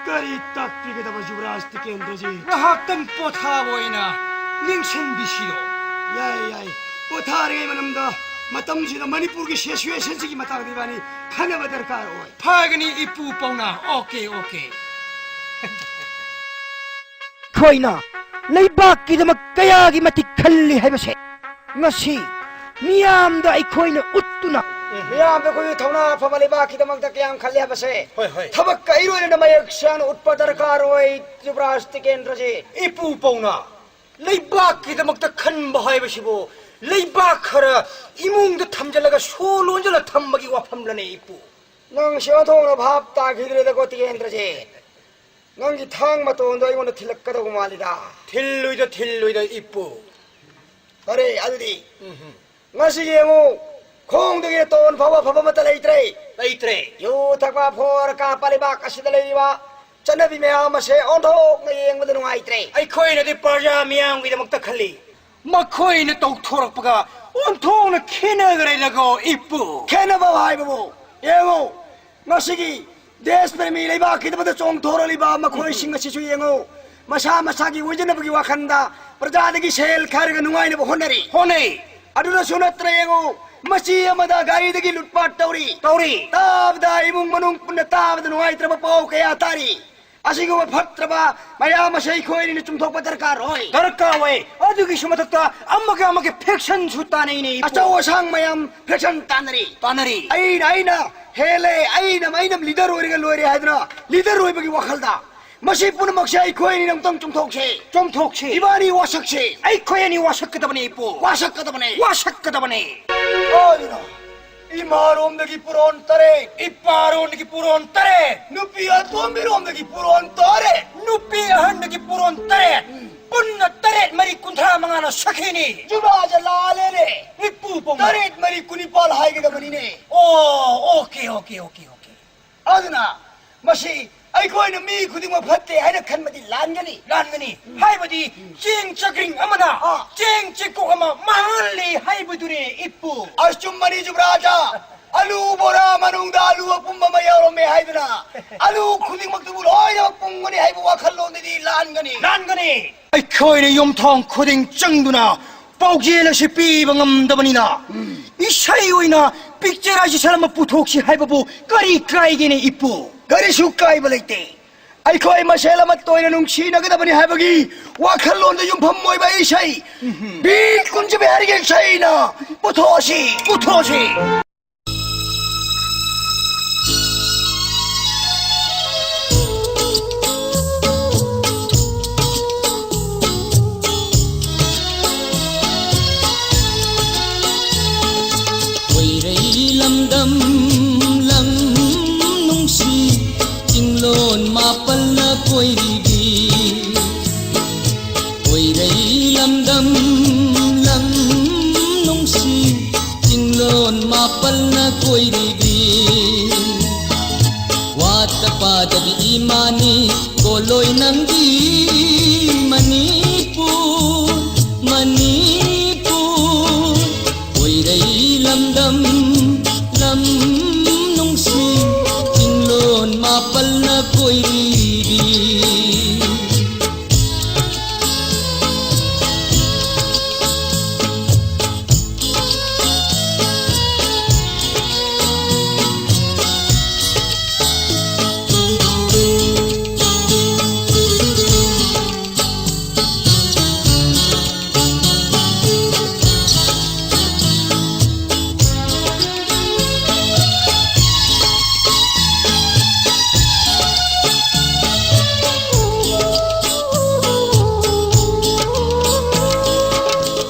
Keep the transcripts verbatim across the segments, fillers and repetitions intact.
ꯀꯔꯤ ꯇꯥꯛꯄꯤꯒꯗꯕ ꯌꯨꯕꯔꯥꯖ ꯇꯤꯀꯦꯟꯗ꯭ꯔꯖꯤꯠ? ꯉꯥꯏꯍꯥꯛꯇꯪ ꯄꯣꯊꯥꯕ ꯑꯣꯏꯅ ꯅꯤꯡꯁꯤꯡꯕꯤꯁꯤꯔꯣ? ꯌꯥꯏ, ꯌꯥꯏ꯫ ꯄꯣꯊꯥꯔꯤꯉꯩ ꯃꯅꯨꯡꯗ ꯃꯇꯝꯁꯤꯗ ꯃꯅꯤꯄꯨꯔꯒꯤ ꯁꯤꯆꯨꯋꯦꯁꯟꯁꯤꯒꯤ ꯃꯇꯥꯡꯗ ꯏꯕꯥꯅꯤ ꯈꯟꯅꯕ ꯗꯔꯀꯥꯔ ꯑꯣꯏ꯫ ꯐꯒꯅꯤ ꯏꯄꯨ ꯄꯥꯎꯅꯥ꯫ Okay, okay. ꯑꯩꯈꯣꯏꯅ ꯂꯩꯕꯥꯛꯀꯤꯗꯃꯛ ꯀꯌꯥꯒꯤ ꯃꯇꯤꯛ ꯈꯜꯂꯤ ꯍꯥꯏꯕꯁꯦ ꯉꯁꯤ ꯃꯤꯌꯥꯝꯗ ꯑꯩꯈꯣꯏꯅ ꯎꯠꯇꯨꯅ, ꯃꯤꯌꯥꯝꯗ ꯑꯩꯈꯣꯏꯒꯤ ꯊꯧꯅꯥ ꯐꯕ ꯂꯩꯕꯥꯛꯀꯤꯗꯃꯛꯇ ꯀꯌꯥꯝ ꯈꯜꯂꯤ ꯍꯥꯏꯕꯁꯦ, ꯍꯣꯏ, ꯍꯣꯏ꯫ ꯊꯕꯛꯀ ꯏꯔꯣꯏꯅꯅ ꯃꯌꯦꯛ ꯁꯦꯡꯅ ꯎꯠꯄ ꯗꯔꯀꯥꯔ ꯑꯣꯏ, ꯌꯨꯕꯔꯥꯖ ꯇꯤꯀꯦꯟꯗ꯭ꯔꯖꯤꯠ꯫ ꯏꯄꯨ ꯄꯥꯎꯅꯥ, ꯂꯩꯕꯥꯛꯀꯤꯗꯃꯛꯇ ꯈꯟꯕ ꯍꯥꯏꯕꯁꯤꯕꯨ ꯂꯩꯕꯥꯛ ꯈꯔ ꯏꯃꯨꯡꯗ ꯊꯝꯖꯤꯜꯂꯒ ꯁꯣ ꯂꯣꯟꯖꯤꯜꯂ ꯊꯝꯕꯒꯤ ꯋꯥꯐꯝꯂꯅꯦ, ꯏꯄꯨ? ꯅꯪ ꯁꯤ ꯑꯣꯟꯊꯣꯛꯅ ꯚꯥꯞ ꯇꯥꯈꯤꯗ꯭ꯔꯦꯗꯀꯣ, ꯇꯤꯀꯦꯟꯗ꯭ꯔꯖꯤꯠ꯫ ꯅꯪꯒꯤ ꯊꯥꯡ ꯃꯇꯣꯟꯗꯣ ꯑꯩꯉꯣꯟꯗ ꯊꯤꯜꯂꯛꯀꯗꯧꯕ ꯃꯥꯜꯂꯤꯗ꯫ ꯊꯤꯜꯂꯨꯏꯗ, ꯊꯤꯜꯂꯨꯏꯗ, ꯏꯄꯨ꯫ ꯐꯔꯦ, ꯑꯗꯨꯗꯤ ꯎꯝꯍꯨꯝ꯫ ꯉꯁꯤ ꯌꯦꯡꯉꯨ, ꯈꯣꯡꯗꯒꯤ ꯇꯣꯟ ꯐꯥꯎꯕ ꯑꯐꯕ ꯑꯃꯠꯇ ꯂꯩꯇ꯭ꯔꯦ꯫ ꯂꯩꯇ꯭ꯔꯦ꯫ ꯌꯨ ꯊꯛꯄ, ꯐꯣꯔ ꯀꯥꯞꯄ, ꯂꯩꯕꯥꯛ ꯑꯁꯤꯗ ꯂꯩꯔꯤꯕ ꯆꯠꯅꯕꯤ ꯃꯌꯥꯝ ꯑꯁꯦ ꯑꯣꯟꯊꯣꯛꯅ ꯌꯦꯡꯕꯗ ꯅꯨꯡꯉꯥꯏꯇ꯭ꯔꯦ꯫ ꯑꯩꯈꯣꯏꯅꯗꯤ ꯄ꯭ꯔꯖꯥ ꯃꯤꯌꯥꯝꯒꯤꯗꯃꯛꯇ ꯈꯜꯂꯤ, ꯃꯈꯣꯏꯅ ꯇꯧꯊꯣꯔꯛꯄꯒ ꯑꯣꯟꯊꯣꯛꯅ ꯈꯦꯠꯅꯈ꯭ꯔꯦꯗꯀꯣ, ꯏꯄꯨ꯫ ꯈꯦꯠꯅꯕ ꯍꯥꯏꯕꯕꯨ ꯌꯦꯡꯉꯨ, ꯉꯁꯤꯒꯤ ꯗꯦꯁ ꯄ꯭ꯔꯦꯃꯤ ꯂꯩꯕꯥꯛꯀꯤꯗꯃꯛꯇ ꯆꯣꯡꯊꯣꯔꯛꯂꯤꯕ ꯃꯈꯣꯏꯁꯤꯡ ꯑꯁꯤꯁꯨ ꯌꯦꯡꯉꯨ, ꯃꯁꯥ ꯃꯁꯥꯒꯤ ꯑꯣꯏꯖꯅꯕꯒꯤ ꯋꯥꯈꯜꯗ ꯄ꯭ꯔꯖꯥꯗꯒꯤ ꯁꯦꯜ ꯈꯥꯏꯔꯒ ꯅꯨꯡꯉꯥꯏꯅꯕ ꯍꯣꯠꯅꯔꯤ꯫ ꯍꯣꯠꯅꯩ꯫ ꯑꯗꯨꯗꯁꯨ ꯅꯠꯇꯅ ꯌꯦꯡꯉꯨ, ꯃꯆꯤ ꯑꯃꯗ ꯒꯥꯔꯤꯗꯒꯤ ꯂꯨꯠꯄꯥꯠ ꯇꯧꯔꯤ꯫ ꯇꯧꯔꯤ꯫ ꯇꯥꯕꯗ ꯏꯃꯨꯡ ꯃꯅꯨꯡ ꯄꯨꯟꯅ ꯇꯥꯕꯗ ꯅꯨꯡꯉꯥꯏꯇ꯭ꯔꯕ ꯄꯥꯎ ꯀꯌꯥ ꯇꯥꯔꯤ꯫ ꯑꯁꯤꯒꯨꯝꯕ ꯐꯠꯇ꯭ꯔꯕ ꯃꯌꯥꯝ ꯑꯁꯤ ꯑꯩꯈꯣꯏ ꯑꯅꯤꯅ ꯆꯨꯝꯊꯣꯛꯄ ꯗꯔꯀꯥꯔ ꯑꯣꯏ꯫ ꯗꯔꯀꯥꯔ ꯑꯣꯏ꯫ ꯑꯗꯨꯒꯤꯁꯨ ꯃꯊꯛꯇ ꯑꯃꯒ ꯑꯃꯒ ꯐꯦꯛꯁꯟꯁꯨ ꯇꯥꯅꯩꯅꯦ, ꯏꯄꯨ꯫ ꯑꯆꯧ ꯑꯁꯥꯡ ꯃꯌꯥꯝ ꯐꯦꯛꯁꯟ ꯇꯥꯟꯅꯔꯤ꯫ ꯇꯥꯟꯅꯔꯤ꯫ ꯑꯩꯅ, ꯑꯩꯅ ꯍꯦꯜꯂꯦ, ꯑꯩꯅ, ꯑꯩꯅ ꯂꯤꯗꯔ ꯑꯣꯏꯔꯒ ꯂꯣꯏꯔꯦ ꯍꯥꯏꯗꯅ ꯂꯤꯗꯔ ꯑꯣꯏꯕꯒꯤ ꯋꯥꯈꯜꯗ ꯃꯁꯤ ꯄꯨꯝꯅꯃꯛꯁꯦ ꯑꯩꯈꯣꯏ ꯑꯅꯤꯅ ꯑꯃꯨꯛꯇꯪ ꯆꯨꯝꯊꯣꯛꯁꯦ꯫ ꯆꯨꯝꯊꯣꯛꯁꯦ꯫ ꯏꯕꯥꯅꯤ ꯋꯥꯁꯛꯁꯦ꯫ ꯑꯩꯈꯣꯏ ꯑꯅꯤ ꯋꯥꯁꯛꯀꯗꯕꯅꯦ, ꯏꯄꯨ꯫ ꯋꯥꯁꯛꯀꯗꯕꯅꯦ꯫ ꯋꯥꯁꯛꯀꯗꯕꯅꯦ꯫ ꯑꯗꯨꯅ ꯏꯃꯥꯔꯣꯝꯗꯒꯤ ꯄꯨꯔꯣꯟ ꯇꯔꯦꯠ꯫ ꯏꯄꯥꯔꯣꯝꯗꯒꯤ ꯄꯨꯔꯣꯟ ꯇꯔꯦꯠ꯫ ꯅꯨꯄꯤ ꯑꯇꯣꯝꯕꯤꯔꯣꯝꯗꯒꯤ ꯄꯨꯔꯣꯟ ꯇꯔꯦꯠ꯫ ꯅꯨꯄꯤ ꯑꯍꯟꯗꯒꯤ ꯄꯨꯔꯣꯟ ꯇꯔꯦꯠ꯫ ꯎꯝ꯫ ꯄꯨꯟꯅ ꯇꯔꯦꯠ ꯃꯔꯤ ꯀꯨꯟꯊ꯭ꯔꯥ ꯃꯉꯥꯅ ꯁꯈꯤꯅꯤ꯫ ꯖꯨꯕꯥꯁꯦ ꯂꯥꯜꯂꯦꯅꯦ꯫ ꯏꯄꯨ ꯄꯥꯎꯅꯥ꯫ ꯇꯔꯦꯠ ꯃꯔꯤ ꯀꯨꯟꯅꯤꯄꯥꯜ ꯍꯥꯏꯒꯗꯕꯅꯤꯅꯦ꯫ ꯑꯣ, ꯑꯣꯀꯦ, ꯑꯣꯀꯦ, ꯑꯣꯀꯦ, ꯑꯣꯀꯦ꯫ ꯑꯗꯨꯅ ꯃꯁꯤ ꯑꯩꯈꯣꯏꯅ ꯃꯤ ꯈꯨꯗꯤꯡꯃꯛ ꯐꯠꯇꯦ ꯍꯥꯏꯅ ꯈꯟꯕꯗꯤ ꯂꯥꯟꯒꯅꯤ꯫ ꯂꯥꯟꯒꯅꯤ꯫ ꯎꯝ꯫ ꯍꯥꯏꯕꯗꯤ ꯎꯝ꯫ ꯆꯦꯡ ꯆꯒ꯭ꯔꯤꯡ ꯑꯃꯅ ꯑꯥ꯫ ꯆꯦꯡ ꯆꯦꯡꯀꯣꯛ ꯑꯃ ꯃꯥꯡꯍꯜꯂꯤ ꯍꯥꯏꯕꯗꯨꯅꯦ, ꯏꯄꯨ꯫ ꯑꯆꯨꯝꯕꯅꯤ, ꯖꯨꯕꯔꯥꯖꯥ꯫ ꯑꯂꯨ ꯕꯣꯔꯥ ꯃꯅꯨꯡꯗ ꯑꯂꯨ ꯑꯄꯨꯝꯕ ꯑꯃ ꯌꯥꯎꯔꯝꯃꯦ ꯍꯥꯏꯗꯨꯅ ꯑꯂꯨ ꯈꯨꯗꯤꯡꯃꯛꯇꯨꯕꯨ ꯂꯣꯏꯅꯃꯛ ꯄꯨꯝꯒꯅꯤ ꯍꯥꯏꯕ ꯋꯥꯈꯜꯂꯣꯟꯗꯨꯗꯤ ꯂꯥꯟꯒꯅꯤ꯫ ꯂꯥꯟꯒꯅꯤ꯫ ꯑꯩꯈꯣꯏꯅ ꯌꯨꯝꯊꯣꯡ ꯈꯨꯗꯤꯡ ꯆꯪꯗꯨꯅ ꯄꯥꯎꯖꯦꯜ ꯑꯁꯤ ꯄꯤꯕ ꯉꯝꯗꯕꯅꯤꯅ, ꯏꯁꯩ ꯑꯣꯏꯅ picturization ꯑꯃ ꯄꯨꯊꯣꯛꯁꯤ ꯍꯥꯏꯕꯕꯨ ꯀꯔꯤ ꯀꯥꯏꯒꯦꯅꯦ, ꯏꯄꯨ? ꯀꯔꯤꯁꯨ ꯀꯥꯏꯕ ꯂꯩꯇꯦ꯫ ꯑꯩꯈꯣꯏ ꯃꯁꯦꯜ ꯑꯃꯠꯇ ꯑꯣꯏꯅ ꯅꯨꯡꯁꯤꯅꯒꯗꯕꯅꯤ ꯍꯥꯏꯕꯒꯤ ꯋꯥꯈꯜꯂꯣꯟꯗ ꯌꯨꯝꯐꯝ ꯑꯣꯏꯕ ꯏꯁꯩ, ꯕꯤꯔ ꯀꯨꯟꯖꯕꯤꯍꯥꯔꯤꯒꯤ ꯏꯁꯩꯅ ꯄꯨꯊꯣꯛꯑꯁꯤ, ꯄꯨꯊꯣꯛꯑꯁꯤ꯫ ꯀꯣꯏꯔꯩ ꯂꯝꯗꯝ ꯂꯝ ꯅꯨꯡꯁꯤ, ꯆꯤꯡꯂꯣꯟ ꯃꯥꯄꯜꯅ ꯀꯣꯏꯔꯤꯕꯤ꯫ ꯀꯣꯏꯔꯩ ꯂꯝꯗꯝ ꯂꯝ ꯅꯨꯡꯁꯤ, ꯆꯤꯡꯂꯣꯟ ꯃꯥꯄꯜꯅ ꯀꯣꯏꯔꯤꯕꯤ꯫ ꯋꯥꯠꯇ ꯄꯥꯗꯕꯤ ꯏꯃꯥꯅꯤ, ꯀꯣꯂꯣꯏ ꯅꯪꯒꯤ ꯃꯅꯤꯄꯨꯔ, ꯃꯅꯤꯄꯨꯔ꯫ ꯀꯣꯏꯔꯩ ꯂꯝꯗꯝ ꯂꯝ ꯅꯨꯡꯁꯤ, ꯆꯤꯡꯂꯣꯟ ꯃꯥꯄꯜꯅ ꯀꯣꯏꯔꯤꯕꯤ꯫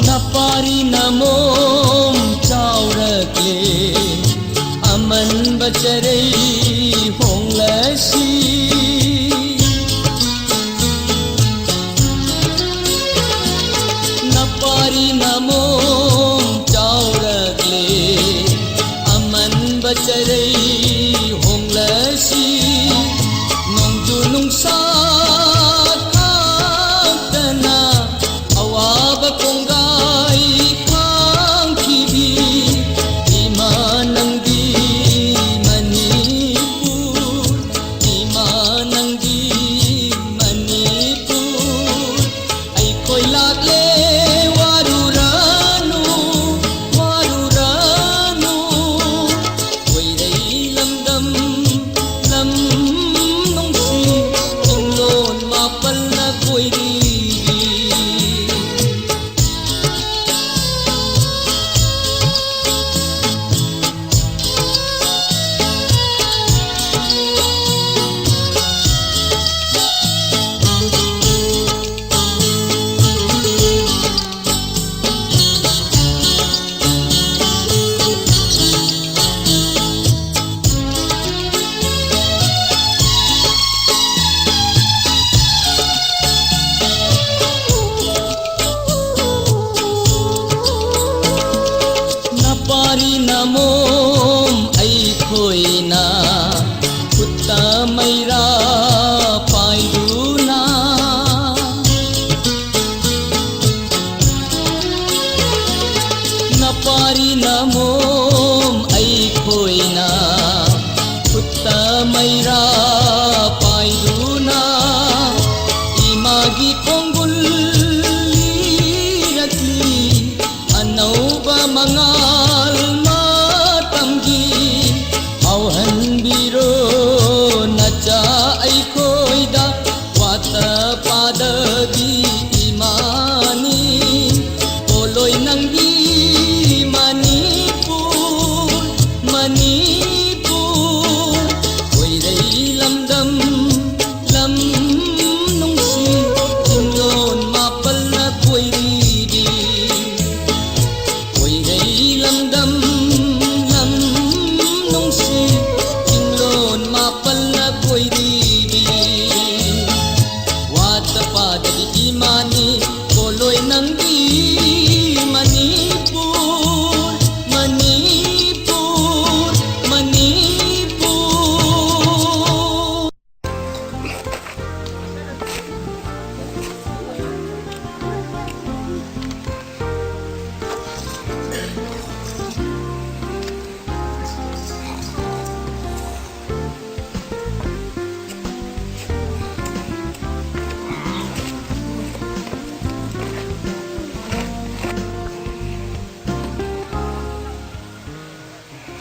ꯅꯄꯥꯔꯤ ꯅꯃꯣꯝ ꯆꯥꯎꯔꯛꯂꯦ, ꯑꯃꯟꯕ ꯆꯔꯩ ꯍꯣꯡꯂꯁꯤ꯫ ꯅꯄꯥꯔꯤ ꯅꯃꯣꯝ ꯆꯥꯎꯔꯛꯂꯦ, ꯑꯃꯟꯕ ꯆꯔꯩ ꯍꯣꯡꯂꯁꯤ꯫ ꯅꯣꯡꯖꯨ ꯅꯨꯡꯁꯥ ꯈꯥꯛꯇꯅ ꯑꯋꯥꯕ ꯀꯣꯡꯒꯥꯏ ꯈꯥꯡꯈꯤꯕꯤ ꯏꯃꯥ ꯅꯪꯗꯤ ꯃꯩꯔꯥ ꯄꯥꯏꯗꯨꯅ, ꯅꯄꯥꯔꯤ ꯅꯃꯣꯝ ꯑꯩꯈꯣꯏꯅ ꯈꯨꯠꯇ ꯃꯩꯔꯥ ꯄꯥꯏꯗꯨꯅ ꯏꯃꯥꯒꯤ ꯈꯣꯡꯒꯨꯜ ꯂꯤꯔꯛꯂꯤ꯫ ꯑꯅꯧꯕ ꯃꯉꯥꯜ ꯃꯇꯝꯒꯤ ꯐꯥꯎꯍꯟꯕꯤꯔꯣ ꯅꯆꯥ ꯑꯩꯈꯣꯏꯗ꯫ ꯋꯥꯠꯇ ꯄꯥꯗꯕꯤ ꯏꯃꯥꯅꯤ ꯄꯣꯂꯣꯏ ꯅꯪꯒꯤ ꯃꯅꯤꯄꯨꯔ, ꯃꯅꯤꯄꯨꯔ꯫ ꯀꯣꯏꯔꯩ ꯂꯝꯗꯝ ꯂꯝ ꯅꯨꯡꯁꯤ ꯆꯤꯡꯂꯣꯟ ꯃꯥꯄꯜꯅ ꯀꯣꯏꯔꯤꯕꯤ꯫ ꯀꯣꯏꯔꯩ ꯂꯝꯗꯝ ꯂꯝ ꯅꯨꯡꯁꯤ ꯆꯤꯡꯂꯣꯟ ꯃꯥꯄꯜꯅ ꯀꯣꯏꯔꯤꯕꯤ꯫ ꯋꯥꯠꯇ ꯄꯥꯗꯕꯤ ꯏꯃꯥꯅꯤ ꯄꯣꯂꯣꯏ ꯅꯪꯒꯤ ꯃꯅꯤꯄꯨꯔ, ꯃꯅꯤꯄꯨꯔ, ꯃꯅꯤꯄꯨꯔ꯫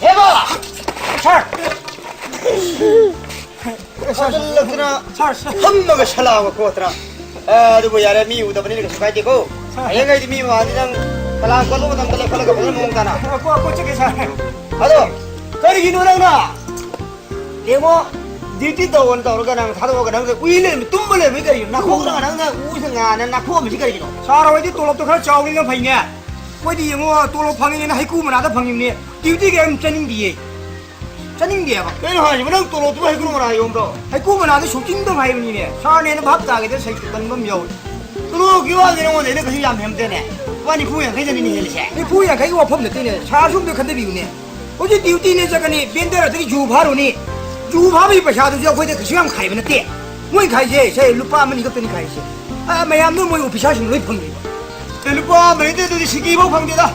ꯍꯦꯃꯥ! ꯁꯥꯔ! ꯁꯥꯔ, ꯁꯥꯔ꯫ ꯐꯥꯖꯤꯜꯂꯛꯇꯅ ꯁꯥꯔ, ꯁꯥꯔ꯫ ꯐꯝꯃꯒ ꯁꯂꯥꯕ ꯈꯣꯠꯇꯅ꯫ ꯑꯦ, ꯑꯗꯨꯕꯨ ꯌꯥꯔꯦ, ꯃꯤ ꯎꯗꯕꯅꯤꯅ ꯀꯩꯁꯨ ꯀꯥꯏꯗꯦꯀꯣ꯫ ꯁꯥꯔ꯫ ꯍꯌꯦꯡꯈꯩꯗꯤ ꯃꯤ ꯃꯥꯡꯗꯤ ꯅꯪ ꯁꯂꯥꯝ ꯀꯣꯠꯄ ꯃꯇꯝꯗ ꯂꯦꯞꯈꯠꯂꯒ ꯐꯖꯅ ꯃꯑꯣꯡ ꯇꯥꯅ꯫ ꯑ, ꯀꯣ-, ꯀꯣꯠꯆꯒꯦ, ꯁꯥꯔ꯫ ꯑꯗꯣ, ꯀꯔꯤꯒꯤꯅꯣ ꯅꯪꯅ? ꯌꯦꯡꯉꯣ, ꯗ꯭ꯌꯨꯇꯤ ꯇꯧꯑꯣꯅ ꯇꯧꯔꯒ ꯅꯪ ꯊꯥꯗꯣꯛꯑꯒ ꯅꯪꯅ ꯎꯏ ꯂꯩꯔꯝꯃꯤ, ꯇꯨꯝꯕ ꯂꯩꯔꯝꯃꯤ ꯀꯔꯤꯒꯤꯅꯣ? ꯅꯥꯈꯣꯛꯑꯒ ꯅꯪꯅ ꯎꯁꯦ ꯉꯥꯅ ꯅꯥꯈꯣꯛꯑꯝꯃꯤꯁꯤ ꯀꯔꯤꯒꯤꯅꯣ? ꯁꯥꯔ ꯍꯣꯏꯗꯤ ꯇꯣꯂꯣꯞꯇꯣ ꯈꯔ ꯆꯥꯎꯕꯅꯤꯅ ꯐꯩꯅꯦ꯫ ꯑꯩꯈꯣꯏꯗꯤ ꯌꯦꯡꯉꯣ, ꯇꯣꯂꯣꯞ ꯐꯪꯉꯤꯅꯦꯅ ꯍꯩꯀ꯭ꯔꯨ ꯃꯅꯥꯗ ꯐꯪꯉꯤꯕꯅꯦ꯫ ꯗ꯭ꯌꯨꯇꯤꯒ ꯑꯗꯨꯝ ꯆꯠꯅꯤꯡꯗꯤꯌꯦ꯫ ꯆꯠꯅꯤꯡꯗꯦꯕ꯫ ꯀꯩꯅꯣ ꯍꯥꯏꯁꯤꯕꯣ? ꯅꯪ ꯇꯣꯂꯣꯞꯇꯨꯕꯨ ꯍꯩꯀ꯭ꯔꯨ ꯃꯅꯥ ꯌꯣꯝꯕ꯭ꯔꯣ? ꯍꯩꯀ꯭ꯔꯨ ꯃꯅꯥꯗ ꯁꯨꯛꯆꯤꯡꯗꯕ ꯍꯥꯏꯕꯅꯤꯅꯦ꯫ ꯁꯥꯔꯅ ꯍꯦꯟꯅ ꯚꯥꯞ ꯇꯥꯒꯦꯗ ꯁꯩꯇ ꯀꯟꯕ ꯑꯃ ꯌꯥꯎꯏ꯫ ꯇꯣꯂꯣꯞꯀꯤ ꯋꯥꯗꯤ ꯅꯉꯣꯟꯗ ꯑꯩꯅ ꯀꯩꯁꯨ ꯌꯥꯝ ꯍꯦꯟꯗꯦꯅꯦ꯫ ꯂꯨꯄꯥ ꯅꯤꯐꯨ ꯌꯥꯡꯈꯩꯗꯅꯤꯅꯦ ꯍꯦꯜꯂꯤꯁꯦ꯫ ꯅꯤꯐꯨ ꯌꯥꯡꯈꯩꯒꯤ ꯋꯥꯐꯝ ꯅꯠꯇꯦꯅꯦ꯫ ꯁꯥꯔꯁꯨ ꯑꯝꯇ ꯈꯟꯊꯕꯤꯌꯨꯅꯦ꯫ ꯍꯧꯖꯤꯛ ꯗ꯭ꯌꯨꯇꯤꯅꯦ ꯆꯠꯀꯅꯤ, ꯕꯦꯟꯗꯔ ꯑꯗꯒꯤ ꯖꯨ ꯐꯥꯔꯨꯅꯤ꯫ ꯖꯨ ꯐꯥꯕꯒꯤ ꯄꯩꯁꯥꯗꯨꯁꯨ ꯑꯩꯈꯣꯏꯗ ꯀꯩꯁꯨ ꯌꯥꯝ ꯈꯥꯏꯕ ꯅꯠꯇꯦ꯫ ꯃꯣꯏ ꯈꯥꯏꯁꯦ, ꯁꯦ, ꯂꯨꯄꯥ ꯑꯃꯅꯤ ꯈꯛꯇꯅꯤ ꯈꯥꯏꯁꯦ꯫ ꯑ, ꯃꯌꯥꯝꯗꯣ ꯃꯣꯏ ꯑꯣꯐꯤꯁꯥꯔꯁꯤꯡ ꯂꯣꯏ ꯐꯪꯗ꯭ꯔꯤꯕ꯫ ꯑꯦ, ꯂꯨꯄꯥ ꯑꯃꯅꯤꯗꯤ ꯑꯗꯨꯗꯤ ꯁꯤꯀꯤ ꯐꯥꯎ ꯐꯪꯗꯦꯗ꯫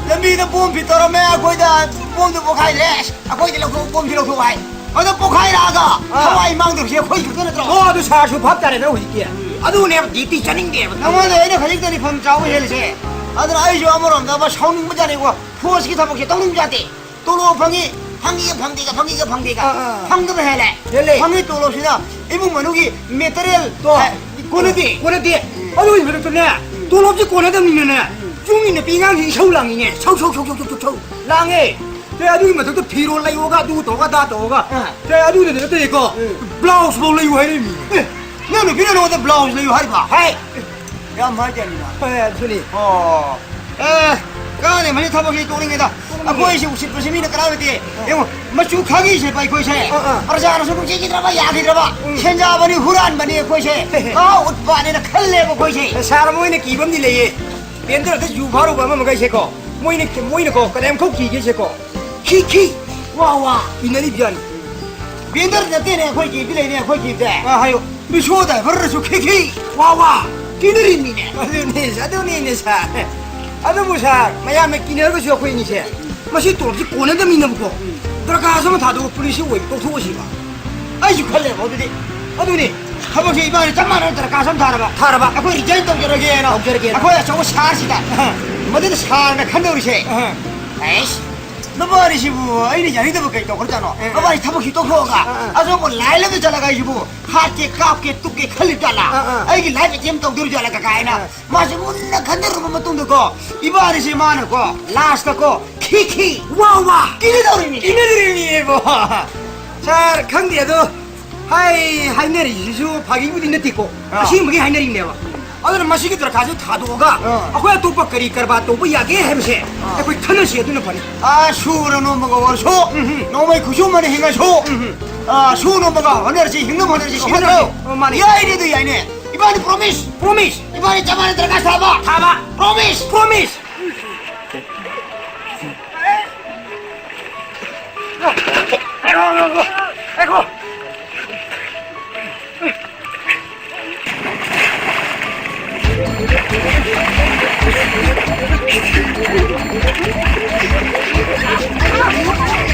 ꯂꯝꯕꯤꯗ ꯕꯣꯝ ꯐꯤꯠ ꯇꯧꯔꯝꯃꯦ, ꯑꯩꯈꯣꯏꯗ ꯕꯣꯝꯗꯨ ꯄꯣꯈꯥꯏꯔꯦ꯫ ꯑꯁ, ꯑꯩꯈꯣꯏꯗ ꯂꯧꯊꯣꯛ, ꯕꯣꯝꯁꯤ ꯂꯧꯊꯣꯛ ꯍꯥꯏ꯫ ꯑꯗꯣ ꯄꯣꯈꯥꯏꯔꯛꯑꯒ ꯑꯥ꯫ ꯊꯋꯥꯏ ꯃꯥꯡꯗꯕꯁꯦ ꯑꯩꯈꯣꯏ ꯈꯛꯇ ꯅꯠꯇ꯭ꯔꯣ? ꯑꯣ, ꯑꯗꯨ ꯁꯥꯔꯁꯨ ꯚꯥꯞ ꯇꯥꯔꯦꯗꯅ ꯍꯧꯖꯤꯛꯇꯤ꯫ ꯎꯝ꯫ ꯑꯗꯨꯅꯦꯕ ꯗꯤꯇꯤ ꯆꯠꯅꯤꯡꯗꯦꯕ꯫ ꯅꯉꯣꯟꯗ ꯑꯩꯅ ꯈꯖꯤꯛꯇꯅꯤ ꯐꯝ ꯆꯥꯎꯕ ꯍꯦꯜꯂꯤꯁꯦ꯫ ꯑꯗꯨꯅ ꯑꯩꯁꯨ ꯑꯃꯔꯣꯝꯗ ꯑꯃ ꯁꯥꯎꯅꯤꯡꯕꯖꯥꯠꯅꯤꯀꯣ꯫ ꯐꯣꯔꯁꯀꯤ ꯊꯕꯛꯁꯦ ꯇꯧꯅꯤꯡꯕ ꯌꯥꯗꯦ꯫ ꯇꯣꯂꯣꯞ ꯐꯪꯉꯤ, ꯐꯪꯉꯤꯒ ꯐꯪꯗꯦꯒ, ꯐꯪꯉꯤꯒ ꯐꯪꯗꯦꯒ꯫ ꯑꯥ, ꯑꯥ꯫ ꯐꯪꯗꯕ ꯍꯦꯜꯂꯦ꯫ ꯍꯦꯜꯂꯦ꯫ ꯐꯪꯉꯤ ꯇꯣꯂꯣꯞꯁꯤꯅ ꯏꯃꯨꯡ ꯃꯅꯨꯡꯒꯤ ꯃꯦꯇꯔꯤꯌꯦꯜ, ꯇꯣ, ꯑꯦ, ꯀꯣꯟꯅꯗꯦ꯫ ꯀꯣꯟꯅꯗꯦ꯫ ꯎꯝ꯫ ꯑꯗꯨꯒꯤ ꯃꯊꯛꯇꯅꯦ, ꯎꯝ꯫ ꯇꯣꯂꯣꯞꯁꯤ ꯀꯣꯟꯅꯗꯕꯅꯤꯅꯅꯦ, ꯎꯝ꯫ ꯌꯨꯝꯒꯤ ꯅꯨꯄꯤ ꯑꯉꯥꯡꯁꯤ ꯏꯁꯧ ꯂꯥꯡꯉꯤꯅꯦ꯫ ꯁꯧ, ꯁꯧ, ꯁꯧ, ꯂꯥꯡꯉꯦ꯫ ꯁꯦ, ꯑꯗꯨꯒꯤ ꯃꯊꯛꯇ ꯐꯤꯔꯣꯜ ꯂꯩꯌꯣꯒ, ꯑꯗꯨ ꯇꯧꯔꯒ, ꯑꯗꯥ ꯇꯧꯔꯒ꯫ ꯑꯥ꯫ ꯁꯦ, ꯑꯗꯨꯗ ꯅꯠꯇꯦꯀꯣ, ꯎꯝ꯫ ꯕ꯭ꯂꯥꯎꯁ ꯐꯥꯎ ꯂꯩꯌꯨ ꯍꯥꯏꯔꯛꯏꯅꯤ꯫ ꯑꯦ, ꯅꯪ ꯅꯨꯄꯤꯅ ꯅꯉꯣꯟꯗ ꯕ꯭ꯂꯥꯎꯁ ꯂꯩꯌꯨ ꯍꯥꯏꯔꯤꯕ? ꯍꯥꯏ꯫ ꯌꯥꯝ ꯍꯥꯏꯖꯅꯤꯅ꯫ ꯍꯣꯏ, ꯑꯗꯨꯅꯤ꯫ ꯑꯣ꯫ ꯑꯦ, ꯀꯥꯟꯅꯩ, ꯃꯁꯤ ꯊꯕꯛꯁꯤ ꯇꯣꯛꯅꯤꯡꯉꯦꯗ꯫ ꯇꯣꯛꯅꯤꯡꯉꯦ꯫ ꯑꯩꯈꯣꯏꯁꯤ ꯎꯁꯤꯠꯄꯁꯤ ꯃꯤꯅ ꯀꯅꯥ ꯂꯩꯇꯦ꯫ ꯑ꯫ ꯌꯦꯡꯉꯣ, ꯃꯆꯨ ꯈꯥꯒꯤ ꯁꯦꯠꯄ ꯑꯩꯈꯣꯏꯁꯦ꯫ ꯑ, ꯑ꯫ ꯄ꯭ꯔꯖꯥꯅꯁꯨ ꯅꯨꯡꯁꯤꯈꯤꯗ꯭ꯔꯕ, ꯌꯥꯈꯤꯗ꯭ꯔꯕ꯫ ꯎꯝ꯫ ꯁꯦꯟꯖꯥꯕꯅꯤ, ꯍꯨꯔꯥꯟꯕꯅꯤ ꯑꯩꯈꯣꯏꯁꯦ꯫ ꯍꯦ, ꯍꯦ꯫ ꯃꯥ ꯎꯠꯄꯥꯠꯅꯦꯅ ꯈꯜꯂꯦꯕ ꯑꯩꯈꯣꯏꯁꯦ꯫ ꯑꯦ, ꯁꯥꯔ, ꯃꯣꯏꯅ ꯀꯤꯕ ꯑꯃꯗꯤ ꯂꯩꯌꯦ꯫ ꯕꯦꯟꯗꯔꯗ ꯌꯨ ꯐꯥꯔꯨꯕ ꯑꯃ ꯃꯈꯩꯁꯦꯀꯣ, ꯃꯣꯏꯅ, ꯃꯣꯏꯅꯀꯣ, ꯀꯔꯤꯝꯈꯧ ꯀꯤꯒꯦꯁꯦꯀꯣ꯫ ꯈꯤ ꯈꯤ, ꯋꯥ ꯋꯥ, ꯏꯟꯅꯔꯤꯕ ꯖꯥꯠꯅꯤ꯫ ꯕꯦꯟꯗꯔ ꯅꯠꯇꯦꯅꯦ ꯑꯩꯈꯣꯏ ꯀꯤꯕꯗꯤ ꯂꯩꯅꯦ, ꯑꯩꯈꯣꯏ ꯀꯤꯕꯗꯤ꯫ ꯑ, ꯍꯥꯏꯌꯨ꯫ ꯔꯤꯁꯣ ꯗ꯭ꯔꯥꯏꯚꯔꯗꯁꯨ ꯈꯤ ꯈꯤ, ꯋꯥ ꯋꯥ, ꯀꯤꯅꯔꯤꯕꯅꯤꯅꯦ꯫ ꯑꯗꯨꯅꯤ, ꯑꯗꯨꯅꯤꯅꯦ ꯁꯥꯔ꯫ ꯑꯗꯨꯕꯨ ꯁꯥꯔ, ꯃꯌꯥꯝꯅ ꯀꯤꯅꯔꯒꯁꯨ ꯑꯩꯈꯣꯏ ꯑꯅꯤꯁꯦ ꯃꯁꯤ ꯇꯣꯂꯣꯞꯁꯤ ꯀꯣꯟꯅꯗꯕꯅꯤꯅꯕꯀꯣ꯫ ꯎꯝ꯫ ꯗꯔꯀꯥꯔꯁꯨ ꯑꯃ ꯊꯥꯗꯣꯛꯑꯒ ꯄꯨꯂꯤꯁꯁꯤ ꯑꯣꯏꯕ ꯇꯣꯛꯊꯣꯛꯑꯁꯤꯕ꯫ ꯑꯩꯁꯨ ꯈꯜꯂꯦꯕ ꯑꯗꯨꯗꯤ꯫ ꯑꯗꯨꯅꯤ꯫ ꯊꯕꯛꯁꯦ ꯏꯕꯥꯅꯤ ꯆꯞ ꯃꯥꯟꯅꯅ ꯗꯔꯀꯥꯔꯁꯨ ꯑꯃ ꯊꯥꯔꯕ꯫ ꯊꯥꯔꯕ꯫ ꯑꯩꯈꯣꯏ ꯔꯤꯖꯥꯏꯟ ꯇꯧꯖꯔꯒꯦꯅ꯫ ꯇꯧꯖꯔꯒꯦꯅ꯫ ꯑꯩꯈꯣꯏ ꯑꯆꯧꯕ ꯁꯥꯔꯁꯤꯗ꯫ ꯑꯍ꯫ ꯃꯗꯨꯅ ꯁꯥꯔꯅ ꯈꯟꯗꯧꯔꯤꯁꯦ꯫ ꯑꯍ꯫ ꯑꯩꯁ, ꯅꯕꯥꯅꯤꯁꯤꯕꯨ ꯑꯩꯅ ꯌꯥꯅꯤꯡꯗꯕ ꯀꯩ ꯇꯧꯈ꯭ꯔꯖꯥꯠꯅꯣ? ꯑ, ꯑ꯫ ꯅꯕꯥꯅꯤ ꯊꯕꯛꯁꯤ ꯇꯣꯛꯊꯣꯛꯑꯒ ꯑ, ꯑ꯫ ꯑꯆꯧꯕ ꯂꯥꯏꯟ ꯑꯃꯗ ꯆꯠꯂꯒ ꯑꯩꯁꯤꯕꯨ ꯍꯥꯠꯀꯦ, ꯀꯥꯞꯀꯦ, ꯇꯨꯞꯀꯦ ꯈꯜꯂꯤꯕ ꯖꯥꯠꯂꯥ? ꯑ, ꯑ꯫ ꯑꯩꯒꯤ ꯂꯥꯏꯐ ꯑꯦꯇꯦꯝ ꯇꯧꯗꯣꯔꯤ ꯖꯥꯠꯂꯥ ꯀꯀꯥ ꯍꯥꯏꯅ? ꯑ꯫ ꯃꯥꯁꯦ ꯃꯨꯟꯅ ꯈꯟꯊꯔꯨꯕ ꯃꯇꯨꯡꯗꯀꯣ, ꯏꯕꯥꯅꯤꯁꯦ ꯃꯥꯅꯀꯣ, ꯂꯥꯁꯇꯀꯣ, ꯈꯤ ꯈꯤ, ꯋꯥ ꯋꯥ, ꯀꯤꯅꯗꯧꯔꯤꯃꯤ꯫ ꯀꯤꯅꯗꯧꯔꯤꯃꯤꯕꯣ꯫ ꯁꯥꯔ, ꯈꯪꯗꯦ ꯑꯗꯣ, ꯍꯥꯏ, ꯍꯥꯏꯅꯔꯤꯁꯤꯁꯨ ꯐꯥꯒꯤꯕꯨꯗꯤ ꯅꯠꯇꯦꯀꯣ꯫ ꯑꯥ꯫ ꯑꯁꯦꯡꯕꯒꯤ ꯍꯥꯏꯅꯔꯤꯅꯦꯕ꯫ ꯑꯗꯨꯅ ꯃꯁꯤꯒꯤ ꯗꯔꯈꯥꯁꯁꯦ ꯊꯥꯗꯣꯛꯑꯒ ꯑꯥ꯫ ꯑꯩꯈꯣꯏ ꯑꯇꯣꯞꯄ ꯀꯔꯤ ꯀꯔꯕꯥꯔ ꯇꯧꯕ ꯌꯥꯒꯦ ꯍꯥꯏꯕꯁꯦ ꯑꯥ꯫ ꯑꯩꯈꯣꯏ ꯈꯟꯅꯁꯤ, ꯑꯗꯨꯅ ꯐꯅꯤ꯫ ꯑꯥ, ꯁꯨꯔ ꯅꯣꯝꯕꯒ ꯑꯣꯏꯔꯁꯨ, ꯎꯝ ꯍꯨꯝ꯫ ꯅꯣꯡꯃꯩ ꯈꯨꯠꯁꯨꯃꯟ ꯍꯤꯡꯉꯁꯨ, ꯎꯝ ꯍꯨꯝ꯫ ꯑꯥ, ꯁꯨ ꯅꯣꯝꯕꯒ ꯍꯣꯠꯅꯔꯁꯤ, ꯍꯤꯡꯅꯕ ꯍꯣꯠꯅꯔꯁꯤ, ꯁꯤ ꯍꯣꯠꯅꯔꯁꯤ꯫ ꯅꯠꯇ꯭ꯔꯣ? ꯑꯣ, ꯃꯥꯅꯤ꯫ ꯌꯥꯏꯅꯦ, ꯑꯗꯨ ꯌꯥꯏꯅꯦ꯫ ꯏꯕꯥꯅꯤ ꯄ꯭ꯔꯣꯃꯤꯁ꯫ ꯄ꯭ꯔꯣꯃꯤꯁ꯫ ꯏꯕꯥꯅꯤ ꯆꯞ ꯃꯥꯟꯅ ꯗꯔꯈꯥꯁ ꯊꯥꯕ꯫ ꯊꯥꯕ꯫ ꯄ꯭ꯔꯣꯃꯤꯁ꯫ ꯄ꯭ꯔꯣꯃꯤꯁ꯫ ꯉꯥꯏꯈꯣ꯫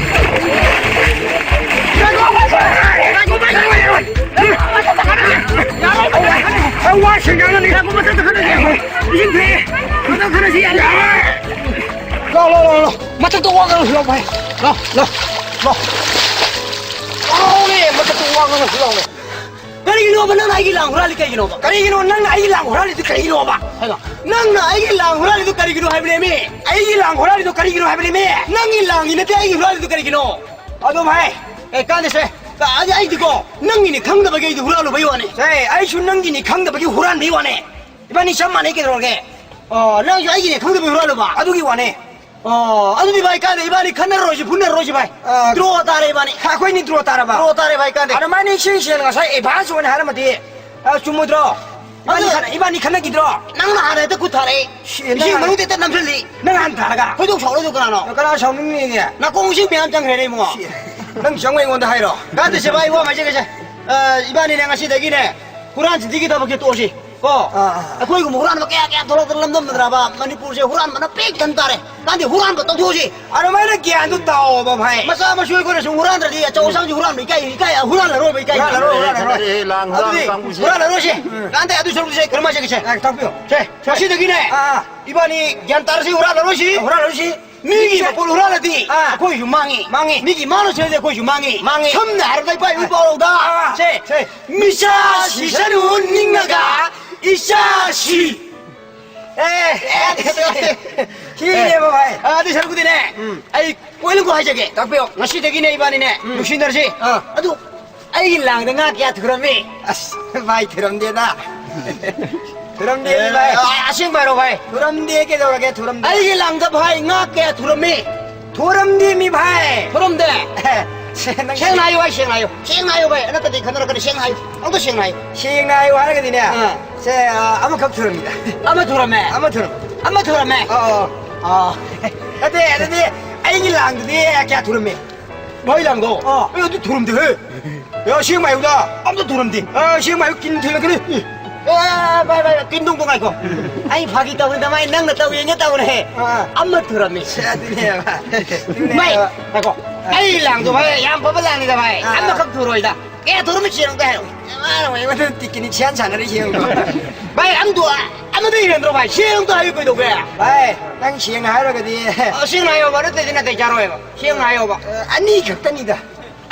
ꯂꯥꯎ, ꯂꯥꯎ, ꯂꯥꯎ, ꯂꯥꯎ꯫ ꯃꯊꯛꯇ ꯋꯥ ꯉꯥꯡꯅꯁꯤ ꯂꯥꯎ, ꯚꯥꯏ꯫ ꯂꯥꯎ, ꯂꯥꯎ, ꯂꯥꯎ꯫ ꯂꯥꯎꯅꯦ, ꯃꯊꯛꯇ ꯋꯥ ꯉꯥꯡꯅꯁꯤ ꯂꯥꯎꯅꯦ꯫ ꯀꯔꯤꯒꯤꯅꯣꯕ ꯅꯪꯅ ꯑꯩꯒꯤ ꯂꯥꯡ ꯍꯨꯔꯥꯜꯂꯤ ꯀꯩꯒꯤꯅꯣꯕ? ꯀꯔꯤꯒꯤꯅꯣ ꯅꯪꯅ ꯑꯩꯒꯤ ꯂꯥꯡ ꯍꯨꯔꯥꯜꯂꯤꯗꯨ ꯀꯔꯤꯒꯤꯅꯣꯕ? ꯍꯥꯏꯕ꯫ ꯅꯪꯅ ꯑꯩꯒꯤ ꯂꯥꯡ ꯍꯨꯔꯥꯜꯂꯤꯗꯨ ꯀꯔꯤꯒꯤꯅꯣ ꯍꯥꯏꯕꯅꯦꯃꯤ? ꯑꯩꯒꯤ ꯂꯥꯡ ꯍꯨꯔꯥꯜꯂꯤꯗꯨ ꯀꯔꯤꯒꯤꯅꯣ ꯍꯥꯏꯕꯅꯦꯃꯤ? ꯅꯪꯒꯤ ꯂꯥꯡꯒꯤ ꯅꯠꯇꯦ, ꯑꯩꯒꯤ ꯍꯨꯔꯥꯜꯂꯤꯗꯨ ꯀꯔꯤꯒꯤꯅꯣ? ꯑꯗꯣ ꯚꯥꯏ, ꯑꯦ, ꯀꯥꯟꯗꯦꯁꯦ꯫ ꯑꯗ ꯑꯩꯗꯤꯀꯣ, ꯅꯪꯒꯤꯅꯤ ꯈꯪꯗꯕꯒꯤ ꯑꯩꯗꯤ ꯍꯨꯔꯥꯜꯂꯨꯕꯩ ꯋꯥꯅꯤ꯫ ꯁꯦ, ꯑꯩꯁꯨ ꯅꯪꯒꯤꯅꯤ ꯈꯪꯗꯕꯒꯤ ꯍꯨꯔꯥꯟꯕꯩ ꯋꯥꯅꯤ꯫ ꯏꯕꯥꯅꯤ ꯆꯞ ꯃꯥꯟꯅꯩ ꯀꯩꯗꯧꯔꯒꯦ? ꯑꯣ, ꯅꯪꯁꯨ ꯑꯩꯒꯤꯅꯦ ꯈꯪꯗꯕꯩ ꯍꯨꯔꯥꯜꯂꯨꯕ? ꯑꯗꯨꯒꯤ ꯋꯥꯅꯦ꯫ ꯑꯣ, ꯑꯗꯨꯗꯤ ꯚꯥꯏ, ꯀꯥꯟꯗꯦ, ꯏꯕꯥꯅꯤ ꯈꯟꯅꯔꯔꯣꯏꯁꯤ, ꯐꯨꯅꯔꯔꯣꯏꯁꯤ ꯚꯥꯏ꯫ ꯑ, ꯗ꯭ꯔꯣ ꯇꯥꯔꯦ ꯏꯕꯥꯅꯤ꯫ ꯑꯩꯈꯣꯏꯅꯤ ꯗ꯭ꯔꯣ ꯇꯥꯔꯕ? ꯗ꯭ꯔꯣ ꯇꯥꯔꯦ ꯚꯥꯏ, ꯀꯥꯟꯗꯦ꯫ ꯑꯗꯨꯃꯥꯏꯅ ꯏꯁꯦꯡ ꯁꯦꯡꯅ ꯉꯁꯥꯏ ꯑꯦꯗꯚꯥꯟꯁ ꯑꯣꯏꯅ ꯍꯥꯏꯔꯝꯃꯗꯤ, ꯑ, ꯆꯨꯝꯃꯣꯏꯗ꯭ꯔꯣ? ꯏꯕꯥꯅꯤ ꯑꯗꯨ ꯈꯟꯅ-, ꯏꯕꯥꯅꯤ ꯈꯟꯅꯈꯤꯗ꯭ꯔꯣ? ꯅꯪꯅ ꯍꯥꯟꯅ ꯍꯦꯛꯇ ꯈꯨꯠ ꯊꯥꯔꯛꯏ꯫ ꯁꯤ, ꯏꯁꯤꯡ ꯅꯪ ꯃꯅꯨꯡꯗ ꯍꯦꯛꯇ ꯅꯝꯁꯤꯜꯂꯤ꯫ ꯅꯪ ꯍꯥꯟꯅ ꯊꯥꯔꯒ? ꯈꯣꯏꯗꯧ ꯁꯥꯎꯔꯣꯏꯗꯧ ꯀꯅꯥꯅꯣ? ꯀꯅꯥ ꯁꯥꯎꯅꯤꯡꯅꯤꯒꯦ? ꯅꯥꯀꯣꯡ ꯏꯁꯤꯡ ꯃꯌꯥꯝ ꯆꯪꯈ꯭ꯔꯦꯅꯦ ꯏꯕꯨꯡꯉꯣ꯫ ꯁꯤ, ꯅꯪ ꯆꯪꯕ ꯑꯩꯉꯣꯟꯗ ꯍꯥꯏꯔꯣ? ꯀꯥꯟꯗꯦꯁꯦ ꯚꯥꯏ, ꯋꯥ ꯑꯃ ꯍꯥꯏꯖꯒꯦꯁꯦ꯫ ꯑ, ꯏꯕꯥꯅꯤꯅꯦ ꯉꯁꯤꯗꯒꯤꯅꯦ, ꯍꯨꯔꯥꯟ ꯆꯤꯟꯊꯤꯒꯤ ꯊꯕꯛꯁꯦ ꯇꯣꯛꯑꯁꯤ꯫ ꯀꯣ? ꯑꯥ, ꯑꯥ, ꯑꯥ꯫ ꯑꯩꯈꯣꯏꯒꯨꯝꯕ ꯍꯨꯔꯥꯟꯕ ꯀꯌꯥ ꯀꯌꯥ ꯊꯣꯛꯂꯛꯇꯅ ꯂꯝꯗꯝꯗ꯭ꯔꯕ ꯃꯅꯤꯄꯨꯔꯁꯦ ꯍꯨꯔꯥꯟꯕꯅ ꯄꯤꯛ ꯊꯟ ꯇꯥꯔꯦ꯫ ꯀꯥꯟꯗꯦ ꯍꯨꯔꯥꯟꯕ ꯇꯧꯊꯣꯛꯑꯁꯤ꯫ ꯑꯗꯨꯃꯥꯏꯅ ꯒ꯭ꯌꯥꯟꯗꯨ ꯇꯥꯑꯣꯕ ꯚꯥꯏ꯫ ꯃꯆꯥ ꯃꯁꯨ ꯑꯩꯈꯣꯏꯅ ꯁꯨꯝ ꯍꯨꯔꯥꯟꯗ꯭ꯔꯗꯤ ꯑꯆꯧ ꯑꯁꯥꯡꯁꯨ ꯍꯨꯔꯥꯟꯕ ꯏꯀꯥꯏ, ꯏꯀꯥꯏ, ꯍꯨꯔꯥꯟꯂꯔꯣꯏꯕ ꯏꯀꯥꯏ꯫ ꯍꯨꯔꯥꯟꯂꯔꯣꯏ, ꯍꯨꯔꯥꯟꯂꯔꯣꯏ꯫ ꯂꯥꯡ ꯍꯨꯔꯥꯟ ꯑꯗꯨꯗꯤ ꯀꯥꯡꯕꯨꯁꯦ꯫ ꯍꯨꯔꯥꯟꯂꯔꯣꯏꯁꯤ꯫ ꯎꯝ꯫ ꯀꯥꯟꯗꯦ ꯑꯗꯨ ꯁꯔꯨꯛꯇꯨ ꯁꯦ ꯀꯔꯝꯍꯥꯏꯅ ꯆꯠꯀꯦꯁꯦ? ꯑ, ꯇꯥꯛꯄꯤꯌꯣ꯫ ꯁꯦ, ꯁꯦ꯫ ꯉꯁꯤꯗꯒꯤꯅꯦ ꯑꯥ, ꯑꯥ꯫ ꯏꯕꯥꯅꯤ ꯒ꯭ꯌꯥꯟ ꯇꯥꯔꯁꯤ, ꯍꯨꯔꯥꯟꯂꯔꯣꯏꯁꯤ꯫ ꯍꯨꯔꯥꯟꯂꯔꯣꯏꯁꯤ꯫ ꯃꯤꯒꯤ ꯃꯄꯣꯠ ꯍꯨꯔꯥꯜꯂꯗꯤ ꯑꯥ꯫ ꯑꯩꯈꯣꯏꯁꯨ ꯃꯥꯡꯉꯤ꯫ ꯃꯥꯡꯉꯤ꯫ ꯃꯤꯒꯤ ꯃꯥꯡꯂꯣꯏ ꯁꯤꯜꯂꯗꯤ ꯑꯩꯈꯣꯏꯁꯨ ꯃꯥꯡꯉꯤ꯫ ꯃꯥꯡꯉꯤ꯫ ꯁꯝꯅ ꯍꯥꯏꯔꯕꯗ ꯏꯄꯥ ꯏꯄꯨ ꯑꯥ꯫ ꯄꯥꯎꯔꯧꯗ ꯑꯥ꯫ ꯁꯦ, ꯁꯦ꯫ ꯃꯤꯆꯥ ꯁꯤꯁꯅꯨ ꯅꯤꯡꯉꯒ ꯏꯆꯥ ꯁꯤ꯫ ꯑꯦ, ꯑꯦ, ꯁꯤꯅꯦꯕ ꯚꯥꯏ꯫ ꯑꯥ, ꯑꯗꯨꯏ ꯁꯔꯨꯛꯄꯨꯗꯤꯅꯦ, ꯎꯝ꯫ ꯑꯩ ꯀꯣꯏꯂꯨꯡꯒ ꯍꯥꯏꯖꯒꯦ꯫ ꯇꯥꯛꯄꯤꯌꯣ꯫ ꯉꯁꯤꯗꯒꯤꯅꯦ ꯏꯕꯥꯅꯤꯅꯦ ꯎꯝ꯫ ꯅꯨꯡꯁꯤꯅꯔꯁꯤ꯫ ꯑꯥ꯫ ꯑꯗꯨ ꯑꯩꯒꯤ ꯂꯥꯡꯗ ꯉꯥ ꯀꯌꯥ ꯊꯨꯔꯝꯃꯤ? ꯑꯁ, ꯚꯥꯏ, ꯊꯨꯔꯝꯗꯦꯗ꯫ ꯊꯨꯔꯝꯗꯦ, ꯑꯦ, ꯚꯥꯏ꯫ ꯑ-, ꯑꯁꯦꯡꯕ ꯍꯥꯏꯔꯣ, ꯚꯥꯏ? ꯊꯨꯔꯝꯗꯦ, ꯀꯩꯗꯧꯔꯒꯦ? ꯊꯨꯔꯝꯗꯦ꯫ ꯑꯩꯒꯤ ꯂꯥꯡꯗ, ꯚꯥꯏ, ꯉꯥ ꯀꯌꯥ ꯊꯨꯔꯝꯃꯤ? ꯊꯨꯔꯝꯗꯦ, ꯃꯤ, ꯚꯥꯏ꯫ ꯊꯨꯔꯝꯗꯦ? ꯑꯦ, ꯁꯦ, ꯅꯪ ꯁꯦꯡꯅ ꯍꯥꯏꯌꯨ, ꯚꯥꯏ, ꯁꯦꯡꯅ ꯍꯥꯏꯌꯨ꯫ ꯁꯦꯡꯅ ꯍꯥꯏꯌꯨ, ꯚꯥꯏ꯫ ꯅꯠꯇ꯭ꯔꯗꯤ ꯈꯟꯅꯔꯛꯀꯅꯤ, ꯁꯦꯡꯅ ꯍꯥꯏꯌꯨ꯫ ꯑꯝꯇ ꯁꯦꯡꯅ ꯍꯥꯏꯌꯨ꯫ ꯁꯦꯡꯅ ꯍꯥꯏꯌꯨ ꯍꯥꯏꯔꯒꯗꯤꯅꯦ, ꯑꯥ꯫ ꯁꯦ, ꯑ, ꯑꯃꯈꯛ ꯊꯨꯔꯝꯃꯤꯗ꯫ ꯑꯃ ꯊꯨꯔꯝꯃꯦ? ꯑꯃ ꯊꯨꯔꯝꯃꯦ꯫ ꯑꯃ ꯊꯨꯔꯝꯃꯦ? ꯑꯧ, ꯑꯧ꯫ ꯑꯥ꯫ ꯅꯠꯇꯦ, ꯑꯗꯨꯗꯤ ꯑꯩꯒꯤ ꯂꯥꯡꯗꯨꯗꯤ ꯀꯌꯥ ꯊꯨꯔꯝꯃꯤ? ꯚꯥꯏ ꯂꯥꯡꯗꯣ? ꯑꯥ꯫ ꯑꯦ, ꯑꯗꯨ ꯊꯨꯔꯝꯗꯦꯍꯦ꯫ ꯑꯦ, ꯑꯁꯦꯡꯕ ꯍꯥꯏꯌꯨꯗ꯫ ꯑꯝꯇ ꯊꯨꯔꯝꯗꯦ꯫ ꯑꯦ, ꯑꯁꯦꯡꯕ ꯍꯥꯏꯌꯨ, ꯀꯤꯟ ꯊꯤꯜꯂꯛꯀꯅꯤ꯫ ꯑꯦ, ꯚꯥꯏ, ꯚꯥꯏ, ꯀꯤꯟ ꯊꯣꯡꯗꯣ ꯉꯥꯏꯈꯣ꯫ ꯑꯩ ꯐꯥꯒꯤ ꯇꯧꯅꯤꯗ, ꯚꯥꯏ, ꯅꯪꯅ ꯇꯧ ꯌꯦꯡꯒꯦ ꯇꯧꯕꯅꯦꯍꯦ꯫ ꯑꯥ꯫ ꯑꯃ ꯊꯨꯔꯝꯃꯦ꯫ ꯁꯦ, ꯑꯗꯨꯅꯦꯕ꯫ ꯚꯥꯏ, ꯑꯗꯨꯅꯦꯕ꯫ ꯉꯥꯏꯈꯣ꯫ ꯑꯩ ꯂꯥꯡꯗꯣ, ꯚꯥꯏ, ꯌꯥꯝ ꯐꯕ ꯂꯥꯡꯅꯤꯗ, ꯚꯥꯏ꯫ ꯑꯥ꯫ ꯑꯃꯈꯛ ꯊꯨꯔꯣꯏꯗ꯫ ꯀꯌꯥ ꯊꯨꯔꯝꯃꯤ ꯆꯦꯡꯗꯣ ꯍꯥꯏꯔꯣ꯫ ꯃꯥꯅ ꯃꯣꯏ ꯃꯊꯟ ꯇꯤꯀꯤꯅꯤ ꯁꯤꯌꯥꯟ ꯁꯥꯟꯅꯔꯤ ꯌꯦꯡꯉꯣ꯫ ꯚꯥꯏ, ꯑꯝꯗꯣ, ꯑꯃꯗ ꯏꯔꯦꯟꯗ꯭ꯔꯣ, ꯚꯥꯏ? ꯁꯦꯡꯗꯣ ꯍꯥꯏꯌꯨ ꯀꯩꯗꯧꯒꯦ? ꯚꯥꯏ, ꯅꯪ ꯁꯦꯡꯅ ꯍꯥꯏꯔꯒꯗꯤ ꯑ, ꯁꯦꯡꯅ ꯍꯥꯏꯌꯣꯕ, ꯅꯠꯇ꯭ꯔꯗꯤ ꯅꯥꯇꯩ ꯆꯥꯔꯣꯏꯕ꯫ ꯁꯦꯡꯅ ꯍꯥꯏꯌꯣꯕ꯫ ꯑ, ꯑꯅꯤ ꯈꯛꯇꯅꯤꯗ꯫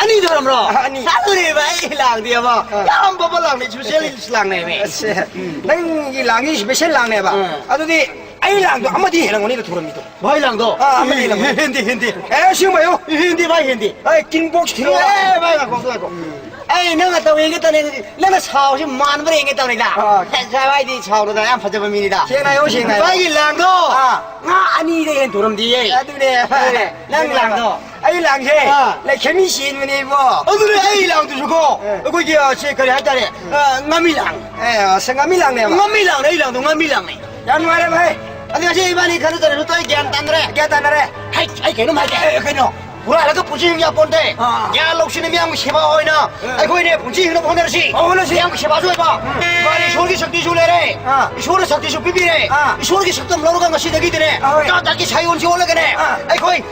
ꯑꯅꯤ ꯊꯨꯔꯝꯕ꯭ꯔꯣ? ꯑ, ꯑꯅꯤ꯫ ꯑꯗꯨꯅꯦꯕ ꯑꯩ ꯂꯥꯡꯗꯦꯕ꯫ ꯑ꯫ ꯌꯥꯝ ꯐꯕ ꯂꯥꯡꯅꯤ, special ꯂꯥꯡꯅꯦꯃꯦ꯫ ꯑꯁꯦ, ꯎꯝ꯫ ꯅꯪꯒꯤ ꯂꯥꯡꯒꯤ special ꯂꯥꯡꯅꯦꯕ꯫ ꯑ꯫ ꯑꯗꯨꯗꯤ ꯑꯩ ꯂꯥꯡꯗꯣ ꯑꯃꯗꯤ ꯍꯦꯜꯂꯝꯒꯅꯤꯗ ꯊꯨꯔꯝꯃꯤꯗꯣ꯫ ꯚꯥꯏ ꯂꯥꯡꯗꯣ? ꯑꯥ, ꯑꯃꯗꯤ ꯂꯥꯡꯗꯣ꯫ ꯍꯦꯟꯗꯦ, ꯍꯦꯟꯗꯦ꯫ ꯑꯦ, ꯑꯁꯦꯡꯕ ꯍꯥꯏꯌꯣ꯫ ꯍꯦꯟꯗꯦ, ꯚꯥꯏ, ꯍꯦꯟꯗꯦ꯫ ꯑꯦ, ꯀꯤꯟ ꯕꯣꯛꯁ ꯊꯤꯜꯂꯣ꯫ ꯑꯦ, ꯚꯥꯏ, ꯉꯥꯏꯈꯣ, ꯉꯥꯏꯈꯣ꯫ ꯎꯝ꯫ ꯑꯩ ꯅꯪꯅ ꯇꯧ ꯌꯦꯡꯒꯦ ꯇꯧꯅꯦ꯫ ꯅꯪꯅ ꯁꯥꯎꯁꯤ ꯃꯥꯟꯕ꯭ꯔꯥ ꯌꯦꯡꯒꯦ ꯇꯧꯅꯤꯗ꯫ ꯑꯥ꯫ ꯑꯦ, ꯚꯥꯏꯗꯤ ꯁꯥꯎꯔꯗ ꯌꯥꯝ ꯐꯖꯕ ꯃꯤꯅꯤꯗ꯫ ꯁꯦꯡꯅ ꯍꯥꯏꯌꯣ, ꯁꯦꯡꯅ ꯍꯥꯏꯌꯣ꯫ ꯚꯥꯏꯒꯤ ꯂꯥꯡꯗꯣ ꯑꯥ꯫ ꯉꯥ ꯑꯅꯤꯗꯩ ꯍꯦꯟ ꯊꯨꯔꯝꯗꯤꯌꯦ꯫ ꯑꯗꯨꯅꯦ꯫ ꯑꯗꯨꯅꯦ, ꯅꯪ ꯑꯗꯨꯅꯦ꯫ ꯂꯥꯡꯗꯣ꯫ ꯑꯩ ꯂꯥꯡꯁꯦ ꯑꯥ꯫ ꯂꯩꯈꯦꯃꯤ ꯆꯦꯟꯕꯅꯦ ꯏꯕꯣ꯫ ꯑꯗꯨꯅꯦ ꯑꯩ ꯂꯥꯡꯗꯨꯁꯨꯀꯣ꯫ ꯑꯦ꯫ ꯑꯩꯈꯣꯏꯒꯤ, ꯑ, ꯁꯤ ꯀꯔꯤ ꯍꯥꯏꯇꯥꯔꯦ? ꯑ, ꯉꯥꯃꯤ ꯂꯥꯡ꯫ ꯑꯦ, ꯑꯁ, ꯉꯥꯃꯤ ꯂꯥꯡꯅꯦꯕ꯫ ꯉꯥꯃꯤ ꯂꯥꯡꯅꯦ, ꯑꯩ ꯂꯥꯡꯗꯣ ꯉꯥꯃꯤ ꯂꯥꯡꯅꯦ꯫ ꯌꯥꯝ ꯅꯨꯡꯉꯥꯏꯔꯦ, ꯚꯥꯏ꯫ ꯑꯗꯨ ꯉꯁꯤ ꯏꯕꯥꯅꯤ ꯈꯟꯅꯗꯅ ꯅꯠꯇ꯭ꯔꯣ? ꯑꯩ ꯒ꯭ꯌꯥꯟ ꯇꯥꯅꯔꯦ꯫ ꯒ꯭ꯌꯥꯟ ꯇꯥꯅꯔꯦ꯫ ꯍꯩ, ꯑꯩ ꯀꯩꯅꯣꯝ ꯍꯥꯏꯒꯦ꯫ ꯑꯦ, ꯀꯩꯅꯣ? ꯍꯨꯔꯥꯜꯂꯒ ꯄꯨꯟꯁꯤ ꯍꯤꯡ ꯌꯥꯄꯣꯟꯇꯦ꯫ ꯑꯥ꯫ ꯒ꯭ꯌꯥꯟ ꯂꯧꯁꯤꯡꯅ ꯃꯤꯌꯥꯝꯒꯤ ꯁꯦꯕꯥ ꯑꯣꯏꯅ ꯑꯦ꯫ ꯑꯩꯈꯣꯏꯅꯦ ꯄꯨꯟꯁꯤ ꯍꯤꯡꯅꯕ ꯍꯣꯠꯅꯔꯁꯤ꯫ ꯑꯣ, ꯍꯣꯠꯅꯁꯤ꯫ ꯃꯤꯌꯥꯝꯒꯤ ꯁꯦꯕꯥꯁꯨ ꯑꯣꯏꯕ꯫ ꯎꯝ꯫ ꯏꯕꯥꯅꯤ ꯏꯁꯣꯔꯒꯤ ꯁꯛꯇꯤꯁꯨ ꯂꯩꯔꯦ꯫ ꯑꯥ꯫ ꯏꯁꯣꯔꯅ ꯁꯛꯇꯤꯁꯨ ꯄꯤꯕꯤꯔꯦ꯫ ꯑꯥ꯫ ꯏꯁꯣꯔꯒꯤ ꯁꯛꯇꯝ ꯂꯧꯔꯒ ꯉꯁꯤꯗꯒꯤꯗꯤꯅꯦ ꯑꯥ, ꯍꯣꯏ꯫ ꯖꯥꯠ ꯖꯥꯠꯀꯤ ꯁꯥꯏꯑꯣꯟꯁꯤ ꯑꯣꯜꯂꯒꯅꯦ ꯑꯥ꯫ ꯑꯩꯈꯣꯏ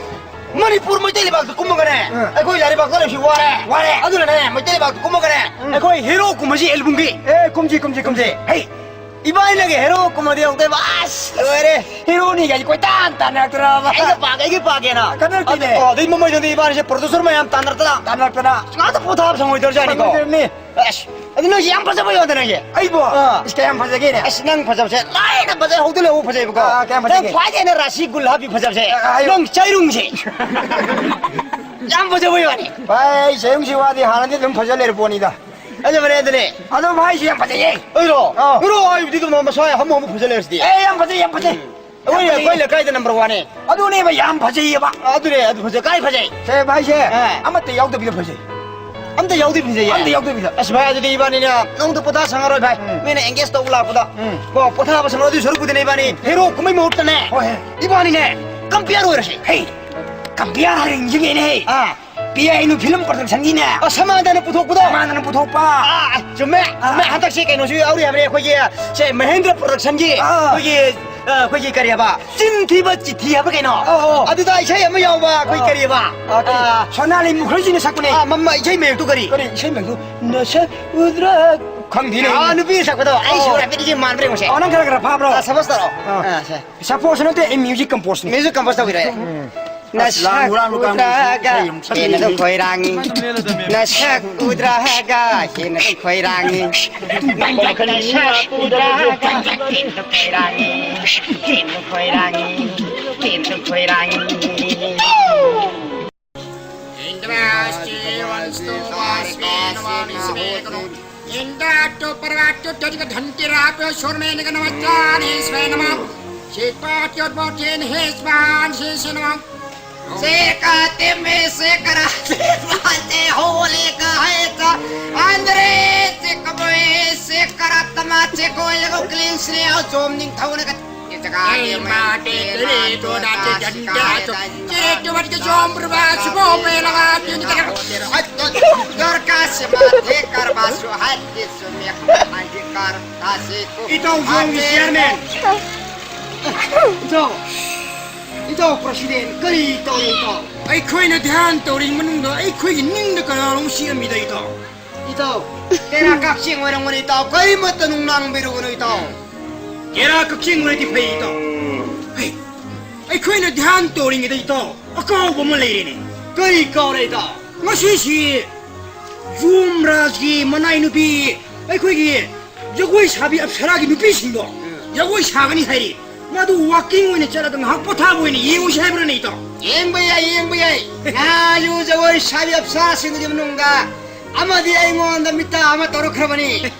ꯃꯅꯤꯄꯨꯔ ꯃꯩꯇꯩ ꯂꯩꯕꯥꯛꯇ ꯀꯨꯝꯃꯒꯅꯦ ꯑꯥ꯫ ꯑꯩꯈꯣꯏ ꯂꯥꯏꯔꯩꯄꯥꯛꯇ ꯂꯩꯕꯁꯤ ꯋꯥꯔꯦ꯫ ꯋꯥꯔꯦ꯫ ꯑꯗꯨꯅꯅꯦ ꯃꯩꯇꯩ ꯂꯩꯕꯥꯛꯇ ꯀꯨꯝꯃꯒꯅꯦ ꯎꯝ꯫ ꯑꯩꯈꯣꯏ ꯍꯦꯔꯣ ꯀꯨꯝꯍꯩꯁꯤ ꯑꯦꯜꯕꯝꯒꯤ꯫ ꯑꯦ, ꯀꯨꯝꯁꯤ, ꯀꯨꯝꯁꯤ, ꯀꯨꯝꯁꯤ꯫ ꯍꯩ! ꯏꯕꯥꯅꯤꯅꯒ ꯍꯦꯔꯣ ꯀꯨꯝꯃꯗꯤ ꯌꯥꯎꯗꯣꯏꯕ꯫ ꯑꯁ, ꯂꯣꯏꯔꯦ꯫ ꯍꯦꯔꯣꯅꯤ ꯀꯥꯏꯁꯦ ꯀꯣꯏꯇꯥꯟ ꯇꯥꯟꯅꯔꯛꯇ꯭ꯔꯕ꯫ ꯑꯩꯒ ꯄꯥꯒꯦ, ꯑꯩꯒ ꯄꯥꯒꯦꯅ꯫ ꯀꯟꯅ ꯀꯤꯅꯦ꯫ ꯑꯗꯨ, ꯑꯣ, ꯑꯗꯩ ꯃꯃꯩꯗꯗꯤ ꯏꯕꯥꯅꯤꯁꯦ producer ꯃꯌꯥꯝ ꯇꯥꯟꯅꯔꯛꯇꯅ꯫ ꯇꯥꯟꯅꯔꯛꯇꯅ꯫ ꯉꯥꯛꯇ ꯄꯣꯊꯥꯕ ꯁꯪꯉꯣꯏꯗꯧꯔꯖꯥꯠꯅꯤꯀꯣ꯫ ꯁꯪꯉꯣꯏꯗꯣꯔꯤꯕꯅꯤ꯫ ꯑꯁ, ꯑꯗꯨ ꯅꯪꯁꯦ ꯌꯥꯝ ꯐꯖꯕ ꯌꯥꯗ ꯅꯪꯁꯦ꯫ ꯑꯩꯕꯣ? ꯑꯥ꯫ ꯏꯁ, ꯀꯌꯥꯝ ꯐꯖꯒꯦꯅꯦ? ꯑꯁ, ꯅꯪ ꯐꯖꯕꯁꯦ ꯂꯥꯏꯅ ꯐꯖꯩ, ꯍꯧꯗꯤ ꯂꯧꯕ ꯐꯖꯩꯕꯀꯣ꯫ ꯑꯥ, ꯀꯌꯥꯝ ꯐꯖꯒꯦ? ꯅꯪ ꯈ꯭ꯋꯥꯏꯗꯒꯤ ꯍꯦꯟꯅ ꯔꯥꯁꯤ ꯒꯨꯂꯥꯕꯤ ꯐꯖꯕꯁꯦ꯫ ꯑꯥ, ꯍꯥꯏꯌꯨ꯫ ꯅꯪ ꯆꯩꯔꯨꯡꯁꯦ꯫ ꯌꯥꯝ ꯐꯖꯕ ꯋꯥꯅꯤ꯫ ꯚꯥꯏ, ꯆꯩꯔꯨꯡꯁꯤ ꯋꯥꯗꯤ ꯍꯥꯟꯅꯗꯤ ꯑꯗꯨꯝ ꯐꯖ ꯂꯩꯔ ꯄꯣꯠꯅꯤꯗ꯫ ꯑꯗꯨ ꯐꯔꯦ, ꯑꯗꯨꯅꯦ꯫ ꯑꯗꯣ ꯚꯥꯏꯁꯤ ꯌꯥꯝ ꯐꯖꯩꯌꯦ꯫ ꯑꯩꯔꯣ? ꯑꯥ꯫ ꯍꯦꯔꯣ ꯍꯥꯏꯕꯗꯤ ꯑꯗꯨꯝ ꯃꯁꯥ ꯍꯝꯃꯨ ꯍꯝꯃꯨ ꯐꯖ ꯂꯩꯔꯁꯤꯗꯤ꯫ ꯑꯦ, ꯌꯥꯝ ꯐꯖꯩ, ꯌꯥꯝ ꯐꯖꯩ꯫ ꯑꯩꯈꯣꯏ, ꯌꯥꯝ ꯐꯖꯩꯌꯦ꯫ ꯑꯩꯈꯣꯏ ꯂꯩꯀꯥꯏꯗ number one ꯅꯦ꯫ ꯑꯗꯨꯅꯦꯕ ꯌꯥꯝ ꯐꯖꯩꯌꯦꯕ꯫ ꯑꯗꯨꯅꯦ, ꯑꯗꯨ ꯐꯖꯩ꯫ ꯀꯥꯏ ꯐꯖꯩ? ꯁꯦ, ꯚꯥꯏꯁꯦ, ꯑꯥ꯫ ꯑꯃꯠꯇ ꯌꯥꯎꯗꯕꯤꯗ ꯐꯖꯩ꯫ ꯑꯝꯇ ꯌꯥꯎꯗꯕꯤ ꯐꯖꯩꯌꯦ? ꯑꯝꯇ ꯌꯥꯎꯗꯕꯤꯗ꯫ ꯑꯁ, ꯚꯥꯏ, ꯑꯗꯨꯗꯤ ꯏꯕꯥꯅꯤꯅ ꯅꯉꯣꯟꯗ ꯄꯣꯊꯥ ꯁꯪꯉꯔꯣꯏ, ꯚꯥꯏ꯫ ꯎꯝ꯫ ꯃꯤꯅ engage ꯇꯧꯕ ꯂꯥꯛꯄꯗ꯫ ꯎꯝ꯫ ꯀꯣ, ꯄꯣꯊꯥꯕ ꯁꯪꯉꯔꯣꯏ, ꯑꯗꯨꯏ ꯁꯔꯨꯛꯄꯨꯗꯤꯅꯦ ꯏꯕꯥꯅꯤ ꯎꯝ꯫ ꯍꯦꯔꯣ ꯀꯨꯝꯍꯩ ꯃꯍꯨꯠꯇꯅꯦ꯫ ꯍꯣꯏ, ꯍꯣꯏ꯫ ꯏꯕꯥꯅꯤꯅꯦ compare ꯑꯣꯏꯔꯁꯤ꯫ ꯍꯦ, compare ꯍꯥꯏꯔ ꯅꯤꯡꯁꯤꯡꯉꯦꯅꯦ, ꯍꯦ꯫ ꯑꯥ꯫ ꯄꯤ ꯑꯥꯏ ꯅꯨ ꯐꯤꯂꯝ ꯄ꯭ꯔꯗꯛꯁꯟꯒꯤꯅꯦ꯫ ꯑ, ꯁꯃꯥꯟꯗꯅ ꯄꯨꯊꯣꯛꯄꯗꯣ꯫ ꯁꯃꯥꯟꯗꯅ ꯄꯨꯊꯣꯛꯄ꯫ ꯑꯥ, ꯑ, ꯆꯨꯝꯃꯦ, ꯑꯥ꯫ ꯆꯨꯝꯃꯦ꯫ ꯍꯟꯗꯛꯁꯤ ꯀꯩꯅꯣꯁꯨ ꯌꯥꯎꯔꯤ ꯍꯥꯏꯕꯅꯦ, ꯑꯩꯈꯣꯏꯒꯤ, ꯁꯦ, ꯃꯍꯦꯟꯗ꯭ꯔ ꯄ꯭ꯔꯗꯛꯁꯟꯒꯤ, ꯑꯥ꯫ ꯑꯩꯈꯣꯏꯒꯤ, ꯑ, ꯑꯩꯈꯣꯏꯒꯤ ꯀꯔꯤ ꯍꯥꯏꯕ? ꯆꯤꯟ ꯊꯤꯕ ꯆꯤꯊꯤ ꯍꯥꯏꯕ ꯀꯩꯅꯣ? ꯑꯧ, ꯑꯧ꯫ ꯑꯗꯨꯗ ꯏꯁꯩ ꯑꯃ ꯌꯥꯎꯕ, ꯑꯩꯈꯣꯏ ꯑꯥ꯫ ꯀꯔꯤ ꯍꯥꯏꯕ? ꯑꯥ, ꯀꯔꯤ? ꯑꯥ꯫ ꯁꯣꯅꯥꯂꯤ ꯃꯨꯈꯔꯖꯤꯅ ꯁꯛꯄꯅꯦ꯫ ꯑꯥ, ꯃꯝꯃ, ꯏꯁꯩ ꯃꯌꯦꯛꯇꯨ ꯀꯔꯤ? ꯀꯔꯤ ꯏꯁꯩ ꯃꯌꯦꯛꯇꯨ? ꯅꯁꯛ ꯎꯗ꯭ꯔ ꯈꯪꯗꯦꯅꯦ꯫ ꯑꯥ, ꯅꯨꯄꯤ ꯁꯛꯄꯗꯣ꯫ ꯑꯩ ꯑꯣ꯫ ꯁꯨꯔ ꯍꯥꯏꯐꯦꯠ ꯌꯦꯡ ꯃꯥꯟꯕ꯭ꯔꯥ ꯌꯦꯡꯉꯨꯁꯦ꯫ ꯑꯣ, ꯅꯪ ꯈꯔ ꯈꯔ ꯐꯥꯕ꯭ꯔꯣ? ꯑꯥ, ꯁꯄꯣꯁ ꯇꯧꯔꯣ꯫ ꯑꯥ꯫ ꯑꯥ, ꯁꯦ꯫ ꯁꯄꯣꯁ ꯅꯠꯇꯦ, ꯑꯩ ꯃ꯭ꯌꯨꯖꯤꯛ ꯀꯝꯄꯣꯖꯅꯤ꯫ ꯃ꯭ꯌꯨꯖꯤꯛ ꯀꯝꯄꯣꯖ ꯇꯧꯕꯤꯔꯦ꯫ ꯎꯝ꯫ ꯑꯁ, ꯂꯥꯡ ꯍꯨꯔꯥꯟꯕ ꯀꯥꯡꯕꯨꯁꯤ ꯅꯁꯛ ꯎꯗ꯭ꯔꯒ ꯏꯁꯩ ꯑꯃꯨꯛ ꯁꯛꯂꯤ꯫ ꯍꯦꯟꯅ ꯑꯗꯨꯝ ꯈꯣꯏꯔꯥꯡꯉꯤ꯫ ꯅꯁꯛ ꯎꯗ꯭ꯔꯒ ꯍꯦꯟꯅ ꯑꯗꯨꯝ ꯈꯣꯏꯔꯥꯡꯉꯤ꯫ ꯅꯁꯛ ꯎꯗ꯭ꯔꯒ ꯍꯦꯟꯅ ꯈꯣꯏꯔꯥꯡꯉꯤ꯫ ꯍꯦꯟꯅ ꯈꯣꯏꯔꯥꯡꯉꯤ꯫ ꯍꯦꯟꯅ ꯈꯣꯏꯔꯥꯡꯉꯤ꯫ ꯏꯟꯗ꯭ꯔꯥꯁ꯭ꯇꯦ ꯋꯟꯁ꯭ꯇꯣ ꯋꯥꯁ꯭ꯃꯦ ꯅꯃꯥꯃꯤ ꯁꯃꯦ ꯀꯅꯣ꯫ ꯏꯟꯗ꯭ꯔꯥꯇꯣ ꯄꯔꯋꯥꯇꯣ ꯇꯣ ꯙꯟꯇꯦ ꯔꯥꯄ ꯁꯣꯔꯃꯦ ꯅꯒ ꯅꯃ ꯆꯥꯅꯤ ꯁ꯭ꯋꯦ ꯅꯃ꯫ ꯁꯤꯠꯄꯥꯇ꯭ꯌꯣ ꯕꯣꯇꯦꯟ ꯍꯦꯁ꯭ꯕꯥꯟ ꯁꯤ ꯁꯤ ꯅꯃ꯫ ꯁꯦ ꯀꯥ ꯇꯦ ꯃꯦ ꯁꯦ ꯀꯔꯥ ꯁꯦ ꯁꯥ ꯁꯦ ꯍꯣ ꯂꯦ ꯀꯥ ꯍꯦ ꯁꯥ꯫ ꯑꯟꯗ꯭ꯔꯦ ꯁꯦ ꯀꯕꯣ ꯁꯦ ꯀꯔꯥ ꯇꯃꯥ ꯁꯦ ꯀꯣꯏ ꯂꯒꯣ ꯀ꯭ꯂꯤꯟ ꯁ꯭ꯂꯦ ꯍꯣ ꯖꯣꯝ ꯅꯤꯡꯊꯧꯅꯒ꯫ ꯏꯇꯥꯎ ꯖꯣꯝꯒꯤ ꯆꯤꯌꯔꯃꯦꯟ꯫ ꯏꯇꯥꯎ, ꯏꯇꯥꯎ ꯄ꯭ꯔꯁꯤꯗꯦꯟ, ꯀꯔꯤ ꯇꯧꯔꯤ ꯏꯇꯥꯎ? ꯑꯩꯈꯣꯏꯅ ꯙ꯭ꯌꯥꯟ ꯇꯧꯔꯤ ꯃꯅꯨꯡꯗ ꯑꯩꯈꯣꯏꯒꯤ ꯅꯤꯡꯗ ꯀꯅꯥꯅꯣꯝ ꯆꯤꯛꯑꯝꯃꯤꯗ ꯏꯇꯥꯎ꯫ ꯏꯇꯥꯎ, ꯇꯦꯔꯥ ꯀꯛꯆꯦꯡ ꯑꯣꯏꯔꯝꯒꯅꯤ ꯏꯇꯥꯎ, ꯀꯔꯤꯃꯠꯇ ꯅꯨꯡꯅꯥꯡꯕꯤꯔꯨꯒꯅꯨ ꯏꯇꯥꯎ꯫ ꯇꯦꯔꯥ ꯀꯛꯆꯦꯡ ꯑꯣꯏꯔꯗꯤ ꯐꯩ ꯏꯇꯥꯎ꯫ ꯍꯩ, ꯑꯩꯈꯣꯏꯅ ꯙ꯭ꯌꯥꯟ ꯇꯧꯔꯤꯉꯩꯗ ꯏꯇꯥꯎ, ꯑꯀꯥꯎꯕ ꯑꯃ ꯂꯩꯔꯦꯅꯦ꯫ ꯀꯔꯤ ꯀꯥꯎꯔꯦ ꯏꯇꯥꯎ? ꯉꯁꯤꯁꯤ ꯌꯨꯝꯔꯥꯖꯒꯤ ꯃꯅꯥꯏ ꯅꯨꯄꯤ ꯑꯩꯈꯣꯏꯒꯤ ꯖꯒꯣꯏ ꯁꯥꯕꯤ ꯑꯞꯁꯔꯥꯒꯤ ꯅꯨꯄꯤꯁꯤꯡꯗꯣ ꯎꯝ꯫ ꯖꯒꯣꯏ ꯁꯥꯒꯅꯤ ꯍꯥꯏꯔꯤ꯫ ꯃꯗꯨ ꯋꯥꯀꯤꯡ ꯑꯣꯏꯅ ꯆꯠꯂꯒ ꯉꯥꯏꯍꯥꯛ ꯄꯣꯊꯥꯕ ꯑꯣꯏꯅ ꯌꯦꯡꯉꯨꯁꯤ ꯍꯥꯏꯕ꯭ꯔꯅꯦ ꯏꯇꯥꯎ? ꯌꯦꯡꯕ ꯌꯥꯏ, ꯌꯦꯡꯕ ꯌꯥꯏ꯫ ꯉꯥꯁꯨ ꯖꯒꯣꯏ ꯁꯥꯕꯤ ꯑꯞꯁꯔꯥꯁꯤꯡꯗꯨꯒꯤ ꯃꯅꯨꯡꯗ ꯑꯃꯗꯤ ꯑꯩꯉꯣꯟꯗ ꯃꯤꯠꯇ ꯑꯃ ꯇꯧꯔꯛꯈ꯭ꯔꯕꯅꯤ꯫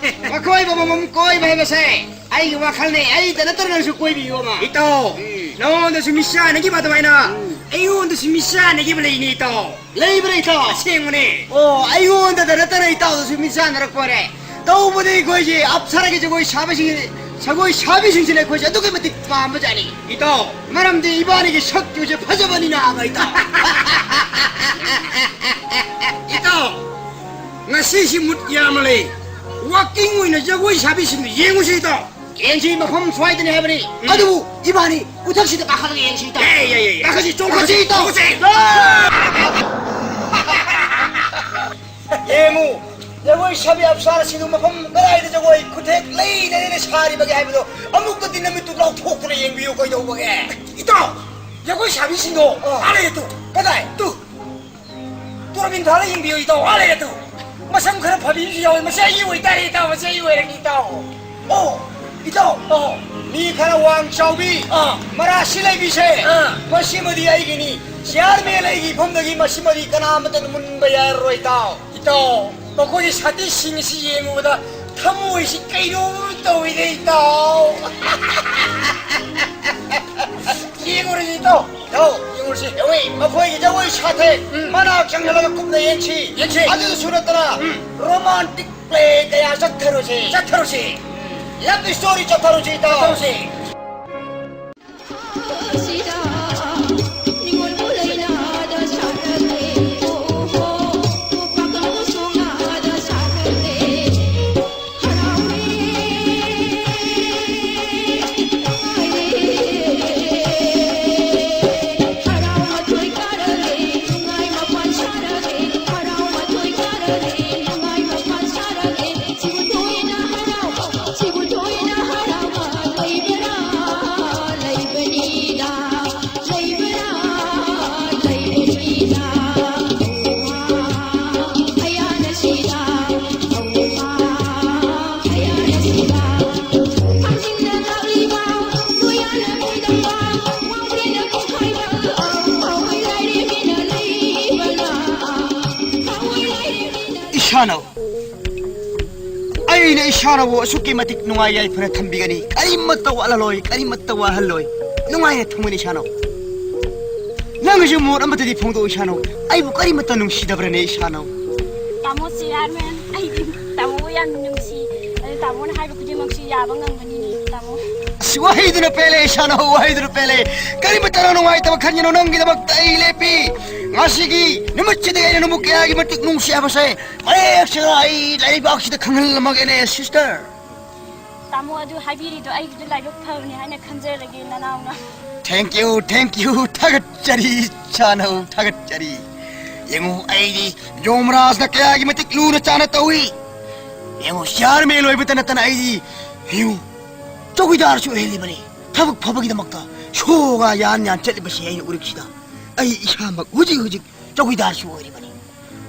ꯃꯈꯣꯏꯕꯨ ꯑꯃꯃꯝ ꯀꯣꯏꯕ ꯍꯥꯏꯕꯁꯦ ꯑꯩꯒꯤ ꯋꯥꯈꯜꯅꯦ꯫ ꯑꯩꯗ ꯅꯠꯇꯅ ꯅꯪꯁꯨ ꯀꯣꯏꯕꯤꯌꯨ ꯑꯃ꯫ ꯏꯇꯥꯎ, ꯎꯝ꯫ ꯅꯉꯣꯟꯗꯁꯨ ꯃꯤꯠ ꯆꯥꯟꯅꯈꯤꯕ ꯑꯗꯨꯃꯥꯏꯅ ꯎꯝ꯫ ꯑꯩꯉꯣꯟꯗꯁꯨ ꯃꯤꯠ ꯆꯥꯟꯅꯈꯤꯕ ꯂꯩꯅꯤ ꯏꯇꯥꯎ꯫ ꯂꯩꯕ꯭ꯔꯥ ꯏꯇꯥꯎ? ꯑꯁꯦꯡꯕꯅꯦ꯫ ꯑꯣ, ꯑꯩꯉꯣꯟꯗꯗ ꯅꯠꯇꯅ ꯏꯇꯥꯎꯗꯁꯨ ꯃꯤꯠ ꯆꯥꯟꯅꯔꯛꯄꯔꯦ꯫ ꯇꯧꯕꯗꯤ ꯑꯩꯈꯣꯏꯁꯦ ꯑꯞꯁꯔꯥꯒꯤ ꯖꯒꯣꯏ ꯁꯥꯕꯁꯤꯡ, ꯁꯒꯣꯏ ꯁꯥꯕꯤꯁꯤꯡꯁꯤꯅ ꯑꯩꯈꯣꯏꯁꯦ ꯑꯗꯨꯛꯀꯤ ꯃꯇꯤꯛ ꯄꯥꯝꯕꯖꯥꯠꯅꯤ꯫ ꯏꯇꯥꯎ꯫ ꯃꯔꯝꯗꯤ ꯏꯕꯥꯅꯤꯒꯤ ꯁꯛ ꯆꯨꯁꯦ ꯐꯖꯕꯅꯤꯅ ꯍꯥꯏꯕ ꯏꯇꯥꯎ꯫ ꯏꯇꯥꯎ, ꯉꯁꯤꯁꯤ ꯃꯨꯠ ꯌꯥꯝꯅ ꯂꯩ꯫ ꯋꯥꯀꯤꯡ ꯑꯣꯏꯅ ꯖꯒꯣꯏ ꯁꯥꯕꯤꯁꯤꯡꯗꯨ ꯌꯦꯡꯉꯨꯁꯤ ꯏꯇꯥꯎ꯫ ꯌꯦꯡꯁꯤ, ꯃꯐꯝ ꯁ꯭ꯋꯥꯏꯗꯅꯤ ꯍꯥꯏꯕꯅꯤ꯫ ꯎꯝ꯫ ꯑꯗꯨꯕꯨ ꯏꯕꯥꯅꯤ ꯎꯊꯛꯁꯤꯗ ꯀꯥꯈꯠꯂꯒ ꯌꯦꯡꯁꯤ ꯏꯇꯥꯎ꯫ ꯌꯥꯏ, ꯌꯥꯏ, ꯌꯥꯏ꯫ ꯀꯥꯈꯠꯁꯤ, ꯆꯣꯡꯈꯠꯁꯤ ꯏꯇꯥꯎ꯫ ꯆꯣꯡꯈꯠꯁꯤ꯫ ꯌꯦꯡꯉꯨ, ꯖꯒꯣꯏ ꯁꯥꯕꯤ ꯑꯞꯁꯥꯔꯁꯤꯡꯗꯨ ꯃꯐꯝ ꯀꯗꯥꯏꯗ ꯖꯒꯣꯏ ꯈꯨꯊꯦꯛ ꯂꯩ ꯂꯩꯅ ꯁꯥꯔꯤꯕꯒꯦ ꯍꯥꯏꯕꯗꯨ ꯑꯃꯨꯛꯇꯗꯤ ꯅꯃꯤꯠꯇꯨ ꯂꯥꯎꯊꯣꯛꯇꯨꯅ ꯌꯦꯡꯕꯤꯌꯨ ꯀꯩꯗꯧꯕꯒꯦ? ꯏꯇꯥꯎ, ꯖꯒꯣꯏ ꯁꯥꯕꯤꯁꯤꯡꯗꯣ ꯑꯥ꯫ ꯑꯥ ꯂꯩꯔꯦ ꯇꯨ꯫ ꯀꯗꯥꯏ? ꯇꯨ꯫ ꯇꯨꯔꯕꯤꯟ ꯊꯥꯜꯂ ꯌꯦꯡꯕꯤꯌꯨ ꯏꯇꯥꯎ, ꯑꯥ ꯂꯩꯔꯦ ꯇꯨ꯫ ꯃꯁꯝ ꯈꯔ ꯐꯕꯤ ꯑꯃꯁꯨ ꯌꯥꯎꯋꯦ, ꯃꯁꯤ ꯑꯩꯒꯤ ꯑꯣꯏꯇꯥꯔꯦ ꯏꯇꯥꯎ, ꯃꯁꯤ ꯑꯩꯒꯤ ꯑꯣꯏꯔꯒꯦ ꯏꯇꯥꯎ꯫ ꯑꯣ, ꯏꯇꯥꯎ꯫ ꯑꯣ꯫ ꯃꯤ ꯈꯔ ꯋꯥꯡ ꯆꯥꯎꯕꯤ, ꯑꯥ꯫ ꯃꯔꯥꯁꯤ ꯂꯩꯕꯤꯁꯦ, ꯑꯥ꯫ ꯃꯁꯤꯃꯗꯤ ꯑꯩꯒꯤꯅꯤ꯫ ꯆꯤꯌꯥꯔꯃꯦꯟ ꯑꯩꯒꯤ ꯏꯐꯝꯗꯒꯤ ꯃꯁꯤꯃꯗꯤ ꯀꯅꯥ ꯑꯃꯠꯇꯅ ꯃꯨꯟꯕ ꯌꯥꯔꯔꯣꯏ ꯏꯇꯥꯎ꯫ ꯏꯇꯥꯎ, ꯃꯈꯣꯏꯒꯤ ꯁꯥꯇꯤꯁꯤꯡ ꯑꯁꯤ ꯌꯦꯡꯉꯨꯕꯗ ꯊꯃꯣꯏꯁꯤ ꯀꯩꯅꯣꯝ ꯇꯧꯏꯗ ꯏꯇꯥꯎ꯫ ꯌꯦꯡꯉꯨꯔꯁꯤ ꯏꯇꯥꯎ꯫ ꯏꯇꯥꯎ, ꯌꯦꯡꯉꯨꯔꯁꯤ꯫ ꯌꯦꯡꯉꯨꯏ, ꯃꯈꯣꯏꯒꯤ ꯖꯒꯣꯏ ꯁꯥꯊꯦꯛ ꯎꯝ꯫ ꯃꯅꯥꯛ ꯆꯪꯁꯤꯜꯂꯒ ꯀꯨꯞꯅ ꯌꯦꯡꯁꯤ꯫ ꯌꯦꯡꯁꯤ꯫ ꯑꯗꯨꯗꯁꯨ ꯅꯠꯇꯅ ꯎꯝ꯫ ꯔꯣꯃꯥꯟꯇꯤꯛ ꯄ꯭ꯂꯦ ꯀꯌꯥ ꯆꯠꯊꯔꯨꯁꯤ꯫ ꯆꯠꯊꯔꯨꯁꯤ꯫ ꯂꯚ ꯁ꯭ꯇꯣꯔꯤ ꯆꯠꯊꯔꯨꯁꯤ ꯏꯇꯥꯎ꯫ ꯆꯠꯊꯔꯨꯁꯤ꯫ ꯏꯁꯥꯅꯧ, ꯑꯩꯅ ꯏꯁꯥꯅꯕꯨ ꯑꯁꯨꯛꯀꯤ ꯃꯇꯤꯛ ꯅꯨꯡꯉꯥꯏ ꯌꯥꯏꯐꯅ ꯊꯝꯕꯤꯒꯅꯤ꯫ ꯀꯔꯤꯃꯠꯇ ꯋꯥꯠꯍꯜꯂꯣꯏ, ꯀꯔꯤꯃꯠꯇ ꯋꯥꯍꯜꯂꯣꯏ꯫ ꯅꯨꯡꯉꯥꯏꯅ ꯊꯝꯒꯅꯤ ꯏꯁꯥꯅꯧ꯫ ꯅꯪꯒꯤꯁꯨ ꯃꯣꯠ ꯑꯃꯠꯇꯗꯤ ꯐꯣꯡꯗꯣꯛꯎ ꯏꯁꯥꯅꯧ꯫ ꯑꯩꯕꯨ ꯀꯔꯤꯃꯠꯇ ꯅꯨꯡꯁꯤꯗꯕ꯭ꯔꯅꯦ ꯏꯁꯥꯅꯧ? ꯇꯥꯃꯣ ꯆꯤꯌꯥꯔꯃꯦꯟ, ꯑꯩꯗꯤ ꯇꯥꯃꯣꯕꯨ ꯌꯥꯝ ꯅꯨꯡꯁꯤ꯫ ꯑꯗꯨ ꯇꯥꯃꯣꯅ ꯍꯥꯏꯕ ꯈꯨꯗꯤꯡꯃꯛꯁꯨ ꯌꯥꯕ ꯉꯝꯒꯅꯤ ꯇꯥꯃꯣ꯫ ꯑꯁ, ꯋꯥꯍꯩꯗꯨꯅ ꯄꯦꯜꯂꯦ ꯏꯁꯥꯅꯧ, ꯋꯥꯍꯩꯗꯨꯅ ꯄꯦꯜꯂꯦ꯫ ꯀꯔꯤꯃꯠꯇ ꯅꯪ ꯅꯨꯡꯉꯥꯏꯇꯕ ꯈꯟꯒꯅꯨ, ꯅꯪꯒꯤꯗꯃꯛꯇ ꯑꯩ ꯂꯦꯞꯄꯤ꯫ ꯉꯁꯤꯒꯤ ꯅꯨꯃꯤꯠꯁꯤꯗꯒꯤ ꯑꯩꯅ ꯅꯪꯕꯨ ꯀꯌꯥꯒꯤ ꯃꯇꯤꯛ ꯅꯨꯡꯁꯤ ꯍꯥꯏꯕꯁꯦ ꯃꯌꯦꯛ ꯁꯦꯡꯅ ꯑꯩ ꯂꯩꯕꯥꯛꯁꯤꯗ ꯈꯪꯍꯜꯂꯝꯃꯒꯦꯅꯦ, sister꯫ ꯇꯥꯃꯣ, ꯑꯗꯨ ꯍꯥꯏꯕꯤꯔꯤꯗꯣ ꯑꯩꯒꯤꯗꯤ ꯂꯥꯏꯕꯛ ꯐꯕꯅꯤ ꯍꯥꯏꯅ ꯈꯟꯖꯔꯒꯦ, ꯅꯅꯥꯎꯅ꯫ Thank you, thank you꯫ ꯊꯥꯒꯠꯆꯔꯤ, ꯏꯁꯥꯅꯧ, ꯊꯥꯒꯠꯆꯔꯤ꯫ ꯌꯦꯡꯉꯨ, ꯑꯩꯗꯤ ꯌꯣꯃꯔꯥꯖꯅ ꯀꯌꯥꯒꯤ ꯃꯇꯤꯛ ꯂꯨꯅ ꯆꯥꯅ ꯇꯧꯏ꯫ ꯌꯦꯡꯉꯨ, chairman ꯑꯣꯏꯕꯇ ꯅꯠꯇꯅ ꯑꯩꯗꯤ, ꯌꯦꯡꯉꯨ, ꯆꯧꯀꯤꯗꯥꯔꯁꯨ ꯑꯣꯏꯍꯜꯂꯤꯕꯅꯤ꯫ ꯊꯕꯛ ꯐꯕꯒꯤꯗꯃꯛꯇ ꯁꯣꯒ ꯌꯥꯟ ꯌꯥꯟ ꯆꯠꯂꯤꯕꯁꯤ ꯑꯩꯅ ꯎꯔꯤꯁꯤꯗ꯫ ꯑꯩ ꯏꯁꯥꯃꯛ ꯍꯧꯖꯤꯛ ꯍꯧꯖꯤꯛ ꯆꯧꯀꯤꯗꯥꯔꯁꯨ ꯑꯣꯏꯔꯤꯕꯅꯤ꯫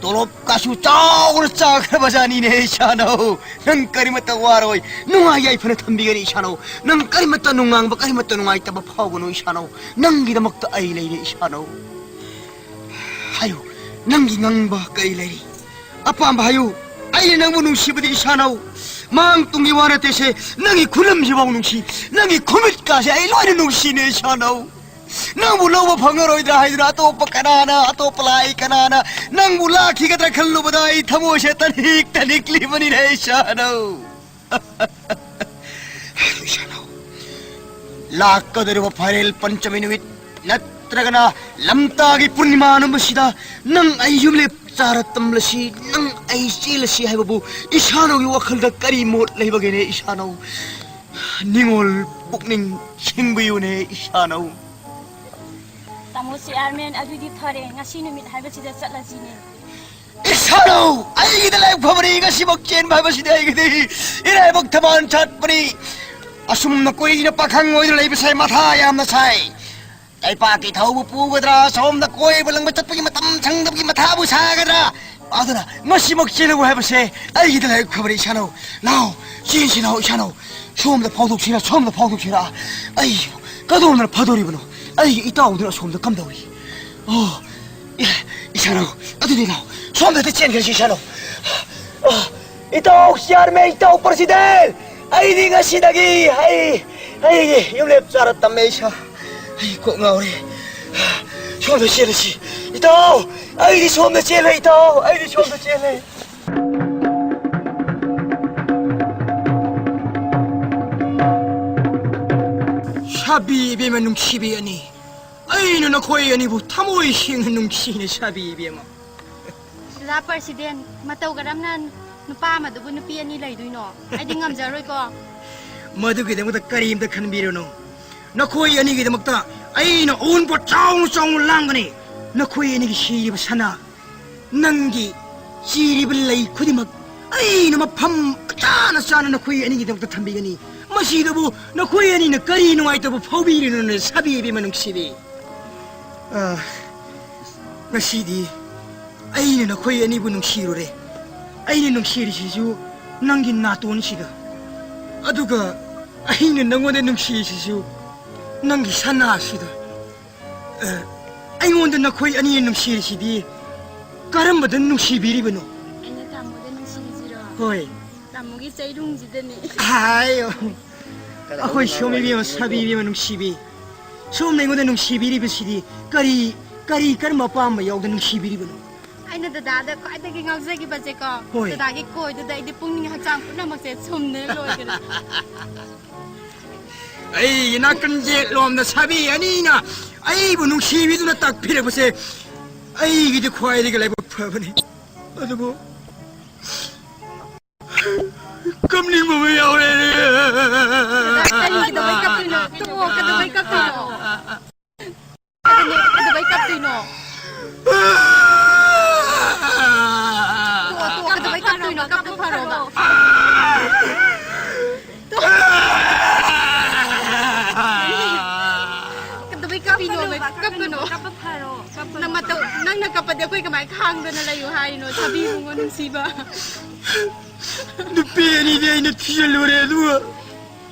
ꯇꯣꯂꯣꯞꯀꯁꯨ ꯆꯥꯎꯅ ꯆꯥꯈ꯭ꯔꯕꯖꯥꯠꯅꯤꯅꯦ, ꯏꯁꯥꯅꯧ꯫ ꯅꯪ ꯀꯔꯤꯃꯠꯇ ꯋꯥꯔꯣꯏ꯫ ꯅꯨꯡꯉꯥꯏ ꯌꯥꯏꯐꯅ ꯊꯝꯕꯤꯒꯅꯤ, ꯏꯁꯥꯅꯧ꯫ ꯅꯪ ꯀꯔꯤꯃꯠꯇ ꯅꯨꯡꯉꯥꯡꯕ, ꯀꯔꯤꯃꯠꯇ ꯅꯨꯡꯉꯥꯏꯇꯕ ꯐꯥꯎꯒꯅꯨ, ꯏꯁꯥꯅꯧ꯫ ꯅꯪꯒꯤꯗꯃꯛꯇ ꯑꯩ ꯂꯩꯔꯦ, ꯏꯁꯥꯅꯧ꯫ ꯍꯥꯏꯌꯨ, ꯅꯪꯒꯤ ꯉꯥꯡꯕ ꯀꯔꯤ ꯂꯩꯔꯤ? ꯑꯄꯥꯝꯕ ꯍꯥꯏꯌꯨ꯫ ꯑꯩꯅ ꯅꯪꯕꯨ ꯅꯨꯡꯁꯤꯕꯗꯤ, ꯏꯁꯥꯅꯧ, ꯃꯥꯡ ꯇꯨꯡꯒꯤ ꯋꯥ ꯅꯠꯇꯦꯁꯦ꯫ ꯅꯪꯒꯤ ꯈꯨꯂꯝꯁꯤꯐꯥꯎ ꯅꯨꯡꯁꯤ, ꯅꯪꯒꯤ ꯈꯨꯃꯤꯠꯀꯥꯁꯦ ꯑꯩ ꯂꯣꯏꯅ ꯅꯨꯡꯁꯤꯅꯦ, ꯏꯁꯥꯅꯧ꯫ ꯅꯪꯕꯨ ꯂꯧꯕ ꯐꯪꯉꯔꯣꯏꯗ꯭ꯔꯥ ꯍꯥꯏꯗꯨꯅ ꯑꯇꯣꯞꯄ ꯀꯅꯥꯅ, ꯑꯇꯣꯞꯄ ꯂꯥꯏ ꯀꯅꯥꯅ ꯅꯪꯕꯨ ꯂꯥꯛꯈꯤꯒꯗ꯭ꯔꯥ ꯈꯜꯂꯨꯕꯗ ꯑꯩ ꯊꯃꯣꯏꯁꯦ ꯇꯅꯤꯛ ꯇꯅꯤꯛꯂꯤꯕꯅꯤꯅꯦ, ꯏꯁꯥꯅꯧ꯫ ꯏꯁꯥꯅꯧ, ꯂꯥꯛꯀꯗꯧꯔꯤꯕ ꯐꯥꯏꯔꯦꯜ ꯄꯟꯆꯃꯤ ꯅꯨꯃꯤꯠ ꯅꯠꯇ꯭ꯔꯒꯅ ꯂꯝꯇꯥꯒꯤ ꯄꯨꯔꯅꯤꯃꯥ ꯅꯨꯃꯤꯠꯁꯤꯗ ꯅꯪ ꯑꯩ ꯌꯨꯝꯂꯦꯞ ꯆꯥꯔ ꯇꯝꯂꯁꯤ, ꯅꯪ ꯑꯩ ꯆꯦꯜꯂꯁꯤ ꯍꯥꯏꯕꯕꯨ ꯏꯁꯥꯅꯧꯒꯤ ꯋꯥꯈꯜꯗ ꯀꯔꯤ ꯃꯣꯠ ꯂꯩꯕꯒꯦꯅꯦ, ꯏꯁꯥꯅꯧ? ꯅꯤꯡꯉꯣꯜ ꯄꯨꯛꯅꯤꯡ ꯁꯤꯡꯕꯤꯌꯨꯅꯦ, ꯏꯁꯥꯅꯧ꯫ ꯇꯥꯃꯣ chairman, ꯑꯗꯨꯗꯤ ꯐꯔꯦ, ꯉꯁꯤ ꯅꯨꯃꯤꯠ ꯍꯥꯏꯕꯁꯤꯗ ꯆꯠꯂꯁꯤꯅꯦ꯫ ꯏꯁꯥꯅꯧ, ꯑꯩꯒꯤꯗ ꯂꯥꯏꯕꯛ ꯐꯕꯅꯤ꯫ ꯉꯁꯤꯃꯛ ꯆꯦꯟꯕ ꯍꯥꯏꯕꯁꯤꯗꯤ ꯑꯩꯒꯤꯗꯤ ꯏꯔꯥꯏꯕꯛ ꯊꯕꯥꯟ ꯁꯥꯠꯄꯅꯤ꯫ ꯑꯁꯨꯝꯅ ꯀꯨꯏꯅ ꯄꯥꯈꯪ ꯑꯣꯏꯗꯨꯅ ꯂꯩꯕꯁꯦ ꯃꯊꯥ ꯌꯥꯝꯅ ꯁꯥꯏ꯫ ꯂꯩꯄꯥꯛꯀꯤ ꯊꯧꯕ ꯄꯨꯒꯗ꯭ꯔꯥ, ꯁꯣꯝꯗ ꯀꯣꯏꯕ ꯂꯪꯕ ꯆꯠꯄꯒꯤ ꯃꯇꯝ ꯁꯪꯗꯕꯒꯤ ꯃꯊꯥꯕꯨ ꯁꯥꯒꯗ꯭ꯔꯥ? ꯑꯗꯨꯅ ꯉꯁꯤꯃꯛ ꯆꯦꯜꯂꯨ ꯍꯥꯏꯕꯁꯦ ꯑꯩꯒꯤꯗ ꯂꯥꯏꯕꯛ ꯐꯕꯅꯤ, ꯏꯁꯥꯅꯧ꯫ ꯂꯥꯎ, ꯆꯦꯟꯁꯤ ꯂꯥꯎ, ꯏꯁꯥꯅꯧ꯫ ꯁꯣꯝꯗ ꯐꯥꯎꯗꯣꯛꯁꯤꯔꯥ, ꯁꯣꯝꯗ ꯐꯥꯎꯗꯣꯛꯁꯤꯔꯥ? ꯑꯩ ꯀꯗꯣꯝꯗꯅ ꯐꯗꯣꯔꯤꯕꯅꯣ? ꯑꯩꯒꯤ ꯏꯇꯥꯎꯗꯨꯅ ꯑꯁꯣꯝꯗ ꯀꯝꯗꯧꯔꯤ? ꯑꯣ, ꯏ-, ꯏꯁꯥꯅꯧ, ꯑꯗꯨꯗꯤ ꯂꯥꯎ, ꯁꯣꯝꯗ ꯍꯦꯛꯇ ꯆꯦꯟꯈ꯭ꯔꯁꯤ, ꯏꯁꯥꯅꯧ꯫ ꯑꯣ, ꯏꯇꯥꯎ chairman, ꯏꯇꯥꯎ president, ꯑꯩꯗꯤ ꯉꯁꯤꯗꯒꯤ ꯑꯩ, ꯑꯩꯒꯤ ꯌꯨꯝꯂꯦꯞ ꯆꯥꯔ ꯇꯝꯃꯦ, ꯏꯁꯥ꯫ ꯑꯩ ꯀꯣꯛ ꯉꯥꯎꯔꯦ꯫ ꯁꯣꯝꯗ ꯆꯦꯜꯂꯁꯤ꯫ ꯏꯇꯥꯎ! ꯑꯩꯗꯤ ꯁꯣꯝꯗ ꯆꯦꯜꯂꯦ, ꯏꯇꯥꯎ! ꯑꯩꯗꯤ ꯁꯣꯝꯗ ꯆꯦꯜꯂꯦ꯫ ꯁꯥꯕꯤ ꯏꯕꯦꯝꯃ ꯅꯨꯡꯁꯤꯕꯤ ꯑꯅꯤ, ꯑꯩꯅ ꯅꯈꯣꯏ ꯑꯅꯤꯕꯨ ꯊꯃꯣꯏ ꯁꯦꯡꯅ ꯅꯨꯡꯁꯤꯅ ꯁꯥꯕꯤ, ꯏꯕꯦꯝꯃ꯫ ꯗꯗꯥ ꯄ꯭ꯔꯁꯤꯗꯦꯟ, ꯃꯇꯧ ꯀꯔꯝꯅ ꯅꯨꯄꯥ ꯑꯃꯗꯨꯕꯨ ꯅꯨꯄꯤ ꯑꯅꯤ ꯂꯩꯗꯣꯏꯅꯣ? ꯑꯩꯗꯤ ꯉꯝꯖꯔꯣꯏꯀꯣ꯫ ꯃꯗꯨꯒꯤꯗꯃꯛꯇ ꯀꯔꯤꯝꯇ ꯈꯟꯕꯤꯔꯨꯅꯨ꯫ ꯅꯈꯣꯏ ꯑꯅꯤꯒꯤꯗꯃꯛꯇ ꯑꯩꯅ ꯑꯎꯟꯄꯣꯠ ꯆꯥꯎꯅ ꯆꯥꯎꯅ ꯂꯥꯡꯒꯅꯤ꯫ ꯅꯈꯣꯏ ꯑꯅꯤꯒꯤ ꯁꯤꯔꯤꯕ ꯁꯅꯥ, ꯅꯪꯒꯤ ꯆꯤꯔꯤꯕ ꯂꯩ ꯈꯨꯗꯤꯡꯃꯛ ꯑꯩꯅ ꯃꯐꯝ ꯆꯥꯅ ꯆꯥꯅ ꯅꯈꯣꯏ ꯑꯅꯤꯒꯤꯗꯃꯛꯇ ꯊꯝꯕꯤꯒꯅꯤ꯫ ꯃꯁꯤꯗꯕꯨ ꯅꯈꯣꯏ ꯑꯅꯤꯅ ꯀꯔꯤ ꯅꯨꯡꯉꯥꯏꯇꯕ ꯐꯥꯎꯕꯤꯔꯤꯅꯣꯅꯦ, ꯁꯥꯕꯤ ꯏꯕꯦꯝꯃ ꯅꯨꯡꯁꯤꯕꯤ? ꯑ, ꯉꯁꯤꯗꯤ ꯑꯩꯅ ꯅꯈꯣꯏ ꯑꯅꯤꯕꯨ ꯅꯨꯡꯁꯤꯔꯨꯔꯦ꯫ ꯑꯩꯅ ꯅꯨꯡꯁꯤꯔꯤꯁꯤꯁꯨ ꯅꯪꯒꯤ ꯅꯥꯇꯣꯟꯁꯤꯗ, ꯑꯗꯨꯒ ꯑꯩꯅ ꯅꯪꯉꯣꯟꯗ ꯅꯨꯡꯁꯤꯔꯤꯁꯤꯁꯨ ꯅꯪꯒꯤ ꯁꯅꯥꯁꯤꯗ꯫ ꯑ, ꯑꯩꯉꯣꯟꯗ ꯅꯈꯣꯏ ꯑꯅꯤ ꯅꯨꯡꯁꯤꯔꯤꯁꯤꯗꯤ ꯀꯔꯝꯕꯗ ꯅꯨꯡꯁꯤꯕꯤꯔꯤꯕꯅꯣ? ꯑꯩꯅ ꯇꯥꯃꯣꯗ ꯅꯨꯡꯁꯤꯔꯤꯁꯤꯔꯣ? ꯍꯣꯏ꯫ ꯇꯥꯃꯣꯒꯤ ꯆꯩꯔꯨꯡꯁꯤꯗꯅꯦ꯫ ꯍꯥꯏꯌꯣ꯫ ꯑꯩꯈꯣꯏ ꯁꯣꯝ ꯏꯕꯦꯝꯃ, ꯁꯥꯕꯤ ꯏꯕꯦꯝꯃ ꯅꯨꯡꯁꯤꯕꯤ꯫ ꯁꯣꯝꯅ ꯑꯩꯉꯣꯟꯗ ꯅꯨꯡꯁꯤꯕꯤꯔꯤꯕꯁꯤꯗꯤ ꯀꯔꯤ, ꯀꯔꯤ, ꯀꯔꯝꯕ ꯑꯄꯥꯝꯕ ꯌꯥꯎꯗꯅ ꯅꯨꯡꯁꯤꯕꯤꯔꯤꯕꯅꯣ? ꯑꯩꯅ ꯗꯗꯥꯗ ꯈ꯭ꯋꯥꯏꯗꯒꯤ ꯉꯥꯎꯖꯈꯤꯕꯁꯦꯀꯣ, ꯍꯣꯏ꯫ ꯗꯗꯥꯒꯤ ꯀꯣꯏꯗꯨꯗ ꯑꯩꯗꯤ ꯄꯨꯛꯅꯤꯡ ꯍꯛꯆꯥꯡ ꯄꯨꯝꯅꯃꯛꯁꯦ ꯁꯨꯝꯅ ꯂꯣꯏꯈ꯭ꯔꯦ꯫ ꯑꯩꯒꯤ ꯅꯥꯀꯟ ꯌꯦꯠꯂꯣꯝꯗ ꯁꯥꯕꯤ ꯑꯅꯤꯅ ꯑꯩꯕꯨ ꯅꯨꯡꯁꯤꯕꯤꯗꯨꯅ ꯇꯥꯛꯄꯤꯔꯛꯄꯁꯦ ꯑꯩꯒꯤꯗꯤ ꯈ꯭ꯋꯥꯏꯗꯒꯤ ꯂꯥꯏꯕꯛ ꯐꯕꯅꯤ꯫ ꯑꯗꯨꯕꯨ ꯀꯞꯅꯤꯡꯕ ꯑꯃ ꯌꯥꯎꯔꯦ꯫ ꯀꯔꯤꯒꯤꯗꯃꯛ ꯀꯞꯄꯤꯅꯣ? ꯇꯣꯛꯑꯣ, ꯀꯩꯗꯧꯕꯩ ꯀꯞꯄꯤꯅꯣ? ꯑꯗꯨꯅꯦ, ꯀꯩꯗꯧꯕꯩ ꯀꯞꯇꯣꯏꯅꯣ? ꯇꯣꯛꯑꯣ, ꯇꯣꯛꯑꯣ, ꯀꯩꯗꯧꯕꯩ ꯀꯞꯇꯣꯏꯅꯣ? ꯀꯞꯄ ꯐꯔꯣꯕ꯫ ꯀꯩꯗꯧꯕꯩ ꯀꯞꯄꯤꯅꯣꯕ? ꯀꯞꯀꯅꯣ꯫ ꯀꯞꯄ ꯐꯔꯣ, ꯀꯞꯄ ꯅꯪ ꯃꯇꯧ, ꯅꯪꯅ ꯀꯞꯄꯗꯤ ꯑꯩꯈꯣꯏ ꯀꯃꯥꯏ ꯈꯥꯡꯗꯅ ꯂꯩꯌꯨ ꯍꯥꯏꯔꯤꯅꯣ? ꯁꯥꯕꯤ ꯏꯕꯨꯡꯉꯣ ꯅꯨꯡꯁꯤꯕ꯫ ꯅꯨꯄꯤ ꯑꯅꯤꯗꯤ ꯑꯩꯅ ꯊꯤꯖꯤꯜꯂꯨꯔꯦ, ꯑꯗꯨꯒ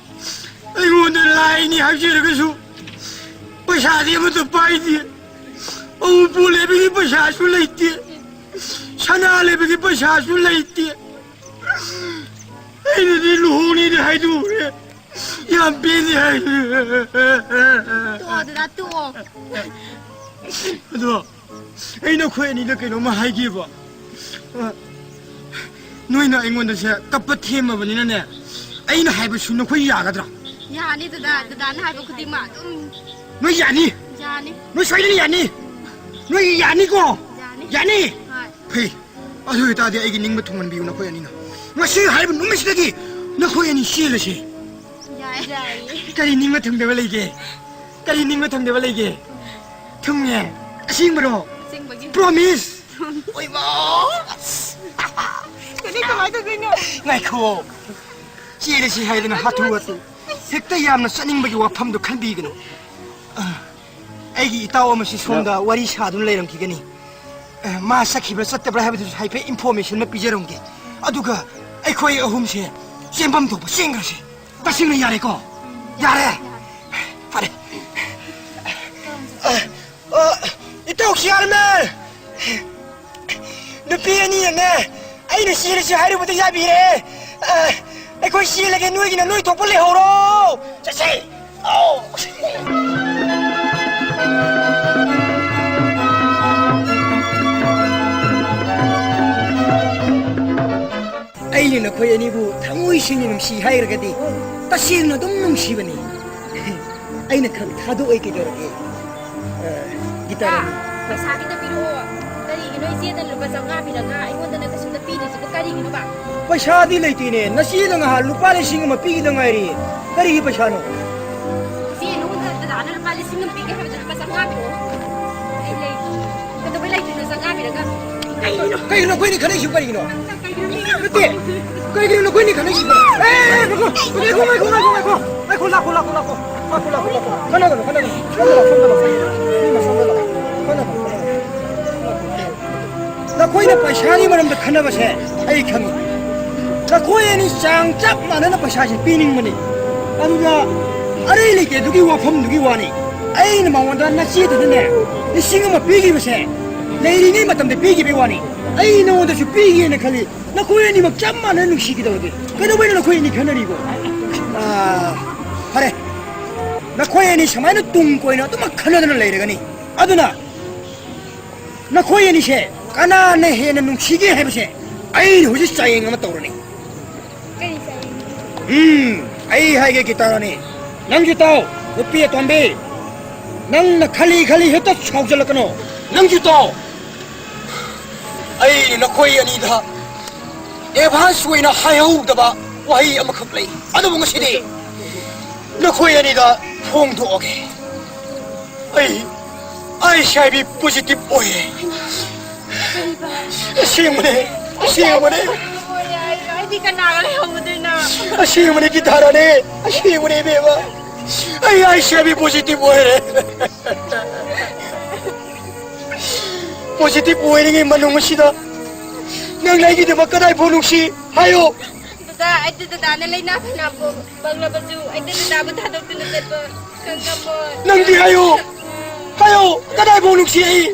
ꯑꯩꯉꯣꯟꯗ ꯂꯥꯏꯅꯤ ꯍꯥꯏꯖꯔꯒꯁꯨ ꯄꯩꯁꯥꯗꯤ ꯑꯃꯠꯇ ꯄꯥꯏꯗꯦ꯫ ꯑꯎꯟꯄꯣꯠ ꯂꯩꯕꯒꯤ ꯄꯩꯁꯥꯁꯨ ꯂꯩꯇꯦ, ꯁꯅꯥ ꯂꯩꯕꯒꯤ ꯄꯩꯁꯥꯁꯨ ꯂꯩꯇꯦ꯫ ꯑꯩꯅꯗꯤ ꯂꯨꯍꯣꯡꯅꯤꯗꯤ ꯍꯥꯏꯗꯣꯛꯎꯔꯦ, ꯌꯥꯝ ꯄꯦꯟꯗꯦ ꯍꯥꯏ꯫ ꯇꯣꯛꯑꯣ ꯗꯗꯥ, ꯇꯣꯛꯑꯣ꯫ ꯑꯗꯣ ꯑꯩ ꯅꯈꯣꯏ ꯑꯅꯤꯗ ꯀꯩꯅꯣꯝꯃ ꯍꯥꯏꯒꯦꯕ꯫ ꯑ, ꯅꯣꯏꯅ ꯑꯩꯉꯣꯟꯗꯁꯦ ꯀꯞꯄ ꯊꯦꯝꯃꯕꯅꯤꯅꯅꯦ, ꯑꯩꯅ ꯍꯥꯏꯕꯁꯨ ꯅꯈꯣꯏ ꯌꯥꯒꯗ꯭ꯔꯥ? ꯌꯥꯅꯤ ꯗꯗꯥ, ꯗꯗꯥꯅ ꯍꯥꯏꯕ ꯈꯨꯗꯤꯡꯃꯛ ꯑꯗꯨꯝ ꯅꯣꯏ ꯌꯥꯅꯤ? ꯌꯥꯅꯤ꯫ ꯅꯣꯏ ꯁꯣꯏꯗꯅ ꯌꯥꯅꯤ꯫ ꯅꯣꯏ ꯌꯥꯅꯤꯀꯣ? ꯌꯥꯅꯤ꯫ ꯌꯥꯅꯤ? ꯍꯣꯏ꯫ ꯐꯩ꯫ ꯑꯗꯨ ꯑꯣꯏꯇꯥꯔꯗꯤ ꯑꯩꯒꯤ ꯅꯤꯡꯕ ꯊꯨꯡꯍꯟꯕꯤꯌꯨ ꯅꯈꯣꯏ ꯑꯅꯤꯅ꯫ ꯉꯁꯤ ꯍꯥꯏꯔꯤꯕ ꯅꯨꯃꯤꯠꯁꯤꯗꯒꯤ ꯅꯈꯣꯏ ꯑꯅꯤ ꯆꯦꯜꯂꯁꯤ꯫ ꯌꯥꯏ꯫ ꯌꯥꯏ꯫ ꯀꯔꯤ ꯅꯤꯡꯕ ꯊꯨꯡꯗꯕ ꯂꯩꯒꯦ? ꯀꯔꯤ ꯅꯤꯡꯕ ꯊꯨꯡꯗꯕ ꯂꯩꯒꯦ? ꯊꯨꯡꯉꯦ꯫ ꯑꯁꯦꯡꯕꯔꯣ? ꯑꯁꯦꯡꯕꯒꯤ꯫ Promise? ꯑꯣꯏꯃꯥ! ꯑꯁ! ꯀꯔꯤ ꯀꯃꯥꯏꯅ ꯇꯧꯗꯣꯏꯅꯣ? ꯉꯥꯏꯈꯣ꯫ ꯆꯦꯜꯂꯁꯤ ꯍꯥꯏꯗꯅ ꯍꯥꯊꯨ ꯍꯥꯊꯨ꯫ ꯍꯦꯛꯇ ꯌꯥꯝꯅ ꯆꯠꯅꯤꯡꯕꯒꯤ ꯋꯥꯐꯝꯗꯣ ꯈꯟꯕꯤꯒꯅꯨ꯫ ꯑ, ꯑꯩꯒꯤ ꯏꯇꯥꯎ ꯑꯃꯁꯤ ꯁꯣꯝꯗ ꯋꯥꯔꯤ ꯁꯥꯗꯨꯅ ꯂꯩꯔꯝꯈꯤꯒꯅꯤ꯫ ꯑ, ꯃꯥ ꯆꯠꯈꯤꯕ꯭ꯔꯥ ꯆꯠꯇꯕ꯭ꯔꯥ ꯍꯥꯏꯕꯗꯨꯁꯨ ꯍꯥꯏꯐꯦꯠ information ꯑꯃ ꯄꯤꯖꯔꯝꯒꯦ꯫ ꯑꯗꯨꯒ ꯑꯩꯈꯣꯏ ꯑꯍꯨꯝꯁꯦ ꯆꯦꯟꯐꯝ ꯊꯣꯛꯄ ꯆꯦꯟꯈ꯭ꯔꯁꯤ꯫ ꯇꯁꯦꯡꯅ ꯌꯥꯔꯦꯀꯣ? ꯌꯥꯔꯦ? ꯐꯔꯦ꯫ ꯑ, ꯑ, ꯏꯇꯥꯎ ꯆꯤꯌꯥꯔꯃꯦꯟ! ꯅꯨꯄꯤ ꯑꯅꯤꯅꯅꯦ, ꯑꯩꯅ ꯆꯦꯜꯂꯁꯤ ꯍꯥꯏꯔꯨꯕꯗ ꯌꯥꯕꯤꯔꯦ꯫ ꯑ, ꯑꯩꯈꯣꯏ ꯆꯦꯜꯂꯒꯦ, ꯅꯣꯏꯒꯤꯅ ꯅꯣꯏ ꯊꯣꯛꯄ ꯂꯩꯍꯧꯔꯣ꯫ ꯆꯠꯁꯦ! ꯑꯧ! ꯑꯩꯅ ꯅꯈꯣꯏ ꯑꯅꯤꯕꯨ ꯊꯃꯣꯏ ꯁꯦꯡꯅ ꯅꯨꯡꯁꯤ ꯍꯥꯏꯔꯒꯗꯤ, ꯇꯁꯦꯡꯅ ꯑꯗꯨꯝ ꯅꯨꯡꯁꯤꯕꯅꯤ꯫ ꯑꯩꯅ ꯈꯪ ꯊꯥꯗꯣꯛꯑꯣꯏ ꯀꯩꯗꯧꯔꯒꯦ? ꯑ, ꯒꯤꯇꯥꯔꯥꯅꯤ꯫ ꯄꯩꯁꯥ ꯈꯤꯇ ꯄꯤꯔꯛꯑꯣ꯫ ꯀꯔꯤꯒꯤꯅꯣ ꯏꯆꯦꯗ ꯂꯨꯄꯥ ꯆꯥꯝꯃꯉꯥ ꯄꯤꯔꯒ ꯑꯩꯉꯣꯟꯗꯅ ꯀꯩꯁꯨꯝꯇ ꯄꯤꯗ꯭ꯔꯤꯁꯤꯕꯨ ꯀꯔꯤꯒꯤꯅꯣꯕ? ꯄꯩꯁꯥꯗꯤ ꯂꯩꯇꯦꯅꯦ꯫ ꯅꯆꯦꯅ ꯉꯍꯥꯟ ꯂꯨꯄꯥ ꯂꯤꯁꯤꯡ ꯑꯃ ꯄꯤꯈꯤꯗ ꯉꯥꯏꯔꯤ꯫ ꯀꯔꯤꯒꯤ ꯄꯩꯁꯥꯅꯣ? ꯏꯆꯦ, ꯅꯉꯣꯟꯗ ꯗꯗꯥꯅ ꯂꯨꯄꯥ ꯂꯤꯁꯤꯡ ꯑꯃ ꯄꯤꯒꯦ ꯍꯥꯏꯕꯗ ꯂꯨꯄꯥ ꯆꯥꯝꯃꯉꯥ ꯄꯤꯔꯛꯑꯣ꯫ ꯑꯩ ꯂꯩ꯫ ꯀꯩꯗꯧꯕꯩ ꯂꯩꯇ꯭ꯔꯤꯅꯣ ꯆꯥꯝꯃꯉꯥ ꯄꯤꯔꯒ? ꯀꯩꯅꯣ? ꯀꯩꯒꯤꯅꯣ ꯅꯈꯣꯏꯅꯤ ꯈꯟꯅꯩꯁꯤꯕꯨ ꯀꯔꯤꯒꯤꯅꯣ? ꯅꯠꯇꯦ꯫ ꯀꯩꯒꯤꯅꯣ ꯅꯈꯣꯏꯅꯤ ꯈꯟꯅꯩꯁꯤꯕꯣ? ꯑꯦ, ꯉꯥꯏꯈꯣ, ꯉꯥꯏꯈꯣ, ꯉꯥꯏꯈꯣ, ꯉꯥꯏꯈꯣ, ꯉꯥꯏꯈꯣ꯫ ꯉꯥꯏꯈꯣ, ꯂꯥꯛꯈꯣ, ꯂꯥꯛꯈꯣ, ꯂꯥꯛꯈꯣ꯫ ꯉꯥꯏꯈꯣ, ꯂꯥꯛꯈꯣ, ꯂꯥꯛꯈꯣ꯫ ꯈꯟꯅꯒꯅꯨ, ꯈꯟꯅꯒꯅꯨ꯫ ꯁꯣꯝꯗ ꯂꯥꯛꯑꯣ, ꯁꯣꯝꯗ ꯂꯥꯛꯑꯣ꯫ ꯁꯣꯝꯗ ꯂꯥꯛꯑꯣ, ꯁꯣꯝꯗ ꯂꯥꯛꯑꯣ꯫ ꯈꯟꯅꯒꯅꯨ, ꯈꯟꯅꯒꯅꯨ꯫ ꯅꯈꯣꯏꯅ ꯄꯩꯁꯥꯒꯤ ꯃꯔꯝꯗ ꯈꯟꯅꯕꯁꯦ ꯑꯩ ꯈꯪꯉꯤ꯫ ꯅꯈꯣꯏ ꯑꯅꯤ ꯆꯥꯡ ꯆꯞ ꯃꯥꯟꯅꯅ ꯄꯩꯁꯥꯁꯦ ꯄꯤꯅꯤꯡꯕꯅꯤ꯫ ꯑꯗꯨꯒ ꯑꯔꯩ ꯂꯩꯇꯦꯗꯨꯒꯤ ꯋꯥꯐꯝꯗꯨꯒꯤ ꯋꯥꯅꯤ꯫ ꯑꯩꯅ ꯃꯉꯣꯟꯗ ꯅꯆꯦꯗꯨꯗꯅꯦ ꯂꯤꯁꯤꯡ ꯑꯃ ꯄꯤꯈꯤꯕꯁꯦ ꯂꯩꯔꯤꯉꯩ ꯃꯇꯝꯗ ꯄꯤꯈꯤꯕꯩ ꯋꯥꯅꯤ꯫ ꯑꯩ ꯅꯉꯣꯟꯗꯁꯨ ꯄꯤꯒꯦꯅ ꯈꯜꯂꯤ꯫ ꯅꯈꯣꯏ ꯑꯅꯤꯃꯛ ꯆꯞ ꯃꯥꯟꯅꯅ ꯅꯨꯡꯁꯤꯒꯗꯧꯔꯗꯤ ꯀꯩꯗꯧꯕꯩꯅꯣ ꯅꯈꯣꯏ ꯑꯅꯤ ꯈꯟꯅꯔꯤꯕꯣ? ꯑꯥ, ꯐꯔꯦ, ꯅꯈꯣꯏ ꯑꯅꯤ ꯁꯨꯃꯥꯏꯅ ꯇꯨꯡ ꯀꯣꯏꯅ ꯑꯗꯨꯃꯛ ꯈꯟꯅꯗꯅ ꯂꯩꯔꯒꯅꯤ꯫ ꯑꯗꯨꯅ ꯅꯈꯣꯏ ꯑꯅꯤꯁꯦ ꯀꯅꯥꯅ ꯍꯦꯟꯅ ꯅꯨꯡꯁꯤꯒꯦ ꯍꯥꯏꯕꯁꯦ ꯑꯩꯅ ꯍꯧꯖꯤꯛ ꯆꯥꯡꯌꯦꯡ ꯑꯃ ꯇꯧꯔꯅꯤ꯫ ꯀꯔꯤ ꯆꯥꯡꯌꯦꯡ? ꯎꯝ, ꯑꯩ ꯍꯥꯏꯒꯦ ꯒꯤꯇꯥꯔꯥꯅꯤ, ꯅꯪꯁꯨ ꯇꯥꯎ, ꯅꯨꯄꯤ ꯑꯇꯣꯝꯕꯤ꯫ ꯅꯪꯅ ꯈꯜꯂꯤ ꯈꯜꯂꯤ ꯍꯦꯛꯇ ꯁꯥꯎꯖꯜꯂꯛꯀꯅꯣ꯫ ꯅꯪꯁꯨ ꯇꯥꯎ꯫ ꯑꯩ ꯅꯈꯣꯏ ꯑꯅꯤꯗ ꯑꯦꯗꯚꯥꯟꯁ ꯑꯣꯏꯅ ꯍꯥꯏꯍꯧꯗꯕ ꯋꯥꯍꯩ ꯑꯃꯈꯛ ꯂꯩ꯫ ꯑꯗꯨꯕꯨ ꯉꯁꯤꯗꯤ ꯅꯈꯣꯏ ꯑꯅꯤꯗ ꯐꯣꯡꯗꯣꯛꯑꯒꯦ꯫ ꯑꯩ ꯑꯩꯠꯆ ꯑꯥꯏ ꯚꯤ ꯄꯣꯖꯤꯇꯤꯚ ꯑꯣꯏꯌꯦ꯫ ꯑꯁꯦꯡꯕꯅꯦ, ꯑꯁꯦꯡꯕꯅꯦ꯫ ꯑꯩꯗꯤ ꯀꯅꯥꯒ ꯂꯩꯍꯧꯒꯗꯣꯏꯅꯣ? ꯑꯁꯦꯡꯕꯅꯦ ꯒꯤꯇꯥꯔꯥꯅꯦ, ꯑꯁꯦꯡꯕꯅꯦ ꯏꯕꯦꯝꯃ꯫ ꯑꯩ ꯑꯩꯠꯆ ꯑꯥꯏ ꯚꯤ ꯄꯣꯖꯤꯇꯤꯚ ꯑꯣꯏꯔꯦ꯫ ꯄꯣꯖꯤꯇꯤꯚ ꯑꯣꯏꯔꯤꯉꯩ ꯃꯅꯨꯡ ꯑꯁꯤꯗ ꯅꯪꯅ ꯑꯩꯒꯤꯗꯃꯛ ꯀꯗꯥꯏꯐꯥꯎ ꯅꯨꯡꯁꯤ ꯍꯥꯏꯌꯨ꯫ ꯗꯗꯥ, ꯑꯩꯗꯤ ꯗꯗꯥꯅ ꯂꯩꯅꯥ ꯐꯅ ꯄꯣꯛꯂꯕꯁꯨ ꯑꯩꯗꯤ ꯗꯗꯥꯕꯨ ꯊꯥꯗꯣꯛꯇꯨꯅ ꯆꯠꯄ ꯈꯪꯉꯝꯃꯣꯏ꯫ ꯅꯪꯗꯤ ꯍꯥꯏꯌꯨ, ꯍꯥꯏꯌꯨ, ꯀꯗꯥꯏꯐꯥꯎ ꯅꯨꯡꯁꯤ ꯑꯩ?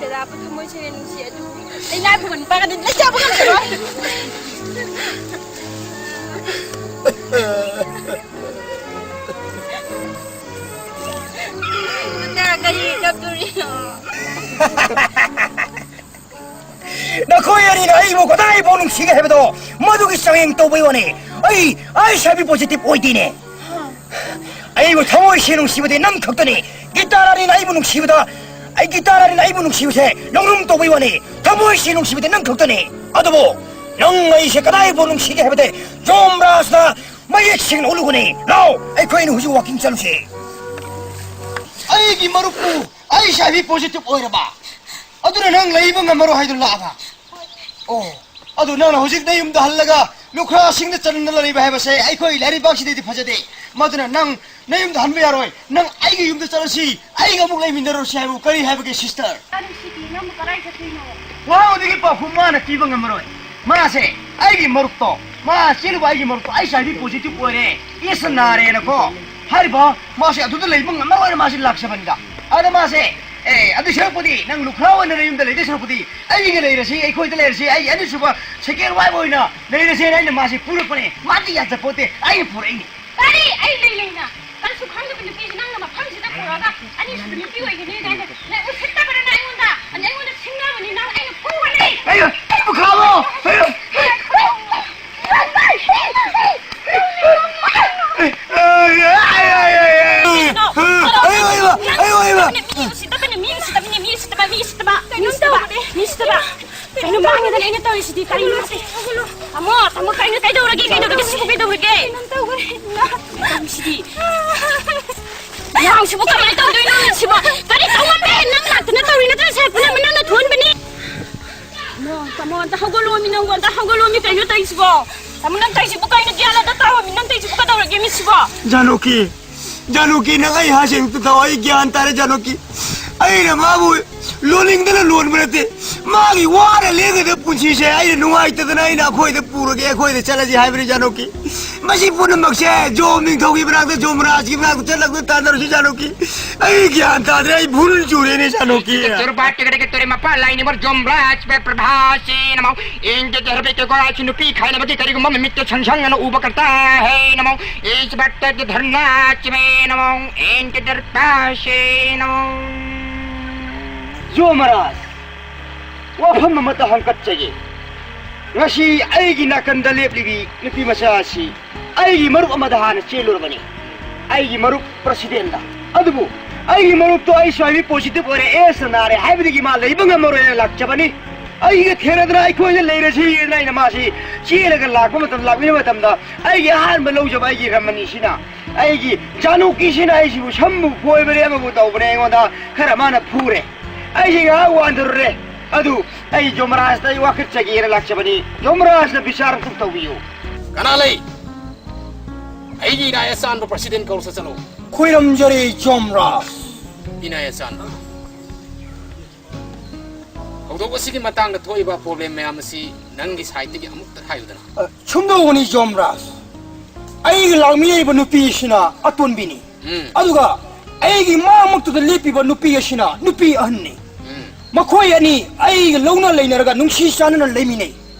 ꯗꯗꯥꯕꯨ ꯊꯃꯣꯏ ꯁꯦꯡꯅ ꯅꯨꯡꯁꯤ ꯑꯗꯨꯕꯨ ꯂꯩꯅꯥ ꯐꯅ ꯄꯥꯒꯗꯤ ꯂꯩꯖꯕ ꯉꯝꯖꯔꯣꯏ꯫ ꯗꯗꯥ, ꯀꯔꯤ ꯀꯞꯇꯣꯔꯤꯅꯣ? ꯅꯈꯣꯏ ꯑꯅꯤꯅ ꯑꯩꯕꯨ ꯀꯗꯥꯏꯐꯥꯎ ꯅꯨꯡꯁꯤꯒꯦ ꯍꯥꯏꯕꯗꯣ ꯃꯗꯨꯒꯤ ꯆꯥꯡꯌꯦꯡ ꯇꯧꯕꯩ ꯋꯥꯅꯤ꯫ ꯑꯩ ꯑꯩꯠꯆ ꯑꯥꯏ ꯚꯤ ꯄꯣꯖꯤꯇꯤꯚ ꯑꯣꯏꯗꯦꯅꯦ꯫ ꯑꯩꯕꯨ ꯊꯃꯣꯏ ꯁꯦꯡꯅ ꯅꯨꯡꯁꯤꯕꯗꯤ ꯅꯪ ꯈꯛꯇꯅꯤ꯫ ꯒꯤꯇꯥꯔꯥꯅꯤꯅ ꯑꯩꯕꯨ ꯅꯨꯡꯁꯤꯕꯗ, ꯑꯩ ꯒꯤꯇꯥꯔꯥꯅꯤꯅ ꯑꯩꯕꯨ ꯅꯨꯡꯁꯤꯕꯁꯦ ꯂꯧꯅꯨꯝ ꯇꯧꯕꯩ ꯋꯥꯅꯤ꯫ ꯊꯃꯣꯏ ꯁꯦꯡꯅ ꯅꯨꯡꯁꯤꯕꯗꯤ ꯅꯪ ꯈꯛꯇꯅꯤ꯫ ꯑꯗꯨꯕꯨ ꯅꯪ ꯑꯩꯁꯦ ꯀꯗꯥꯏꯐꯥꯎ ꯅꯨꯡꯁꯤꯒꯦ ꯍꯥꯏꯕꯗꯤ ꯖꯣꯝꯔꯥꯖꯅ ꯃꯌꯦꯛ ꯁꯦꯡꯅ ꯎꯠꯂꯨꯒꯅꯤ꯫ ꯂꯥꯎ, ꯑꯩꯈꯣꯏ ꯑꯅꯤ ꯍꯧꯖꯤꯛ ꯋꯥꯀꯤꯡ ꯆꯠꯂꯨꯁꯦ꯫ ꯑꯩꯒꯤ ꯃꯔꯨꯞꯄꯨ ꯑꯩꯠꯆ ꯑꯥꯏ ꯚꯤ ꯄꯣꯖꯤꯇꯤꯚ ꯑꯣꯏꯔꯕ? ꯑꯗꯨꯅ ꯅꯪ ꯂꯩꯕ ꯉꯝꯃꯔꯣꯏ ꯍꯥꯏꯗꯨ ꯂꯥꯛꯑꯕ? ꯑꯣ, ꯑꯗꯨ ꯅꯪꯅ ꯍꯧꯖꯤꯛ ꯅꯌꯨꯝꯗ ꯍꯜꯂꯒ ꯂꯨꯈ꯭ꯔꯥꯁꯤꯡꯗ ꯆꯠꯅ ꯂꯩꯕ ꯍꯥꯏꯕꯁꯦ ꯑꯩꯈꯣꯏ ꯂꯥꯏꯔꯩꯕꯥꯛꯁꯤꯗꯗꯤ ꯐꯖꯗꯦ꯫ ꯃꯗꯨꯅ ꯅꯪ ꯅꯌꯨꯝꯗ ꯍꯟꯕ ꯌꯥꯔꯣꯏ꯫ ꯅꯪ ꯑꯩꯒꯤ ꯌꯨꯝꯗ ꯆꯠꯂꯁꯤ, ꯑꯩꯒ ꯑꯃꯨꯛ ꯂꯩꯃꯤꯟꯅꯔꯨꯁꯤ ꯍꯥꯏꯕꯕꯨ ꯀꯔꯤ ꯍꯥꯏꯕꯒꯦ, ꯁꯤꯁꯇꯔ? ꯅꯨꯡꯁꯤꯕꯤ, ꯅꯪꯕꯨ ꯀꯗꯥꯏ ꯆꯠꯇꯣꯏꯅꯣ? ꯋꯥꯍꯪ ꯑꯗꯨꯒꯤ ꯄꯥꯎꯈꯨꯝ ꯃꯥꯅ ꯄꯤꯕ ꯉꯝꯃꯔꯣꯏ꯫ ꯃꯥꯁꯦ ꯑꯩꯒꯤ ꯃꯔꯨꯞꯇꯣ, ꯃꯥ ꯆꯦꯜꯂꯨꯕ ꯑꯩꯒꯤ ꯃꯔꯨꯞꯇꯣ ꯑꯩꯠꯆ ꯑꯥꯏ ꯚꯤ ꯄꯣꯖꯤꯇꯤꯚ ꯑꯣꯏꯔꯦ, ꯑꯦꯁ ꯅꯥꯔꯦꯅꯀꯣ꯫ ꯍꯥꯏꯔꯤꯕ ꯃꯥꯁꯦ ꯑꯗꯨꯗ ꯂꯩꯕ ꯉꯝꯃꯔꯣꯏꯅ ꯃꯥꯁꯦ ꯂꯥꯛꯆꯕꯅꯤꯗ꯫ ꯑꯗ ꯃꯥꯁꯦ, ꯑꯦ, ꯑꯗꯨ ꯁꯔꯨꯛꯄꯨꯗꯤ ꯅꯪ ꯂꯨꯈ꯭ꯔꯥ ꯑꯣꯏꯅ ꯅꯌꯨꯝꯗ ꯂꯩꯗꯣꯏ ꯁꯔꯨꯛꯄꯨꯗꯤ ꯑꯩꯒ ꯂꯩꯔꯁꯤ, ꯑꯩꯈꯣꯏꯗ ꯂꯩꯔꯁꯤ, ꯑꯩꯒꯤ ꯑꯅꯤꯁꯨꯕ ꯁꯦꯀꯦꯟ ꯋꯥꯏꯐ ꯑꯣꯏꯅ ꯂꯩꯔꯁꯦꯅ ꯑꯩꯅ ꯃꯥꯁꯦ ꯄꯨꯔꯛꯄꯅꯦ꯫ ꯃꯥꯗꯤ ꯌꯥꯖꯄꯣꯠꯇꯦ, ꯑꯩꯅ ꯄꯨꯔꯛꯏꯅꯦ꯫ ꯀꯔꯤ? ꯑꯩ ꯂꯩ ꯂꯩꯅ ꯀꯔꯤꯁꯨ ꯈꯪꯗꯕ ꯅꯨꯄꯤꯁꯤ ꯅꯪꯅ ꯃꯐꯝꯁꯤꯗ ꯄꯨꯔꯛꯑꯒ ꯑꯅꯤꯁꯨꯕ ꯅꯨꯄꯤ ꯑꯣꯏꯒꯅꯤ ꯀꯥꯏꯅ ꯅꯪ ꯎꯁꯤꯠꯇꯕꯅ ꯑꯩꯉꯣꯟꯗ, ꯑꯗ ꯑꯩꯉꯣꯟꯗ ꯁꯤꯡꯅꯕꯅꯤ ꯅꯪ, ꯑꯩꯅ ꯐꯨꯒꯅꯤ꯫ ꯑꯩ, ꯑꯩꯕꯨ ꯈꯥꯝꯃꯣ! ꯑꯩ, ꯑꯩ, ꯑꯩ, ꯑꯩ, ꯑꯩ, ꯑꯩ, ꯑꯩ, ꯑꯩ, ꯑꯩ, ꯑꯩ, ꯑꯩ, ꯑꯩ, ꯑꯩ, ꯑꯩ, ꯑꯩ, ꯑꯩ, ꯑꯩ, ꯑꯩ, ꯑꯣ, ꯇꯥꯃꯣ, ꯀꯩꯅꯣ, ꯀꯩꯗꯧꯔꯒꯦ? ꯀꯩꯗꯧꯔꯒꯦ? ꯁꯤꯕꯨ ꯀꯩꯗꯧꯔꯒꯦ? ꯀꯩꯅꯣꯝ ꯇꯧꯈ꯭ꯔꯦ, ꯏꯃꯥ꯫ ꯁꯤꯗꯤ꯫ ꯅꯪꯁꯤꯕꯨ ꯀꯃꯥꯏꯅ ꯇꯧꯗꯣꯏꯅꯣ ꯁꯤꯕꯣ? ꯀꯔꯤ ꯇꯧꯉꯝꯃꯦ? ꯅꯪ ꯂꯥꯛꯇꯅ ꯇꯧꯔꯤ ꯅꯠꯇ꯭ꯔꯣ? ꯁꯦ, ꯄꯨꯟꯅ ꯅꯪꯅ ꯊꯣꯛꯍꯟꯕꯅꯤ꯫ ꯏꯃꯥ, ꯇꯥꯃꯣ, ꯑꯝꯇ ꯍꯧꯒꯠꯂꯣꯃꯤ, ꯅꯪꯕꯨ ꯑꯝꯇ ꯍꯧꯒꯠꯂꯣꯃꯤ꯫ ꯀꯩꯅꯣ ꯇꯧꯔꯤꯁꯤꯕꯣ? ꯇꯥꯃꯣ, ꯅꯪ ꯇꯧꯔꯤꯁꯤꯕꯨ ꯀꯩꯅꯣ? ꯒ꯭ꯌꯥꯟ ꯑꯝꯇ ꯇꯥꯔꯣꯃꯤ, ꯅꯪ ꯇꯧꯔꯤꯁꯤꯕꯨ ꯀꯩꯗꯧꯔꯒꯦ, ꯃꯤ ꯁꯤꯕꯣ? ꯖꯥꯅꯣꯀꯤ, ꯖꯥꯅꯣꯀꯤ, ꯅꯪ ꯑꯩ ꯍꯥꯏꯁꯦ ꯑꯝꯇ ꯇꯥꯎ, ꯑꯩ ꯒ꯭ꯌꯥꯟ ꯇꯥꯔꯦ, ꯖꯥꯅꯣꯀꯤ꯫ ꯑꯩꯅ ꯃꯥꯕꯨ ꯂꯣꯟꯅꯤꯡꯗꯅ ꯂꯣꯟꯕ ꯅꯠꯇꯦ, ꯃꯥꯒꯤ ꯋꯥꯅ ꯂꯦꯡꯒꯗꯕ ꯄꯨꯟꯁꯤꯁꯦ ꯑꯩꯅ ꯅꯨꯡꯉꯥꯏꯇꯗꯅ ꯑꯩꯅ ꯑꯩꯈꯣꯏꯗ ꯄꯨꯔꯒꯦ, ꯑꯩꯈꯣꯏꯗ ꯆꯠꯂꯁꯤ ꯍꯥꯏꯕꯅꯤ, ꯖꯥꯅꯣꯀꯤ꯫ ꯃꯁꯤ ꯄꯨꯝꯅꯃꯛꯁꯦ ꯖꯣꯝ ꯅꯤꯡꯊꯧꯒꯤ ꯃꯅꯥꯛꯇ, ꯖꯣꯝꯔꯥꯖꯀꯤ ꯃꯅꯥꯛꯇ ꯆꯠꯂꯒ ꯇꯥꯟꯅꯔꯨꯁꯤ, ꯖꯥꯅꯣꯀꯤ꯫ ꯑꯩ ꯒ꯭ꯌꯥꯟ ꯇꯥꯗ꯭ꯔꯦ, ꯑꯩ ꯚꯨꯜ ꯆꯨꯔꯦꯅꯦ, ꯖꯥꯅꯣꯀꯤ꯫ ꯆꯨꯔꯕ ꯇꯤꯀꯦꯠ ꯇꯤꯀꯦꯠ ꯇꯨꯔꯦ ꯃꯄꯥ ꯂꯥꯏꯅꯤꯡꯕ ꯖꯣꯝꯔꯥꯖ ꯄꯦ ꯄ꯭ꯔꯚꯥꯁꯤ ꯅꯃꯣ꯫ ꯏꯟꯗ ꯙꯔꯃ ꯀꯦ ꯀꯣꯔꯥꯁꯤ ꯅꯨꯄꯤ ꯈꯥꯏꯅꯕꯒꯤ ꯀꯔꯤꯒꯨꯝꯕ ꯃꯃꯤꯠꯇ ꯁꯪꯁꯪ ꯑꯅ ꯎꯕ ꯀꯔꯇꯥ ꯍꯦ ꯅꯃꯣ꯫ ꯏꯁ ꯕꯠꯇ ꯙꯔꯅꯥ ꯆꯃꯦ ꯅꯃꯣ꯫ ꯏꯟꯗ ꯗꯔꯄꯥꯁꯦ ꯅꯃꯣ꯫ ꯖꯣꯝꯔꯥꯖ, ꯋꯥꯐꯝ ꯑꯃꯠꯇ ꯍꯪꯀꯠꯆꯒꯦ꯫ ꯉꯁꯤ ꯑꯩꯒꯤ ꯅꯥꯀꯟꯗ ꯂꯦꯞꯂꯤꯕꯤ ꯅꯨꯄꯤ ꯃꯆꯥ ꯑꯁꯤ ꯑꯩꯒꯤ ꯃꯔꯨꯞ ꯑꯃꯗ ꯍꯥꯟꯅ ꯆꯦꯜꯂꯨꯔꯕꯅꯤ, ꯑꯩꯒꯤ ꯃꯔꯨꯞ ꯄ꯭ꯔꯁꯤꯗꯦꯟꯗ꯫ ꯑꯗꯨꯕꯨ ꯑꯩꯒꯤ ꯃꯔꯨꯞꯇꯣ ꯑꯩ ꯁ꯭ꯋꯥꯏꯕꯤ ꯄꯣꯖꯤꯇꯤꯚ ꯑꯣꯏꯔꯦ, ꯑꯦꯁꯅ ꯅꯥꯔꯦ ꯍꯥꯏꯕꯗꯒꯤ ꯃꯥ ꯂꯩꯕ ꯉꯝꯃꯔꯣꯏꯅ ꯂꯥꯛꯆꯕꯅꯤ꯫ ꯑꯩꯒ ꯊꯦꯡꯅꯗꯅ ꯑꯩꯈꯣꯏꯗ ꯂꯩꯔꯁꯤ ꯍꯥꯏꯅ ꯑꯩꯅ ꯃꯥꯁꯤ ꯆꯦꯜꯂꯒ ꯂꯥꯛꯄ ꯃꯇꯝꯗ, ꯂꯥꯛꯃꯤꯟꯅꯕ ꯃꯇꯝꯗ ꯑꯩꯒꯤ ꯑꯍꯥꯟꯕ ꯂꯧꯖꯕ ꯑꯩꯒꯤ ꯔꯃꯅꯤꯁꯤꯅ ꯑꯩꯒꯤ ꯖꯥꯅꯨꯀꯤꯁꯤꯅ ꯑꯩꯁꯤꯕꯨ ꯁꯝꯕꯨ ꯐꯣꯏꯕꯅꯦ, ꯑꯃꯕꯨ ꯇꯧꯕꯅꯦ, ꯑꯩꯉꯣꯟꯗ ꯈꯔ ꯃꯥꯅ ꯐꯨꯔꯦ꯫ ꯑꯩꯁꯦ ꯉꯥꯏꯍꯥꯛ ꯋꯥꯟꯊꯔꯨꯔꯦ꯫ ꯑꯗꯨ ꯑꯩ ꯖꯣꯃꯔꯥꯖꯇ ꯑꯩ ꯋꯥꯀꯠꯆꯒꯦꯅ ꯂꯥꯛꯆꯕꯅꯤ꯫ ꯖꯣꯃꯔꯥꯖꯅ ꯕꯤꯆꯥꯔ ꯑꯝꯇꯪ ꯇꯧꯕꯤꯌꯨ꯫ ꯀꯅꯥ ꯂꯩ? ꯑꯩꯒꯤ ꯏꯅꯥ ꯑꯦꯁꯥꯟꯕ ꯄ꯭ꯔꯁꯤꯗꯦꯟ ꯀꯧꯔ ꯆꯠꯆꯜꯂꯣ꯫ ꯈꯣꯏꯔꯝꯖꯔꯤ ꯖꯣꯃꯔꯥꯖ꯫ ꯏꯅꯥ ꯑꯦꯁꯥꯟꯕ꯫ ꯊꯧꯗꯣꯛ ꯑꯁꯤꯒꯤ ꯃꯇꯥꯡꯗ ꯊꯣꯛꯏꯕ ꯄ꯭ꯔꯣꯕ꯭ꯂꯦꯝ ꯃꯌꯥꯝ ꯑꯁꯤ ꯅꯪꯒꯤ ꯁꯥꯏꯠꯇꯒꯤ ꯑꯃꯨꯛꯇ ꯍꯥꯏꯌꯨꯗꯅ꯫ ꯑ, ꯁꯨꯝꯗꯧꯕꯅꯤ ꯖꯣꯃꯔꯥꯖ, ꯑꯩꯒ ꯂꯥꯛꯃꯤꯟꯅꯔꯤꯕ ꯅꯨꯄꯤꯁꯤꯅ ꯑꯇꯣꯟꯕꯤꯅꯤ꯫ ꯎꯝ꯫ ꯑꯗꯨꯒ ꯑꯩꯒꯤ ꯃꯥꯡꯃꯛꯇꯨꯗ ꯂꯦꯞꯄꯤꯕ ꯅꯨꯄꯤ ꯑꯁꯤꯅ ꯅꯨꯄꯤ ꯑꯍꯟꯅꯤ꯫ ꯎꯝ꯫ ꯃꯈꯣꯏ ꯑꯅꯤ ꯑꯩꯒ ꯂꯧꯅ ꯂꯩꯅꯔꯒ ꯅꯨꯡꯁꯤ ꯆꯥꯟꯅꯅ ꯂꯩꯃꯤꯟꯅꯩ꯫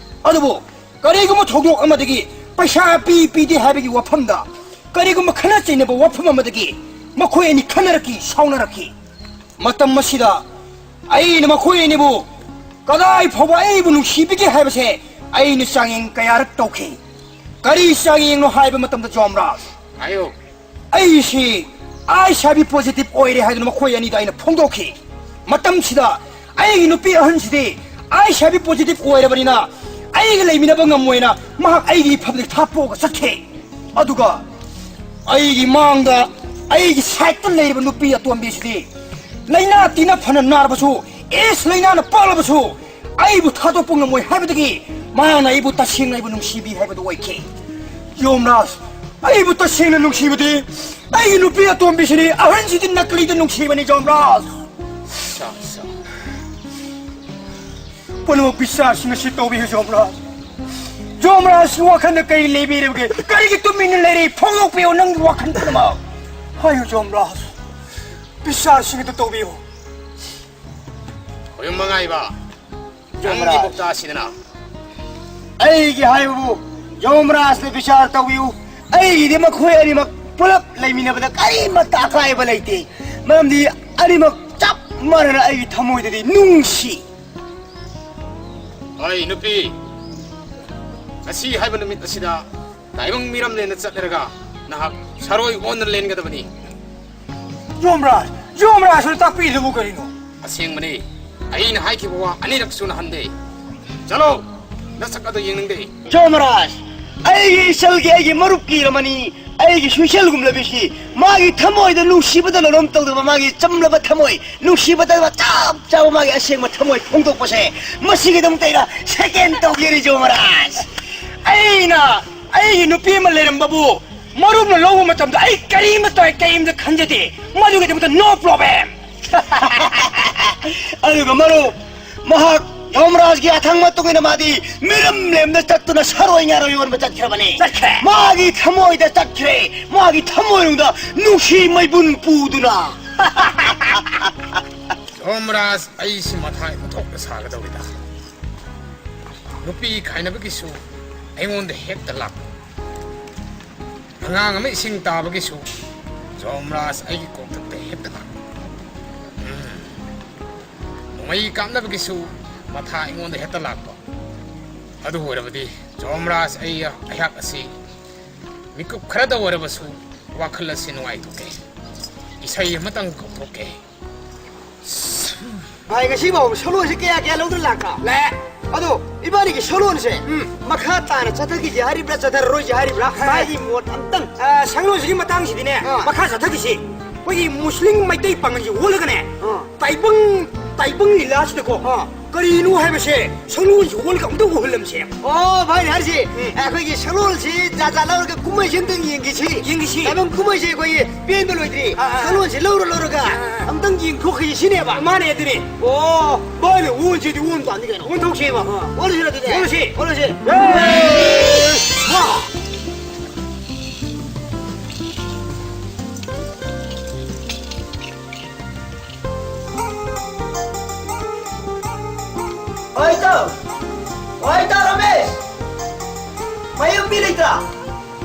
ꯑꯗꯨꯕꯨ ꯀꯔꯤꯒꯨꯝꯕ ꯊꯧꯗꯣꯛ ꯑꯃꯗꯒꯤ ꯄꯩꯁꯥ ꯄꯤ ꯄꯤꯗꯦ ꯍꯥꯏꯕꯒꯤ ꯋꯥꯐꯝꯗ, ꯀꯔꯤꯒꯨꯝꯕ ꯈꯠꯅ ꯆꯩꯅꯕ ꯋꯥꯐꯝ ꯑꯃꯗꯒꯤ ꯃꯈꯣꯏ ꯑꯅꯤ ꯈꯠꯅꯔꯛꯈꯤ, ꯁꯥꯎꯅꯔꯛꯈꯤ꯫ ꯃꯇꯝ ꯑꯁꯤꯗ ꯑꯩꯅ ꯃꯈꯣꯏ ꯑꯅꯤꯕꯨ ꯀꯗꯥꯏ ꯐꯥꯎꯕ ꯑꯩꯕꯨ ꯅꯨꯡꯁꯤꯕꯤꯒꯦ ꯍꯥꯏꯕꯁꯦ ꯑꯩꯅ ꯆꯥꯡꯌꯦꯡ ꯀꯌꯥꯔꯛ ꯇꯧꯈꯤ꯫ ꯀꯔꯤ ꯆꯥꯡꯌꯦꯡꯅꯣ ꯍꯥꯏꯕ ꯃꯇꯝꯗ, ꯖꯣꯝꯔꯥꯖ, ꯍꯥꯏꯌꯨ꯫ ꯑꯩꯁꯤ ꯑꯩꯆ ꯑꯥꯏ ꯚꯤ ꯄꯣꯖꯤꯇꯤꯚ ꯑꯣꯏꯔꯦ ꯍꯥꯏꯗꯨꯅ ꯃꯈꯣꯏ ꯑꯅꯤꯗ ꯑꯩꯅ ꯐꯣꯡꯗꯣꯛꯈꯤ꯫ ꯃꯇꯝꯁꯤꯗ ꯑꯩꯒꯤ ꯅꯨꯄꯤ ꯑꯍꯟꯁꯤꯗꯤ ꯑꯩꯆ ꯑꯥꯏ ꯚꯤ ꯄꯣꯖꯤꯇꯤꯚ ꯑꯣꯏꯔꯕꯅꯤꯅ ꯑꯩꯒ ꯂꯩꯃꯤꯟꯅꯕ ꯉꯝꯃꯣꯏꯅ ꯃꯍꯥꯛ ꯑꯩꯒꯤ ꯏꯐꯝꯗꯒꯤ ꯊꯥꯞꯄꯣꯛꯑꯒ ꯆꯠꯈꯤ꯫ ꯑꯗꯨꯒ ꯑꯩꯒꯤ ꯃꯥꯡꯗ ꯑꯩꯒꯤ ꯁꯥꯏꯠꯇ ꯂꯩꯔꯤꯕ ꯅꯨꯄꯤ ꯑꯇꯣꯝꯕꯤꯁꯤꯗꯤ ꯂꯥꯏꯅꯥ ꯇꯤꯟꯅ ꯐꯅ ꯅꯥꯔꯕꯁꯨ, ꯑꯦꯁ ꯂꯥꯏꯅꯥꯅ ꯄꯛꯂꯕꯁꯨ, ꯑꯩꯕꯨ ꯊꯥꯗꯣꯛꯄ ꯉꯝꯃꯣꯏ ꯍꯥꯏꯕꯗꯒꯤ ꯃꯥꯅ ꯑꯩꯕꯨ ꯇꯁꯦꯡꯅ ꯑꯩꯕꯨ ꯅꯨꯡꯁꯤꯕꯤ ꯍꯥꯏꯕꯗꯨ ꯑꯣꯏꯈꯤ꯫ ꯌꯣꯝꯔꯥꯖ, ꯑꯩꯕꯨ ꯇꯁꯦꯡꯅ ꯅꯨꯡꯁꯤꯕꯗꯤ ꯑꯩꯒꯤ ꯅꯨꯄꯤ ꯑꯇꯣꯝꯕꯤꯁꯤꯅꯤ, ꯑꯍꯟꯁꯤꯗꯤ ꯅꯀꯂꯤꯗ ꯅꯨꯡꯁꯤꯕꯅꯤ, ꯌꯣꯝꯔꯥꯖ꯫ ꯁꯥ, ꯁꯥ꯫ ꯄꯨꯝꯅꯃꯛ ꯕꯤꯆꯥꯔꯁꯤꯡ ꯑꯁꯤ ꯇꯧꯕꯤꯌꯨ, ꯌꯣꯝꯔꯥꯖ꯫ ꯌꯣꯝꯔꯥꯖꯀꯤ ꯋꯥꯈꯜꯗ ꯀꯔꯤ ꯂꯩꯕꯤꯔꯤꯕꯒꯦ? ꯀꯔꯤꯒꯤ ꯇꯨꯃꯤꯟꯅ ꯂꯩꯔꯤ? ꯐꯣꯡꯗꯣꯛꯄꯤꯌꯨ ꯅꯪꯒꯤ ꯋꯥꯈꯜ ꯄꯨꯝꯅꯃꯛ꯫ ꯍꯥꯏꯌꯨ, ꯌꯣꯝꯔꯥꯖ꯫ ꯕꯤꯆꯥꯔꯁꯤꯡ ꯑꯗꯨ ꯇꯧꯕꯤꯌꯨ꯫ ꯈꯣꯏꯔꯨꯝ ꯃꯉꯥꯏꯕ, ꯅꯪꯒꯤ ꯌꯣꯝꯔꯥꯖ꯫ ꯄꯥꯎꯇꯥꯛ ꯑꯁꯤꯗꯅ꯫ ꯑꯩꯒꯤ ꯍꯥꯏꯕꯕꯨ ꯌꯣꯝꯔꯥꯖꯅ ꯕꯤꯆꯥꯔ ꯇꯧꯕꯤꯌꯨ꯫ ꯑꯩꯒꯤꯗꯤ ꯃꯈꯣꯏ ꯑꯅꯤꯃꯛ ꯄꯨꯂꯞ ꯂꯩꯃꯤꯟꯅꯕꯗ ꯀꯔꯤꯃꯠꯇ ꯑꯀꯥꯏꯕ ꯂꯩꯇꯦ, ꯃꯔꯝꯗꯤ ꯑꯅꯤꯃꯛ ꯆꯞ ꯃꯥꯟꯅꯅ ꯑꯩꯒꯤ ꯊꯃꯣꯏꯗꯗꯤ ꯅꯨꯡꯁꯤ꯫ ꯑꯩ ꯅꯨꯄꯤ, ꯉꯁꯤ ꯍꯥꯏꯕ ꯅꯨꯃꯤꯠ ꯑꯁꯤꯗ ꯇꯥꯏꯕꯪ ꯃꯤꯔꯝꯂꯦꯟꯗ ꯆꯠꯂꯔꯒ ꯅꯍꯥꯛ ꯁꯥꯔꯣꯏ ꯑꯣꯟꯅ ꯂꯦꯟꯒꯗꯕꯅꯤ꯫ ꯌꯣꯝꯔꯥꯖ, ꯌꯣꯝꯔꯥꯖꯅ ꯇꯥꯛꯄꯤꯔꯤꯗꯨꯕꯨ ꯀꯔꯤꯅꯣ? ꯑꯁꯦꯡꯕꯅꯤ, ꯑꯩꯅ ꯍꯥꯏꯈꯤꯕ ꯋꯥ ꯑꯅꯤꯔꯛꯁꯨ ꯅꯍꯟꯗꯦ꯫ ꯆꯠꯂꯣ, ꯅꯁꯛ ꯑꯗꯨ ꯌꯦꯡꯅꯤꯡꯗꯦ꯫ ꯌꯣꯝꯔꯥꯖ, ꯑꯩꯒꯤ ꯏꯆꯜꯒꯤ, ꯑꯩꯒꯤ ꯃꯔꯨꯞꯀꯤ ꯏꯔꯝ ꯑꯅꯤ, ꯑꯩꯒꯤ ꯁꯨꯏꯁꯦꯜꯒꯨꯝꯂꯕꯤꯁꯤ ꯃꯥꯒꯤ ꯊꯃꯣꯏꯗ ꯅꯨꯡꯁꯤꯕꯗ ꯂꯣꯏꯔꯝ ꯇꯧꯗꯕ ꯃꯥꯒꯤ ꯆꯝꯂꯕ ꯊꯃꯣꯏ, ꯅꯨꯡꯁꯤꯕꯗ ꯆꯞ ꯆꯥꯕ ꯃꯥꯒꯤ ꯑꯁꯦꯡꯕ ꯊꯃꯣꯏ ꯐꯣꯡꯗꯣꯛꯄꯁꯦ, ꯃꯁꯤꯒꯤꯗꯃꯛꯇ ꯑꯩꯅ ꯁꯦꯀꯦꯟ ꯇꯧꯒꯦꯔꯤ ꯌꯣꯃꯔꯥꯖ꯫ ꯑꯩꯅ ꯑꯩꯒꯤ ꯅꯨꯄꯤ ꯑꯃ ꯂꯩꯔꯝꯕꯕꯨ ꯃꯔꯨꯞꯅ ꯂꯧꯕ ꯃꯇꯝꯗ ꯑꯩ ꯀꯔꯤꯃꯠꯇ, ꯑꯩ ꯀꯔꯤꯝꯇ ꯈꯟꯖꯗꯦ꯫ ꯃꯗꯨꯒꯤꯗꯃꯛꯇ no problem꯫ ꯑꯗꯨꯒ ꯃꯔꯨꯞ, ꯃꯍꯥꯛ ꯌꯣꯃꯔꯥꯖꯒꯤ ꯑꯊꯪ ꯃꯇꯨꯡ ꯏꯟꯅ ꯃꯥꯗꯤ ꯃꯤꯔꯝ ꯂꯦꯝꯗ ꯆꯠꯇꯨꯅ ꯁꯥꯔꯣꯏ ꯉꯥꯔꯣꯏ ꯌꯣꯟꯕ ꯆꯠꯈ꯭ꯔꯕꯅꯤ꯫ ꯆꯠꯈ꯭ꯔꯦ꯫ ꯃꯥꯒꯤ ꯊꯃꯣꯏꯗ ꯆꯠꯈ꯭ꯔꯦ, ꯃꯥꯒꯤ ꯊꯃꯣꯏꯅꯨꯡꯗ ꯅꯨꯡꯁꯤ ꯃꯩꯕꯨꯟ ꯄꯨꯗꯨꯅ꯫ ꯌꯣꯃꯔꯥꯖ, ꯑꯩꯁꯤ ꯃꯊꯥ ꯑꯣꯟꯊꯣꯛꯅ ꯁꯥꯒꯗꯧꯔꯤꯗ꯫ ꯅꯨꯄꯤ ꯈꯥꯏꯅꯕꯒꯤꯁꯨ ꯑꯩꯉꯣꯟꯗ ꯍꯦꯛꯇ ꯂꯥꯛꯄ꯫ ꯑꯉꯥꯡ ꯑꯃ ꯏꯁꯤꯡ ꯇꯥꯕꯒꯤꯁꯨ ꯌꯣꯃꯔꯥꯖ ꯑꯩꯒꯤ ꯀꯣꯛꯊꯛꯇ ꯍꯦꯛꯇ ꯂꯥꯛꯄ꯫ ꯎꯝ꯫ ꯅꯣꯡꯃꯩ ꯀꯥꯞꯅꯕꯒꯤꯁꯨ ꯃꯊꯥ ꯑꯩꯉꯣꯟꯗ ꯍꯦꯛꯇ ꯂꯥꯛꯄ꯫ ꯑꯗꯨ ꯑꯣꯏꯔꯕꯗꯤ ꯌꯣꯃꯔꯥꯖ, ꯑꯩ, ꯑꯩꯍꯥꯛ ꯑꯁꯤ ꯃꯤꯀꯨꯞ ꯈꯔꯗ ꯑꯣꯏꯔꯕꯁꯨ ꯋꯥꯈꯜ ꯑꯁꯤ ꯅꯨꯡꯉꯥꯏꯊꯣꯛꯀꯦ꯫ ꯏꯁꯩ ꯑꯃꯇꯪ ꯀꯧꯊꯣꯛꯀꯦ꯫ ꯚꯥꯏ, ꯉꯁꯤ ꯐꯥꯎꯕ ꯁꯣꯂꯣꯁꯤ ꯀꯌꯥ ꯀꯌꯥ ꯂꯧꯗꯨꯅ ꯂꯥꯛꯄ? ꯂꯥꯛꯑꯦ꯫ ꯑꯗꯣ ꯏꯕꯥꯅꯤꯒꯤ ꯁꯛꯂꯣꯟꯁꯦ ꯎꯝ꯫ ꯃꯈꯥ ꯇꯥꯅ ꯆꯠꯊꯈꯤꯁꯦ ꯍꯥꯏꯔꯤꯕ꯭ꯔꯥ, ꯆꯠꯊꯔꯔꯣꯏꯁꯦ ꯍꯥꯏꯔꯤꯕ꯭ꯔꯥ? ꯍꯥꯏ꯫ ꯃꯥꯒꯤ ꯃꯣꯠ ꯑꯝꯇꯪ꯫ ꯑ, ꯁꯛꯂꯣꯟꯁꯤꯒꯤ ꯃꯇꯥꯡꯁꯤꯗꯤꯅꯦ, ꯑꯥ꯫ ꯃꯈꯥ ꯆꯠꯊꯈꯤꯁꯤ꯫ ꯑꯩꯈꯣꯏꯒꯤ ꯃꯨꯁꯂꯤꯝ ꯃꯩꯇꯩ ꯄꯥꯉꯜꯁꯦ ꯑꯣꯜꯂꯒꯅꯦ, ꯑꯥ꯫ ꯇꯥꯏꯕꯪ, ꯇꯥꯏꯕꯪ ꯂꯤꯂꯥꯁꯤꯗꯀꯣ, ꯑꯥ꯫ ꯀꯔꯤꯅꯣ ꯍꯥꯏꯕꯁꯦ ꯁꯛꯂꯣꯟꯁꯤ ꯑꯣꯜꯂꯒ ꯑꯝꯇ ꯎꯍꯜꯂꯝꯁꯦ꯫ ꯑꯣ, ꯚꯥꯏꯅ ꯍꯥꯏꯔꯤꯁꯦ, ꯎꯝ꯫ ꯑꯩꯈꯣꯏꯒꯤ ꯁꯛꯂꯣꯟꯁꯤ ꯖꯥꯠ ꯖꯥꯠ ꯂꯧꯔꯒ ꯀꯨꯝꯍꯩꯁꯤ ꯑꯝꯇꯪ ꯌꯦꯡꯈꯤꯁꯤ꯫ ꯌꯦꯡꯈꯤꯁꯤ꯫ ꯇꯥꯏꯕꯪ ꯀꯨꯝꯍꯩꯁꯦ ꯑꯩꯈꯣꯏꯒꯤ ꯄꯦꯟꯕ ꯂꯣꯏꯗ꯭ꯔꯤ꯫ ꯑꯥ, ꯑꯥ, ꯑꯥ꯫ ꯁꯛꯂꯣꯟꯁꯤ ꯂꯧꯔ ꯂꯧꯔꯒ ꯑꯥ, ꯑꯥ, ꯑꯥ꯫ ꯑꯝꯇꯪ ꯌꯦꯡꯊꯣꯛꯈꯤꯁꯤ ꯁꯤꯅꯦꯕ꯫ ꯃꯥꯅꯦ, ꯑꯗꯨꯅꯦ꯫ ꯑꯣ, ꯚꯥꯏꯅ ꯑꯣꯟꯁꯤꯗꯤ ꯑꯣꯟ ꯇꯥꯅꯤ ꯀꯩꯅꯣ꯫ ꯑꯣꯟꯊꯣꯛꯁꯦꯕ꯫ ꯑꯥ꯫ ꯑꯣꯜꯂꯁꯤꯔ ꯑꯗꯨꯗꯤ? ꯑꯣꯜꯂꯁꯤ꯫ ꯑꯣꯜꯂꯁꯤ꯫ ꯍꯥ! ꯍꯣꯏ, ꯏꯇꯥꯎ꯫ ꯍꯣꯏ, ꯏꯇꯥꯎ ꯔꯃꯦꯁ꯫ ꯃꯌꯨꯝ ꯃꯤ ꯂꯩꯇ꯭ꯔꯥ?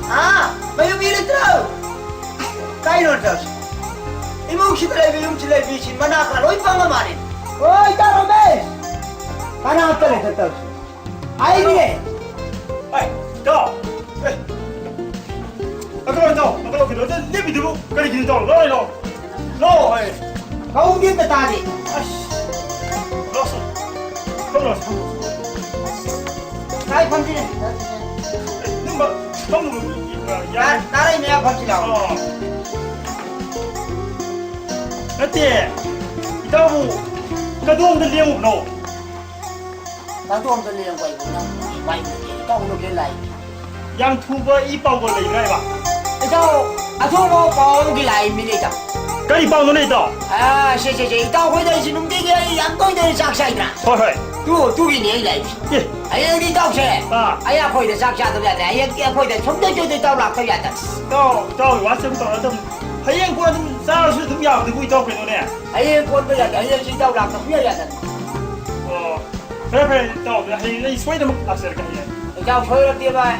ꯍꯥ? ꯃꯌꯨꯝ ꯃꯤ ꯂꯩꯇ꯭ꯔꯣ? ꯀꯥꯏꯅꯣ ꯇꯧꯁꯤ? ꯏꯃꯨꯡꯁꯤꯗ ꯂꯩꯕ, ꯌꯨꯝꯁꯤꯗ ꯂꯩꯕ ꯃꯤꯁꯤ ꯃꯅꯥ ꯈꯔ ꯂꯣꯏ ꯄꯪꯉ ꯃꯥꯜꯂꯦ꯫ ꯍꯣꯏ, ꯏꯇꯥꯎ ꯔꯃꯦꯁ꯫ ꯀꯅꯥꯝꯇ ꯂꯩꯇ꯭ꯔꯦ ꯇꯧꯔꯤꯁꯤ꯫ ꯑꯩꯅꯦ꯫ ꯑꯦ, ꯏꯇꯥꯎ꯫ ꯑꯦ꯫ ꯑꯗꯣ, ꯏꯇꯥꯎ, ꯑꯗꯣ ꯀꯩꯅꯣꯗ ꯂꯦꯞꯄꯤꯗꯨꯕꯨ ꯀꯔꯤꯒꯤꯅꯣ, ꯏꯇꯥꯎ? ꯂꯥꯎ, ꯂꯥꯎ꯫ ꯂꯥꯎ, ꯑꯦ꯫ ꯀꯧꯒꯦ ꯑꯝꯇ ꯇꯥꯗꯦ꯫ ꯑꯁ꯫ ꯂꯥꯎꯁꯤ꯫ ꯐꯝ ꯂꯥꯎꯁꯤ, ꯐꯝ ꯂꯥꯎꯁꯤ꯫ ꯀꯥꯏ ꯐꯝꯁꯤꯒꯦ? ꯑꯦ, ꯑꯗꯨꯝꯕ ꯐꯝ, ꯑ, ꯌꯥꯔꯦ꯫ ꯇꯥ-, ꯇꯥꯔꯛꯏ ꯃꯌꯥꯝ ꯐꯝꯁꯤ ꯂꯥꯎ꯫ ꯑꯣ꯫ ꯅꯠꯇꯦ, ꯏꯇꯥꯎꯕꯨ ꯀꯗꯣꯝꯗ ꯂꯦꯡꯉꯨꯕꯅꯣ? ꯅꯇꯣꯝꯇ ꯂꯩꯔꯝꯕ ꯑꯩꯕꯨ ꯅꯪ ꯏꯄꯥꯏ ꯂꯩꯔꯦ, ꯏꯇꯥꯎ ꯎꯅꯒꯦ ꯂꯥꯛꯏ꯫ ꯌꯥꯝ ꯊꯨꯕ ꯏ ꯄꯥꯎꯒ ꯂꯩꯕ꯭ꯔꯥ ꯍꯥꯏꯕ? ꯏꯇꯥꯎ, ꯑꯊꯨꯕ ꯄꯥꯎ ꯑꯃꯒꯤ ꯂꯥꯛꯏꯃꯤꯅꯦ ꯏꯇꯥꯎ꯫ ꯀꯔꯤ ꯄꯥꯎꯅꯣꯅꯦ ꯏꯇꯥꯎ? ꯑꯥ, ꯁꯦ, ꯁꯦ, ꯁꯦ, ꯏꯇꯥꯎ ꯈꯣꯏꯗ ꯑꯩꯁꯤ ꯅꯨꯡꯇꯤꯒꯤ ꯑꯩ ꯌꯥꯝ ꯇꯣꯏ ꯇꯣꯏꯅ ꯆꯥꯛ ꯆꯥꯏꯗ꯭ꯔꯥ? ꯍꯣꯏ, ꯍꯣꯏ꯫ ꯇꯨ, ꯇꯨꯒꯤꯅꯦ ꯑꯩ ꯂꯥꯛꯏꯁꯦ꯫ ꯑꯦ꯫ ꯍꯌꯦꯡꯗꯤ ꯏꯇꯥꯎꯁꯦ, ꯑꯥ꯫ ꯑꯩ ꯑꯩꯈꯣꯏꯗ ꯆꯥꯛ ꯆꯥꯗꯕ ꯌꯥꯗꯦ꯫ ꯍꯌꯦꯡꯗꯤ ꯑꯩꯈꯣꯏꯗ ꯁꯨꯡꯁꯣꯏ ꯁꯣꯏꯗꯅ ꯏꯇꯥꯎ ꯂꯥꯛꯇꯕ ꯌꯥꯗꯦ꯫ ꯏꯇꯥꯎ, ꯏꯇꯥꯎꯒꯤ ꯋꯥꯁꯦ ꯑꯃꯨꯛ ꯇꯧꯔ ꯑꯗꯨꯝ ꯍꯌꯦꯡ ꯀꯣꯟꯅ ꯑꯗꯨꯝ ꯆꯥꯔꯁꯨ ꯑꯗꯨꯝ ꯌꯥꯕꯗꯨꯕꯨ ꯏꯇꯥꯎ ꯀꯩꯅꯣꯅꯦ? ꯍꯌꯦꯡ ꯀꯣꯟꯕ ꯌꯥꯗꯦ꯫ ꯍꯌꯦꯡꯁꯤ ꯏꯇꯥꯎ ꯂꯥꯛꯇꯕ ꯁꯨꯡꯌꯥ ꯌꯥꯗꯦ꯫ ꯑꯣ꯫ ꯐꯔꯦ, ꯐꯔꯦ, ꯏꯇꯥꯎ꯫ ꯍꯌꯦꯡ ꯑꯩ ꯁꯣꯏꯗꯅꯃꯛ ꯂꯥꯛꯆꯔꯒꯦ, ꯍꯌꯦꯡ꯫ ꯏꯇꯥꯎ ꯁꯣꯏꯔꯕꯗꯤ ꯚꯥꯏ,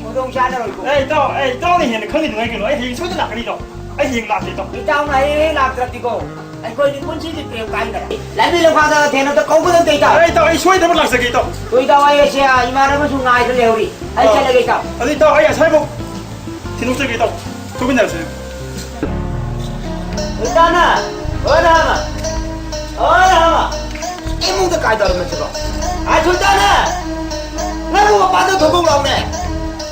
ꯈꯨꯗꯣꯡ ꯆꯥꯔꯔꯣꯏꯀꯣ꯫ ꯑꯦ, ꯏꯇꯥꯎ, ꯑꯦ, ꯏꯇꯥꯎꯅ ꯍꯦꯟꯅ ꯈꯪꯉꯤꯗꯨꯉꯥꯏ ꯀꯩꯅꯣ꯫ ꯑꯩ ꯍꯌꯦꯡ ꯁꯣꯏꯗꯅ ꯂꯥꯛꯀꯅꯤ, ꯏꯇꯥꯎ꯫ ꯑꯩ ꯍꯌꯦꯡ ꯂꯥꯛꯀꯦ, ꯏꯇꯥꯎ꯫ ꯏꯇꯥꯎꯅ ꯍꯌꯦꯡ ꯍꯦꯛ ꯂꯥꯛꯇ꯭ꯔꯗꯤꯀꯣ, ꯑꯩꯈꯣꯏꯗꯤ ꯄꯨꯟꯁꯤꯒꯤ ꯄ꯭ꯔꯦꯝ ꯀꯥꯏꯅꯔꯦ꯫ ꯂꯝꯕꯤ ꯂꯝꯈꯥꯡꯗ ꯊꯦꯡꯅꯕꯗ ꯀꯧꯕꯗ ꯑꯝꯇ, ꯏꯇꯥꯎ꯫ ꯑꯦ, ꯏꯇꯥꯎ, ꯑꯩ ꯁꯣꯏꯗꯅꯃꯛ ꯂꯥꯛꯆꯒꯦ, ꯏꯇꯥꯎ꯫ ꯍꯣꯏ, ꯏꯇꯥꯎ, ꯑꯩ ꯑꯁꯤ, ꯑ, ꯏꯃꯥꯟꯅꯕꯁꯨ ꯉꯥꯏꯗ ꯂꯩꯍꯧꯔꯤ꯫ ꯑꯩ ꯑꯥ꯫ ꯆꯠꯂꯒꯦ, ꯏꯇꯥꯎ꯫ ꯑꯗꯨ, ꯏꯇꯥꯎ, ꯑꯩ ꯑꯁꯥꯏꯐꯥꯎ ꯊꯤꯟꯗꯣꯛꯆꯒꯦ, ꯏꯇꯥꯎ꯫ ꯊꯣꯛꯃꯤꯟꯅꯔꯁꯦ꯫ ꯏꯇꯥꯎꯅ, ꯍꯣꯏ, ꯔꯥꯃ꯫ ꯍꯣꯏ, ꯔꯥꯃ꯫ ꯏꯃꯨꯡꯗ ꯀꯥꯏꯗꯧꯔꯝꯃꯁꯤꯕꯣ? ꯑꯥ, ꯁꯨꯜꯇꯥꯅ! ꯅꯪꯕꯨ ꯃꯄꯥꯟꯗ ꯊꯣꯛꯂꯛꯎ ꯂꯥꯎꯅꯦ꯫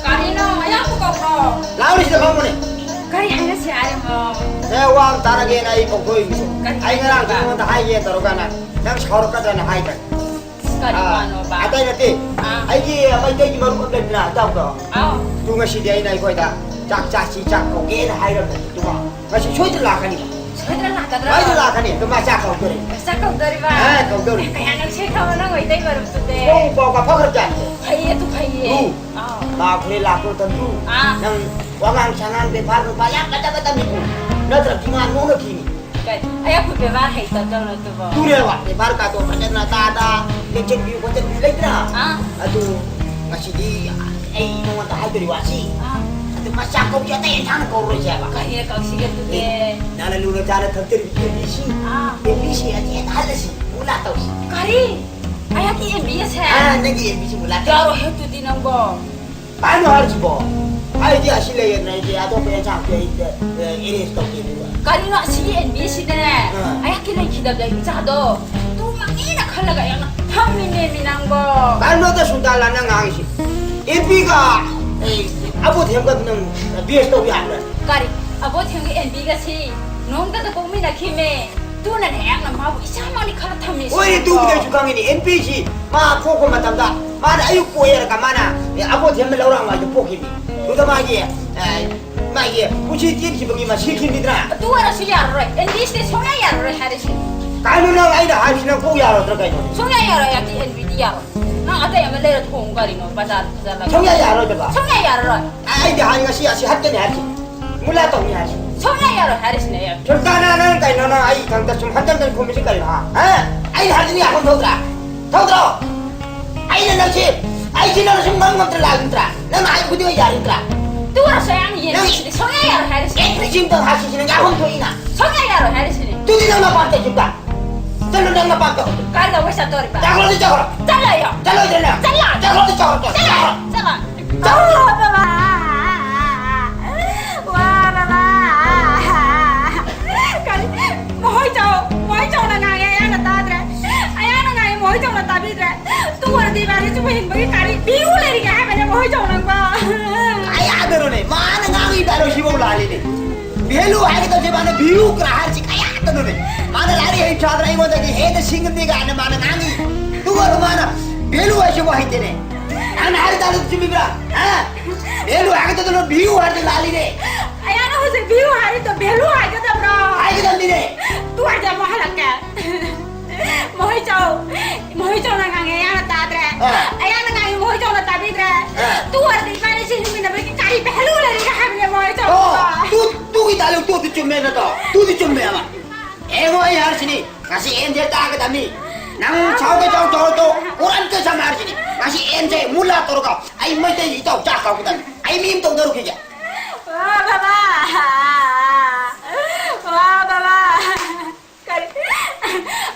ꯀꯔꯤꯅꯣ? ꯑꯌꯥꯝꯕ ꯀꯧꯕ꯭ꯔꯣ? ꯂꯥꯎꯅꯦ, ꯁꯤꯗ ꯐꯝꯃꯨꯅꯦ꯫ ꯀꯔꯤ ꯍꯥꯏꯅꯁꯤ ꯍꯥꯏꯔꯤꯃꯣ? ꯑꯦ, ꯋꯥ ꯑꯃ ꯇꯥꯔꯒꯦꯅ ꯑꯩ ꯀꯧꯊꯣꯛꯏꯅꯤ꯫ ꯀꯔꯤ ꯑꯩ ꯉꯔꯥꯡꯁꯨ ꯍꯥꯏꯕ? ꯅꯉꯣꯟꯗ ꯍꯥꯏꯒꯦ ꯇꯧꯔꯒ ꯅꯪ, ꯅꯪ ꯁꯥꯎꯔꯛꯀꯗ꯭ꯔꯅ ꯍꯥꯏꯗꯅ꯫ ꯀꯔꯤ ꯑꯥ, ꯋꯥꯅꯣꯕ? ꯑꯇꯩ ꯅꯠꯇꯦ꯫ ꯑꯥ꯫ ꯑꯩꯒꯤ ꯃꯩꯇꯩꯒꯤ ꯃꯔꯨꯞ ꯑꯃ ꯂꯩꯗꯅ, ꯏꯇꯥꯎꯗꯣ꯫ ꯑꯥꯎ꯫ ꯑꯗꯨ ꯉꯁꯤꯗꯤ ꯑꯩꯅ ꯑꯩꯈꯣꯏꯗ ꯆꯥꯛ ꯆꯥꯁꯤ, ꯆꯥꯛ ꯀꯧꯒꯦꯅ ꯍꯥꯏꯔꯝꯕꯅꯤ꯫ ꯑꯗꯨꯒ ꯉꯁꯤ ꯁꯣꯏꯗꯅ ꯂꯥꯛꯀꯅꯤ꯫ ꯁꯣꯏꯗꯅ ꯂꯥꯛꯀꯗ꯭ꯔꯥ? ꯁꯣꯏꯗꯅ ꯂꯥꯛꯀꯅꯤ꯫ ꯑꯗꯨ ꯃꯥ ꯆꯥꯛ ꯀꯧꯗꯣꯔꯤ꯫ ꯆꯥꯛ ꯀꯧꯗꯣꯔꯤꯕ? ꯑꯥ, ꯀꯧꯗꯣꯔꯤ꯫ ꯀꯌꯥ ꯅꯨꯡꯁꯤꯈ꯭ꯔꯕ ꯅꯪ ꯃꯩꯇꯩ ꯃꯔꯨꯞꯇꯨꯗꯤ꯫ ꯅꯣꯡ ꯄꯥꯎꯒ ꯐꯥꯎꯈ꯭ꯔꯕꯖꯥꯠꯅꯤ꯫ ꯐꯩꯌꯦ, ꯑꯗꯨ ꯐꯩꯌꯦ꯫ ꯎꯝ꯫ ꯑꯥꯎ꯫ ꯃꯥ ꯍꯣꯔꯦꯟ ꯂꯥꯛꯄ ꯃꯇꯝꯗꯨ ꯑꯥ꯫ ꯅꯪ ꯋꯥꯉꯥꯡ ꯁꯉꯥꯡ ꯕꯦꯕꯥꯔ ꯅꯨꯄꯥ ꯌꯥꯝ ꯐꯖ ꯐꯖꯕ ꯇꯝꯃꯤꯀꯣ꯫ ꯅꯠꯇ꯭ꯔꯗꯤ ꯃꯥ ꯅꯣꯛꯅꯈꯤꯅꯤ꯫ ꯀꯩ, ꯑꯩ ꯑꯩꯈꯣꯏ ꯕꯦꯕꯥꯔ ꯍꯩꯇꯕꯗꯧꯅ ꯑꯗꯨꯕꯣ? ꯇꯨꯔꯦꯕ, ꯕꯦꯕꯥꯔ ꯀꯥꯗꯣ ꯐꯖꯅ ꯇꯥꯗ, ꯌꯦꯡꯁꯤꯟꯕꯤꯌꯨ ꯈꯣꯠꯆꯟꯕꯤꯌꯨ ꯂꯩꯇ꯭ꯔꯥ? ꯑꯥ꯫ ꯑꯗꯨ ꯉꯁꯤꯗꯤ ꯑꯩ ꯅꯉꯣꯟꯗ ꯍꯥꯏꯗꯣꯔꯤ ꯋꯥꯁꯤ꯫ ꯑꯥ꯫ ꯑꯗꯨ ꯃꯆꯥ ꯀꯧꯁꯤ, ꯑꯇꯩ ꯏꯟꯁꯥꯡꯅ ꯀꯧꯔꯣꯏꯁꯦꯕ꯫ ꯀꯔꯤꯅ ꯀꯧꯁꯤꯒꯦ ꯑꯗꯨꯗꯤ? ꯑꯦ, ꯅꯪꯅ ꯂꯨꯅ ꯆꯥꯅ ꯊꯛꯆꯔꯤꯕ ꯑꯦꯝꯕꯤꯁꯤ꯫ ꯑꯥ꯫ ꯑꯦꯝꯕꯤꯁꯤ ꯑꯁꯤ ꯍꯦꯛꯇ ꯍꯜꯂꯁꯤ, ꯃꯨꯂꯥ ꯇꯧꯁꯤ꯫ ꯀꯔꯤ? ꯑꯩꯍꯥꯛꯀꯤ ꯑꯦꯝꯕꯤ ꯑꯁꯦ? ꯑꯥ, ꯅꯪꯒꯤ ꯑꯦꯝꯕꯤꯁꯤ ꯃꯨꯂꯥ ꯇꯧꯁꯤ꯫ ꯌꯥꯔꯣꯏꯍꯦ ꯑꯗꯨꯗꯤ ꯅꯪꯕꯣ꯫ ꯀꯩꯅꯣ ꯍꯥꯏꯔꯤꯁꯤꯕꯣ? ꯑꯩꯗꯤ ꯑꯁꯤ ꯂꯩꯌꯦꯅ ꯑꯩꯗꯤ ꯑꯇꯣꯞꯄ ꯌꯦꯟꯁꯥꯡꯁꯦ ꯑꯩꯗꯤ, ꯑꯦ, ꯑꯦꯔꯦꯟꯖ ꯇꯧꯗꯦ ꯑꯗꯨꯒ꯫ ꯀꯔꯤꯅꯣ ꯑꯁꯤꯒꯤ ꯑꯦꯝꯕꯤꯁꯤꯗꯅꯦ? ꯑꯥ꯫ ꯑꯩꯍꯥꯛꯀꯤ ꯂꯩꯈꯤꯗꯕꯗ ꯏꯆꯥꯗꯣ ꯇꯨꯝꯃꯒꯦꯅ ꯈꯜꯂꯒ ꯌꯥꯝꯅ ꯐꯝꯃꯤꯅꯦꯃꯤ ꯅꯪꯕꯣ꯫ ꯀꯔꯤꯅꯣꯗ ꯁꯨꯜꯇꯥꯟꯂꯥ ꯅꯪ ꯉꯥꯡꯉꯤꯁꯤ? ꯑꯦꯝꯕꯤꯒ, ꯑꯦ, ꯑꯕꯣ ꯊꯦꯝꯒ ꯅꯪ ꯕꯦꯁ ꯇꯧ ꯌꯥꯕ꯭ꯔꯥ? ꯀꯔꯤ? ꯑꯕꯣ ꯊꯦꯝꯒ ꯑꯦꯝꯕꯤꯒꯁꯤ ꯅꯣꯡꯃꯇꯗ ꯄꯣꯛꯃꯤꯟꯅꯈꯤꯃꯦ꯫ ꯇꯨꯅꯅꯦ ꯑꯩꯍꯥꯛꯅ ꯃꯥꯕꯨ ꯏꯆꯥꯃꯛꯅꯤ ꯈꯜꯂ ꯊꯝꯃꯤꯁꯤ ꯍꯣꯏꯅꯦ, ꯅꯪꯕꯣ꯫ ꯇꯨꯕꯨꯗꯤ ꯑꯩꯁꯨ ꯈꯪꯉꯤꯅꯦ꯫ ꯑꯦꯝꯕꯤꯁꯤ ꯃꯥ ꯄꯣꯛꯄ ꯃꯇꯝꯗ ꯃꯥꯅ ꯑꯌꯨꯛ ꯄꯣꯛꯑꯦꯔꯒ ꯃꯥꯅ, ꯑꯦ, ꯑꯕꯣ ꯊꯦꯝꯕ ꯂꯧꯔꯥꯡ ꯋꯥꯏꯗ ꯄꯣꯛꯈꯤꯕꯅꯤ꯫ ꯑꯗꯨꯗ ꯃꯥꯒꯤ, ꯑꯦ, ꯃꯥꯒꯤ ꯄꯨꯟꯁꯤ ꯇꯦꯟꯈꯤꯕꯒꯤ ꯃꯥ ꯁꯤꯈꯤꯕꯅꯤꯗꯅ꯫ ꯑꯗꯨ ꯑꯣꯏꯔꯁꯨ ꯌꯥꯔꯔꯣꯏ꯫ ꯑꯦꯝꯕꯤꯁꯤꯗꯤ ꯁꯨꯡꯌꯥ ꯌꯥꯔꯔꯣꯏ ꯍꯥꯏꯔꯤꯁꯤ꯫ ꯀꯩꯅꯣ ꯅꯪ ꯑꯩꯅ ꯍꯥꯏꯔꯤꯁꯤ ꯅꯪ ꯀꯣꯛ ꯌꯥꯔꯣꯏꯗ꯭ꯔꯥ ꯀꯩꯅꯣ? ꯁꯨꯡꯌꯥ ꯌꯥꯔꯣꯏ, ꯑꯩꯗꯤ ꯑꯦꯝꯕꯤꯗꯤ ꯌꯥꯔꯣꯏ꯫ ꯅꯪ ꯑꯇꯩ ꯑꯃ ꯂꯩꯔ ꯊꯣꯡꯉꯨ ꯀꯔꯤꯅꯣ, ꯕꯖꯥꯔ ꯆꯠꯂꯒ꯫ ꯁꯨꯡꯌꯥ ꯌꯥꯔꯣꯏꯗꯕ? ꯁꯨꯡꯌꯥ ꯌꯥꯔꯔꯣꯏ꯫ ꯑꯩꯗꯤ ꯍꯥꯏ ꯉꯁꯤ ꯑꯁꯤ ꯍꯠꯀꯅꯤ ꯍꯥꯏꯔꯤꯁꯤ꯫ ꯃꯨꯂꯥ ꯇꯧꯅꯤ ꯍꯥꯏꯔꯤꯁꯤ꯫ ꯁꯨꯡꯌꯥ ꯌꯥꯔꯣꯏ ꯍꯥꯏꯔꯤꯁꯤꯅꯦ ꯑꯩ꯫ ꯁꯨꯜꯇꯥꯅ ꯅꯪ ꯀꯩꯅꯣ ꯅꯪ ꯑꯩ ꯏꯊꯟꯇ ꯁꯨꯝ ꯍꯟꯖꯟ ꯍꯟꯖꯟ ꯈꯨꯝꯃꯤꯁꯤ ꯀꯩꯅꯣ, ꯍꯥ? ꯍꯥ? ꯑꯩꯅ ꯍꯥꯏꯔꯗꯤ ꯌꯥꯐꯝ ꯊꯣꯛꯇ꯭ꯔꯥ? ꯊꯣꯛꯇ꯭ꯔꯣ? ꯑꯩꯅ ꯅꯪꯁꯤ, ꯑꯩꯁꯤ ꯅꯪꯅ ꯁꯨꯝ ꯉꯝ ꯉꯝꯗ꯭ꯔ ꯂꯥꯛꯏ ꯅꯠꯇ꯭ꯔꯥ? ꯅꯪꯅ ꯍꯥꯏ ꯈꯨꯗꯤꯡꯃꯛ ꯌꯥꯔꯤ ꯅꯠꯇ꯭ꯔꯥ? ꯇꯨ ꯑꯣꯏꯔꯁꯨ ꯑꯩ ꯌꯥꯝ ꯅꯪ ꯌꯦꯡꯉꯤꯁꯤꯗꯤ ꯁꯨꯡꯌꯥ ꯌꯥꯔꯣꯏ ꯍꯥꯏꯔꯤꯁꯤ꯫ ꯑꯦ, ꯐ꯭ꯔꯤꯖ ꯑꯝꯇꯪ ꯍꯥꯞꯁꯤꯁꯤ ꯅꯪ ꯌꯥꯐꯝ ꯊꯣꯛꯏꯅ꯫ ꯁꯨꯡꯌꯥ ꯌꯥꯔꯣꯏ ꯍꯥꯏꯔꯤꯁꯤꯅꯦ꯫ ꯇꯨꯗꯤ ꯅꯪ ꯃꯄꯥꯟ ꯆꯠꯈꯤꯕ꯫ ꯆꯠꯂꯣ ꯅꯪ ꯃꯄꯥꯟ ꯇꯧ꯫ ꯀꯥꯏꯗ ꯑꯩꯈꯣꯏ ꯆꯠꯇꯣꯔꯤꯕ? ꯆꯠꯈ꯭ꯔꯣ ꯑꯗꯨ ꯆꯠꯈ꯭ꯔꯣ꯫ ꯆꯠꯂꯣꯏꯌꯣ꯫ ꯆꯠꯂꯣꯏꯗ꯭ꯔꯅ? ꯆꯠꯂꯣ꯫ ꯆꯠꯈ꯭ꯔꯣ ꯑꯗꯨ ꯆꯠꯈ꯭ꯔꯣ꯫ ꯆꯠꯂꯣ꯫ ꯆꯠꯈ꯭ꯔꯣ꯫ ꯆꯠꯂꯣ꯫ ꯆꯠꯂꯣ ꯕꯕꯥ꯫ ꯋꯥꯔꯕ꯫ ꯀꯔꯤ? ꯃꯈꯣꯏ ꯆꯥꯎ, ꯃꯈꯣꯏ ꯆꯥꯎꯅ ꯉꯥꯡꯉꯦ, ꯑꯌꯥꯅ ꯇꯥꯗ꯭ꯔꯦ꯫ ꯑꯌꯥꯅ ꯚꯦꯂꯨ ꯍꯥꯏꯒꯗꯕꯁꯦ ꯃꯥꯅ ꯚ꯭ꯌꯨ ꯀꯅꯥ ꯍꯥꯏꯔꯤꯁꯤ ꯀꯌꯥ ꯇꯅꯣꯅꯦ? ꯃꯥꯅ ꯂꯥꯏꯔꯤꯛ ꯍꯩ ꯁꯥꯗꯅ ꯑꯩꯉꯣꯟꯗꯒꯤ ꯍꯦꯟꯅ ꯁꯤꯡꯒꯅꯤ ꯀꯥꯏꯅ ꯃꯥꯅ ꯉꯥꯡꯉꯤ꯫ ꯑꯗꯨꯒ ꯃꯥꯅ ꯚꯦꯂꯨ ꯍꯥꯏꯁꯤꯕꯨ ꯍꯩꯇꯦꯅꯦ꯫ ꯅꯪꯅ ꯍꯥꯏꯔꯤ ꯇꯥꯗ ꯆꯨꯝꯃꯤꯕ꯭ꯔꯥ? ꯍꯥ? ꯚꯦꯂꯨ ꯍꯥꯏꯒꯗꯕꯗꯨꯅ ꯚ꯭ꯌꯨ ꯍꯥꯏꯔꯗꯤ ꯂꯥꯜꯂꯤꯅꯦ꯫ ꯑꯌꯥꯅ ꯍꯧꯖꯤꯛ ꯚ꯭ꯌꯨ ꯍꯥꯏꯔꯤꯗꯣ ꯚꯦꯂꯨ ꯍꯥꯏꯒꯗꯕ꯭ꯔꯣ? ꯍꯥꯏꯒꯗꯕꯅꯤꯅꯦ꯫ ꯇꯨ ꯍꯥꯏꯔꯗꯤ ꯑꯃꯨꯛ ꯍꯜꯂꯛꯀꯦ꯫ ꯃꯣꯍꯣꯏꯆꯧ, ꯃꯣꯍꯣꯏꯆꯧꯅ ꯉꯥꯡꯉꯦ, ꯑꯌꯥꯅ ꯇꯥꯗ꯭ꯔꯦ꯫ ꯑꯥ꯫ ꯑꯌꯥꯅ ꯉꯥꯡꯉꯦ, ꯃꯣꯍꯣꯏꯆꯧꯅ ꯇꯥꯕꯤꯗ꯭ꯔꯦ꯫ ꯑꯥ꯫ ꯇꯨ ꯑꯣꯏꯔꯗꯤ ꯏꯕꯥꯅꯤꯁꯦ ꯍꯤꯡꯃꯤꯟꯅꯕꯒꯤ ꯀꯔꯤ ꯚꯦꯂꯨ ꯂꯩꯔꯤꯒꯦ ꯍꯥꯏꯕꯅꯦ, ꯃꯣꯍꯣꯏꯆꯧ? ꯑꯣ, ꯇꯨ, ꯇꯨꯒꯤ ꯗꯥꯏꯂꯣꯛ ꯇꯨꯗꯤ ꯆꯨꯝꯃꯦ ꯅꯠꯇ꯭ꯔꯣ? ꯇꯨꯗꯤ ꯆꯨꯝꯃꯦꯕ꯫ ꯌꯦꯡꯉꯣ, ꯑꯩ ꯍꯥꯏꯔꯤꯁꯤꯅꯤ, ꯉꯁꯤ ꯑꯦꯟꯁꯦ ꯇꯥꯒꯗꯕꯅꯤ꯫ ꯅꯪ ꯁꯥꯎꯒꯦ ꯆꯥꯎ ꯆꯥꯎꯔꯣ ꯇꯣ, ꯎꯔꯟ ꯀꯩ ꯁꯝ ꯍꯥꯏꯔꯤꯁꯤꯅꯤ꯫ ꯉꯁꯤ ꯑꯦꯟꯁꯦ ꯃꯨꯂꯥ ꯇꯧꯔꯒ ꯑꯩ ꯃꯩꯇꯩ ꯏꯇꯥꯎ ꯆꯥꯛ ꯀꯥꯎꯒꯗꯕꯅꯤ꯫ ꯑꯩ ꯃꯤ ꯑꯃ ꯇꯧꯗꯧꯔꯨꯈꯤꯒꯦ꯫ ꯋꯥ ꯕꯕꯥ! ꯋꯥ ꯕꯕꯥ! ꯀꯔꯤ?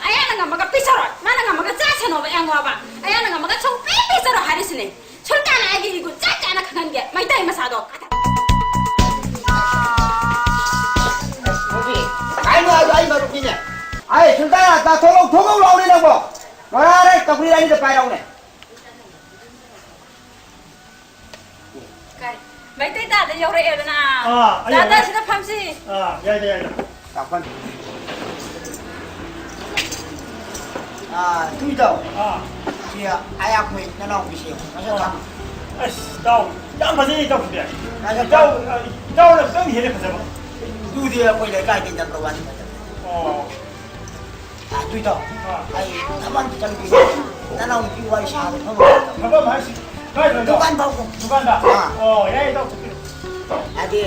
ꯑꯌꯥꯅ ꯉꯝꯃꯒ ꯄꯤꯖꯔꯣꯏ, ꯃꯥꯅ ꯉꯝꯃꯒ ꯆꯥꯁꯅꯣꯕ ꯌꯥꯡꯉꯣꯕ꯫ ꯑꯌꯥꯅ ꯉꯝꯃꯒ ꯁꯨꯡꯄꯤ ꯄꯤꯖꯔꯣꯏ ꯍꯥꯏꯔꯤꯁꯤꯅꯦ꯫ ꯁꯨꯜꯇꯥꯟ ꯑꯩꯒꯤ ꯏꯒꯨꯟ ꯆꯞ ꯆꯥꯅ ꯈꯪꯍꯟꯒꯦ, ꯃꯩꯇꯩ ꯃꯆꯥꯗꯣ꯫ ꯀꯥꯏꯅꯣ ꯍꯥꯏꯕ ꯑꯩ ꯃꯔꯨꯞꯅꯤꯅꯦ꯫ ꯑꯩ ꯁꯨꯜꯇꯥꯟ, ꯊꯣꯛꯂꯛꯑꯣ, ꯊꯣꯛꯂꯛꯑꯣ ꯂꯥꯎꯅꯦ ꯅꯪꯕꯣ꯫ ꯃꯔꯥꯔꯦ, ꯇꯧꯒ꯭ꯔꯤ ꯑꯅꯤꯗ ꯄꯥꯏꯔꯛꯎꯅꯦ꯫ ꯀꯔꯤ? ꯃꯩꯇꯩ ꯇꯥꯗ ꯌꯧꯔꯛꯑꯦꯗꯅ꯫ ꯑꯥ, ꯑꯩ ꯇꯥꯗ ꯌꯧꯔꯦ꯫ ꯁꯤꯗ ꯐꯝꯁꯤ꯫ ꯑꯥ, ꯌꯥꯏꯗ, ꯌꯥꯏꯗ꯫ ꯇꯥꯎꯈꯣꯟ꯫ ꯑꯥ, ꯇꯨꯏꯗꯣ꯫ ꯑꯥ꯫ ꯁꯤ ꯑꯌꯥꯛꯄꯩ ꯅꯅꯥꯎꯄꯤꯁꯦ ꯃꯁꯛ ꯈꯪꯉꯤ꯫ ꯑꯁ, ꯏꯇꯥꯎ, ꯌꯥꯝ ꯐꯖꯩ, ꯏꯇꯥꯎ ꯁꯤꯗꯤ꯫ ꯃꯁꯛ ꯏꯇꯥꯎ, ꯈꯪꯉꯤ꯫ ꯑ, ꯏꯇꯥꯎꯅ ꯈꯤꯇꯪ ꯍꯦꯜꯂꯦ ꯐꯖꯕ꯫ ꯇꯨꯗꯤ ꯑꯩꯈꯣꯏ ꯂꯩꯀꯥꯏꯗꯤ number one ꯐꯖꯕ꯫ ꯑꯣ꯫ ꯑꯗꯨꯏꯗꯣ, ꯑꯥ꯫ ꯑꯩ ꯊꯕꯛ ꯑꯝꯇ ꯆꯪꯒꯦ꯫ ꯅꯅꯥꯎ ꯅꯨꯄꯤ ꯋꯥꯔꯤ ꯁꯥꯕ ꯐꯝꯕ꯫ ꯐꯝꯕ ꯍꯥꯏꯁꯤ ꯀꯥꯏꯗꯅꯣ? ꯗꯨꯀꯥꯟ ꯐꯝꯕ꯫ ꯗꯨꯀꯥꯟꯗ? ꯑꯥ꯫ ꯑꯣ, ꯌꯥꯏ, ꯏꯇꯥꯎ, ꯆꯠꯄꯤꯔꯣ꯫ ꯑꯗꯤ,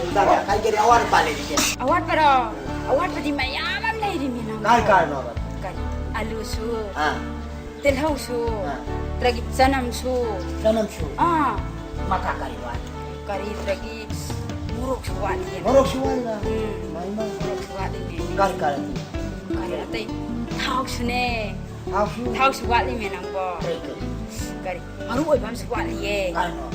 ꯗꯨꯀꯥꯟꯗ ꯀꯩ ꯀꯩ ꯑꯋꯥꯠ ꯑꯄꯥ ꯂꯩꯔꯤꯒꯦ? ꯑꯋꯥꯠꯄꯔꯣ? ꯑꯋꯥꯠꯄꯗꯤ ꯃꯌꯥꯝ ꯑꯃ ꯂꯩꯔꯤꯃꯤ ꯅꯪꯕꯣ꯫ ꯀꯥꯏ ꯀꯥꯏꯅꯣꯕ? ꯀꯔꯤ? ꯑꯂꯨꯁꯨ, ꯑꯥ꯫ ꯇꯤꯜꯍꯧꯁꯨ, ꯑꯥ꯫ ꯑꯗꯒꯤ ꯆꯅꯝꯁꯨ꯫ ꯆꯅꯝꯁꯨ? ꯑꯥ꯫ ꯃꯈꯥ ꯀꯔꯤ ꯋꯥꯠꯂꯤ? ꯀꯔꯤ, ꯑꯗꯒꯤ ꯃꯣꯔꯣꯛꯁꯨ ꯋꯥꯠꯂꯤ꯫ ꯃꯣꯔꯣꯛꯁꯨ ꯋꯥꯠꯂꯤꯕ? ꯎꯝ꯫ ꯃꯥꯏ, ꯃꯥꯏ꯫ ꯃꯣꯔꯣꯛꯁꯨ ꯋꯥꯠꯂꯤꯃꯤ꯫ ꯀꯔꯤ, ꯀꯔꯤ? ꯀꯔꯤ ꯑꯇꯩ? ꯊꯥꯎꯁꯨꯅꯦ꯫ ꯊꯥꯎꯁꯨ? ꯊꯥꯎꯁꯨ ꯋꯥꯠꯂꯤꯃꯦ ꯅꯪꯕꯣ꯫ ꯀꯔꯤ, ꯀꯔꯤ? ꯀꯔꯤ? ꯃꯔꯨ ꯑꯣꯏꯕ ꯑꯃꯁꯨ ꯋꯥꯠꯂꯤꯌꯦ꯫ ꯀꯔꯤꯅꯣ?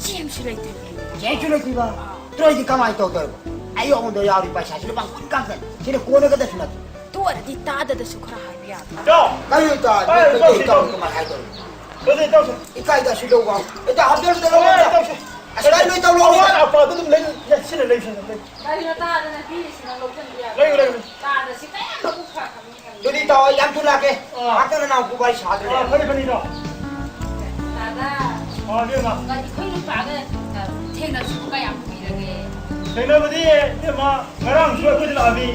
ꯆꯦꯡꯁꯨ ꯂꯩꯇ꯭ꯔꯤꯃꯦ꯫ ꯆꯦꯡꯁꯨ ꯂꯩꯇ꯭ꯔꯤꯕ? ꯑꯥ꯫ ꯇ꯭ꯔꯣꯏꯗꯤ ꯀꯃꯥꯏꯅ ꯇꯧꯗꯣꯏꯕ? ꯑꯩꯉꯣꯟꯗ ꯌꯥꯎꯔꯤ ꯄꯩꯁꯥꯁꯤ ꯂꯨꯄꯥ ꯀꯨꯟ ꯈꯛꯇꯅꯤ꯫ ꯁꯤꯗ ꯀꯣꯟꯅꯒꯗꯕꯁꯨ ꯅꯠꯇꯦ꯫ ꯇꯣꯛꯑꯔꯗꯤ ꯇꯥꯗꯗꯁꯨ ꯈꯔ ꯍꯥꯏꯕ ꯌꯥꯗ꯭ꯔꯣ? ꯏꯇꯥꯎ! ꯀꯔꯤ ꯏꯇꯥꯎ? ꯀꯔꯤ ꯏꯇꯥꯎ? ꯏꯇꯥꯎ ꯀꯃꯥꯏꯅ ꯍꯥꯏꯗꯣꯏꯅꯣ? ꯀꯔꯤ ꯏꯇꯥꯎꯁꯦ? ꯏꯀꯥꯏꯗ ꯁꯤꯗꯧꯕ꯫ ꯏꯇꯥꯎ ꯍꯥꯞꯆꯔꯁꯨ ꯀꯔꯤ ꯂꯧꯔꯣ꯫ ꯏꯇꯥꯎꯁꯦ? ꯑꯁ, ꯀꯔꯤ ꯅꯣꯏ ꯇꯧꯔꯣ? ꯑꯋꯥꯠ ꯑꯄꯥꯗꯨ ꯑꯗꯨꯝ ꯂꯩ-, ꯂꯩ-, ꯂꯩ, ꯂꯩ, ꯂꯩ꯫ ꯀꯔꯤꯅꯣ ꯇꯥꯗꯅ ꯄꯤꯔꯤꯁꯤ ꯅꯪ ꯂꯧꯁꯤꯟꯕ ꯌꯥꯗ꯭ꯔꯣ? ꯂꯩꯌꯨ, ꯂꯩꯌꯨ, ꯂꯩꯌꯨ꯫ ꯇꯥꯗ ꯁꯤ ꯀꯌꯥꯝ ꯃꯕꯨꯛ ꯐꯈ꯭ꯔꯕꯅꯣ ꯈꯪꯗꯦ꯫ ꯑꯗꯨꯗꯤ ꯏꯇꯥꯎ, ꯑꯩ ꯌꯥꯝ ꯊꯨꯅ ꯂꯥꯛꯀꯦ꯫ ꯑꯥ꯫ ꯉꯥꯏꯍꯥꯛꯇꯪ ꯅꯅꯥꯎ ꯄꯨꯕ ꯑꯩ ꯁꯥꯗ꯭ꯔꯦ꯫ ꯑꯥ, ꯐꯅꯤ, ꯐꯅꯤ, ꯏꯇꯥꯎ꯫ ꯇꯥꯗ꯫ ꯑꯥ, ꯏꯕꯦꯝꯃ꯫ ꯀꯔꯤ ꯑꯩꯈꯣꯏ ꯅꯨꯄꯥꯒ, ꯑ, ꯊꯦꯡꯅꯕꯁꯤꯕꯨ ꯀꯌꯥꯝ ꯀꯨꯏꯔꯒꯦ? ꯊꯦꯡꯅꯕꯗꯤ, ꯏꯕꯦꯝꯃ, ꯉꯔꯥꯡꯁꯨ ꯑꯩꯈꯣꯏꯗ ꯂꯥꯛꯑꯝꯃꯤ꯫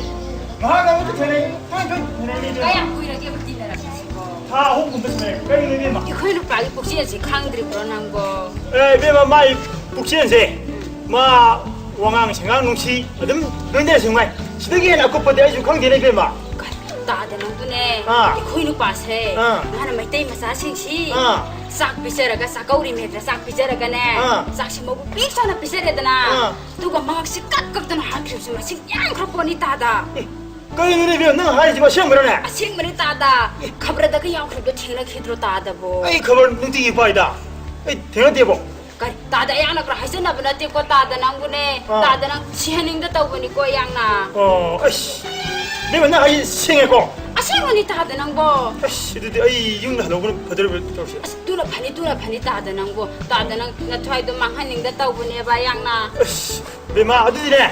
ꯉꯍꯥꯟ ꯑꯃꯁꯨ ꯊꯦꯡꯅꯩ꯫ ꯊꯦꯡꯅꯩ, ꯊꯦꯡꯅꯩ, ꯊꯦꯡꯅꯩ꯫ ꯀꯌꯥꯝ ꯀꯨꯏꯔꯒꯦꯕ ꯇꯤꯟꯅꯔꯛꯄꯁꯤꯕꯣ? ꯊꯥ ꯑꯍꯨꯝꯒꯨꯝꯕ ꯁꯨꯔꯦ꯫ ꯀꯩꯅꯣ, ꯏꯕꯦꯝꯃ? ꯑꯩꯈꯣꯏ ꯅꯨꯄꯥꯒꯤ ꯄꯨꯛꯆꯦꯜꯁꯦ ꯈꯪꯗ꯭ꯔꯤꯕ꯭ꯔꯣ ꯅꯪꯕꯣ? ꯑꯦ, ꯏꯕꯦꯝꯃ, ꯃꯥꯏ ꯄꯨꯛꯆꯦꯜꯁꯦ, ꯃꯥ ꯋꯥꯉꯥꯡ ꯁꯉꯥꯡ ꯅꯨꯡꯁꯤ, ꯑꯗꯨꯝ ꯂꯣꯏꯅꯔꯁꯨ ꯅꯨꯡꯉꯥꯏ꯫ ꯁꯤꯗꯒꯤ ꯍꯦꯟꯅ ꯑꯀꯨꯞꯄꯗꯤ ꯑꯩꯁꯨ ꯈꯪꯗꯦꯅꯦ, ꯏꯕꯦꯝꯃ꯫ ꯀꯔꯤ ꯇꯥꯗ ꯅꯪꯕꯨꯅꯦ? ꯑꯥ꯫ ꯑꯩꯈꯣꯏ ꯅꯨꯄꯥꯁꯦ, ꯑꯥ꯫ ꯃꯥꯅ ꯃꯩꯇꯩ ꯃꯆꯥꯁꯤꯡꯁꯤ ꯑꯥ꯫ ꯆꯥꯛ ꯄꯤꯖꯔꯒ, ꯆꯥꯛꯀꯧꯔꯤ ꯃꯦꯠꯇ ꯆꯥꯛ ꯄꯤꯖꯔꯒꯅꯦ, ꯑꯥ꯫ ꯆꯥꯛꯁꯤ ꯃꯕꯨꯛ ꯄꯤꯛ ꯊꯟꯅ ꯄꯤꯖꯔꯦꯗꯅ, ꯑꯥ꯫ ꯑꯗꯨꯒ ꯃꯉꯛꯁꯤ ꯀꯛ ꯀꯛꯇꯅ ꯍꯥꯠꯈ꯭ꯔꯤꯕꯁꯤ ꯃꯁꯤꯡ ꯌꯥꯝꯈ꯭ꯔ ꯄꯣꯠꯅꯤ ꯇꯥꯗ꯫ ꯑꯦ, ꯀꯔꯤꯅꯣꯅꯦ ꯏꯕꯦꯝ, ꯅꯪ ꯍꯥꯏꯔꯤꯁꯤꯕꯨ ꯑꯁꯦꯡꯕꯔꯅꯦ? ꯑꯁꯦꯡꯕꯅꯤ ꯇꯥꯗ꯫ ꯑꯦ꯫ ꯈꯕꯔꯗꯒ ꯌꯥꯎꯈ꯭ꯔꯕꯗꯣ ꯊꯦꯡꯅꯈꯤꯗ꯭ꯔꯣ ꯇꯥꯗꯕꯣ? ꯑꯩ ꯈꯕꯔ ꯅꯨꯡꯇꯤꯒꯤ ꯄꯥꯏꯗ꯫ ꯑꯩ ꯊꯦꯡꯅꯗꯦꯕꯣ꯫ ꯀꯔꯤ? ꯇꯥꯗ ꯑꯌꯥꯛꯅ ꯈꯔ ꯍꯥꯏꯖꯟꯅꯕ ꯅꯠꯇꯦꯀꯣ ꯇꯥꯗ ꯅꯪꯕꯨꯅꯦ꯫ ꯑꯥ꯫ ꯇꯥꯗ ꯅꯪ ꯁꯤꯍꯟꯅꯤꯡꯗ ꯇꯧꯕꯅꯤꯀꯣ ꯑꯌꯥꯛꯅ꯫ ꯑꯣ, ꯑꯁ꯫ ꯏꯕꯦꯝꯃ, ꯅꯪ ꯍꯥꯏ ꯁꯦꯡꯉꯦꯀꯣ? ꯑꯁꯦꯡꯕꯅꯤ ꯇꯥꯗ ꯅꯪꯕꯣ꯫ ꯑꯁ, ꯑꯗꯨꯗꯤ ꯑꯩ ꯌꯨꯝꯗ ꯍꯜꯍꯧꯕꯅ ꯐꯗꯣꯔꯤꯕ ꯇꯧꯔꯤꯁꯦ꯫ ꯑꯁ, ꯇꯨꯅ ꯐꯅꯤ, ꯇꯨꯅ ꯐꯅꯤ ꯇꯥꯗ ꯅꯪꯕꯨ꯫ ꯇꯥꯗ ꯅꯪ ꯅꯊ꯭ꯋꯥꯏꯗꯣ ꯃꯥꯡꯍꯟꯅꯤꯡꯗ ꯇꯧꯕꯅꯦꯕ ꯑꯌꯥꯛꯅ꯫ ꯑꯁ, ꯕꯦꯝꯃ, ꯑꯗꯨꯗꯤꯅꯦ,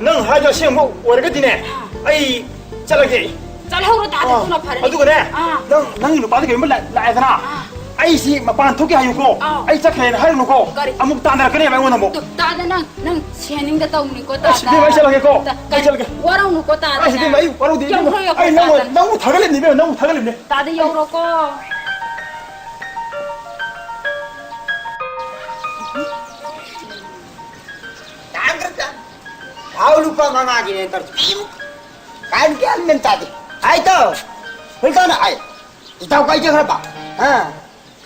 ꯅꯪ ꯍꯥꯏꯗꯣ ꯑꯁꯦꯡꯕ ꯑꯣꯏꯔꯒꯗꯤꯅꯦ, ꯑꯥ꯫ ꯑꯩ ꯆꯠꯂꯒꯦ꯫ ꯆꯠꯍꯧꯔꯣ, ꯇꯥꯗ ꯑꯥ꯫ ꯑꯗꯨꯅ ꯐꯔꯅꯤ꯫ ꯑꯗꯨꯒꯅꯦ, ꯑꯥ꯫ ꯅꯪ, ꯅꯪꯒꯤ ꯅꯨꯄꯥꯗ ꯀꯩꯒꯨꯝꯕ ꯂꯥꯛ-, ꯂꯥꯛꯑꯦꯗꯅ, ꯑꯥ꯫ ꯑꯩꯁꯤ ꯃꯄꯥꯟ ꯊꯣꯛꯀꯦ ꯍꯥꯏꯌꯨꯀꯣ꯫ ꯑꯥ꯫ ꯑꯩ ꯆꯠꯈ꯭ꯔꯦꯅ ꯍꯥꯏꯔꯨꯅꯨꯀꯣ꯫ ꯀꯔꯤ? ꯑꯃꯨꯛ ꯇꯥꯟꯅꯔꯛꯀꯅꯦꯕ ꯑꯩꯉꯣꯟꯗ ꯑꯃꯨꯛ꯫ ꯇꯨ, ꯇꯥꯗ ꯅꯪ, ꯅꯪ ꯁꯤꯍꯟꯅꯤꯡꯗ ꯇꯧꯅꯤꯀꯣ, ꯑꯁ, ꯇꯥꯗ꯫ ꯏꯕꯦꯝꯃ, ꯑꯩ ꯆꯠꯂꯒꯦꯀꯣ꯫ ꯇ-, ꯑꯩ ꯀꯔꯤ? ꯆꯠꯂꯒꯦ꯫ ꯋꯥꯔꯧꯅꯨꯀꯣ, ꯇꯥꯗ ꯑꯁ, ꯏꯕꯦꯝꯃ, ꯅꯪ꯫ ꯑꯩ ꯋꯥꯔꯧꯗꯦ, ꯏꯕꯦꯝꯃ꯫ ꯌꯧꯈ꯭ꯔꯣ, ꯌꯧꯈ꯭ꯔꯣ, ꯑꯩ ꯅꯪꯕꯨ, ꯇꯥꯗ꯫ ꯅꯪꯕꯨ ꯊꯥꯒꯠꯂꯤꯕꯅꯤ, ꯏꯕꯦꯝꯃ, ꯅꯪꯕꯨ ꯊꯥꯒꯠꯂꯤꯕꯅꯤ꯫ ꯇꯥꯗ ꯌꯧꯔꯣꯀꯣ꯫ ꯇꯥꯡꯈ꯭ꯔꯦ, ꯇꯥꯡ-, ꯊꯥꯎ ꯂꯨꯄꯥ ꯃꯉꯥꯒꯤꯅꯦ ꯇꯧꯔꯤꯁꯦ꯫ ꯀꯥꯏꯅ ꯒ꯭ꯌꯥꯟ ꯃꯦꯟ ꯇꯥꯗꯦ꯫ ꯍꯥꯏ ꯇꯧ꯫ ꯍꯨꯜꯀꯥꯅ ꯍꯥꯏ꯫ ꯏꯇꯥꯎ ꯀꯥꯏ ꯆꯠꯈ꯭ꯔꯕ? ꯑ꯫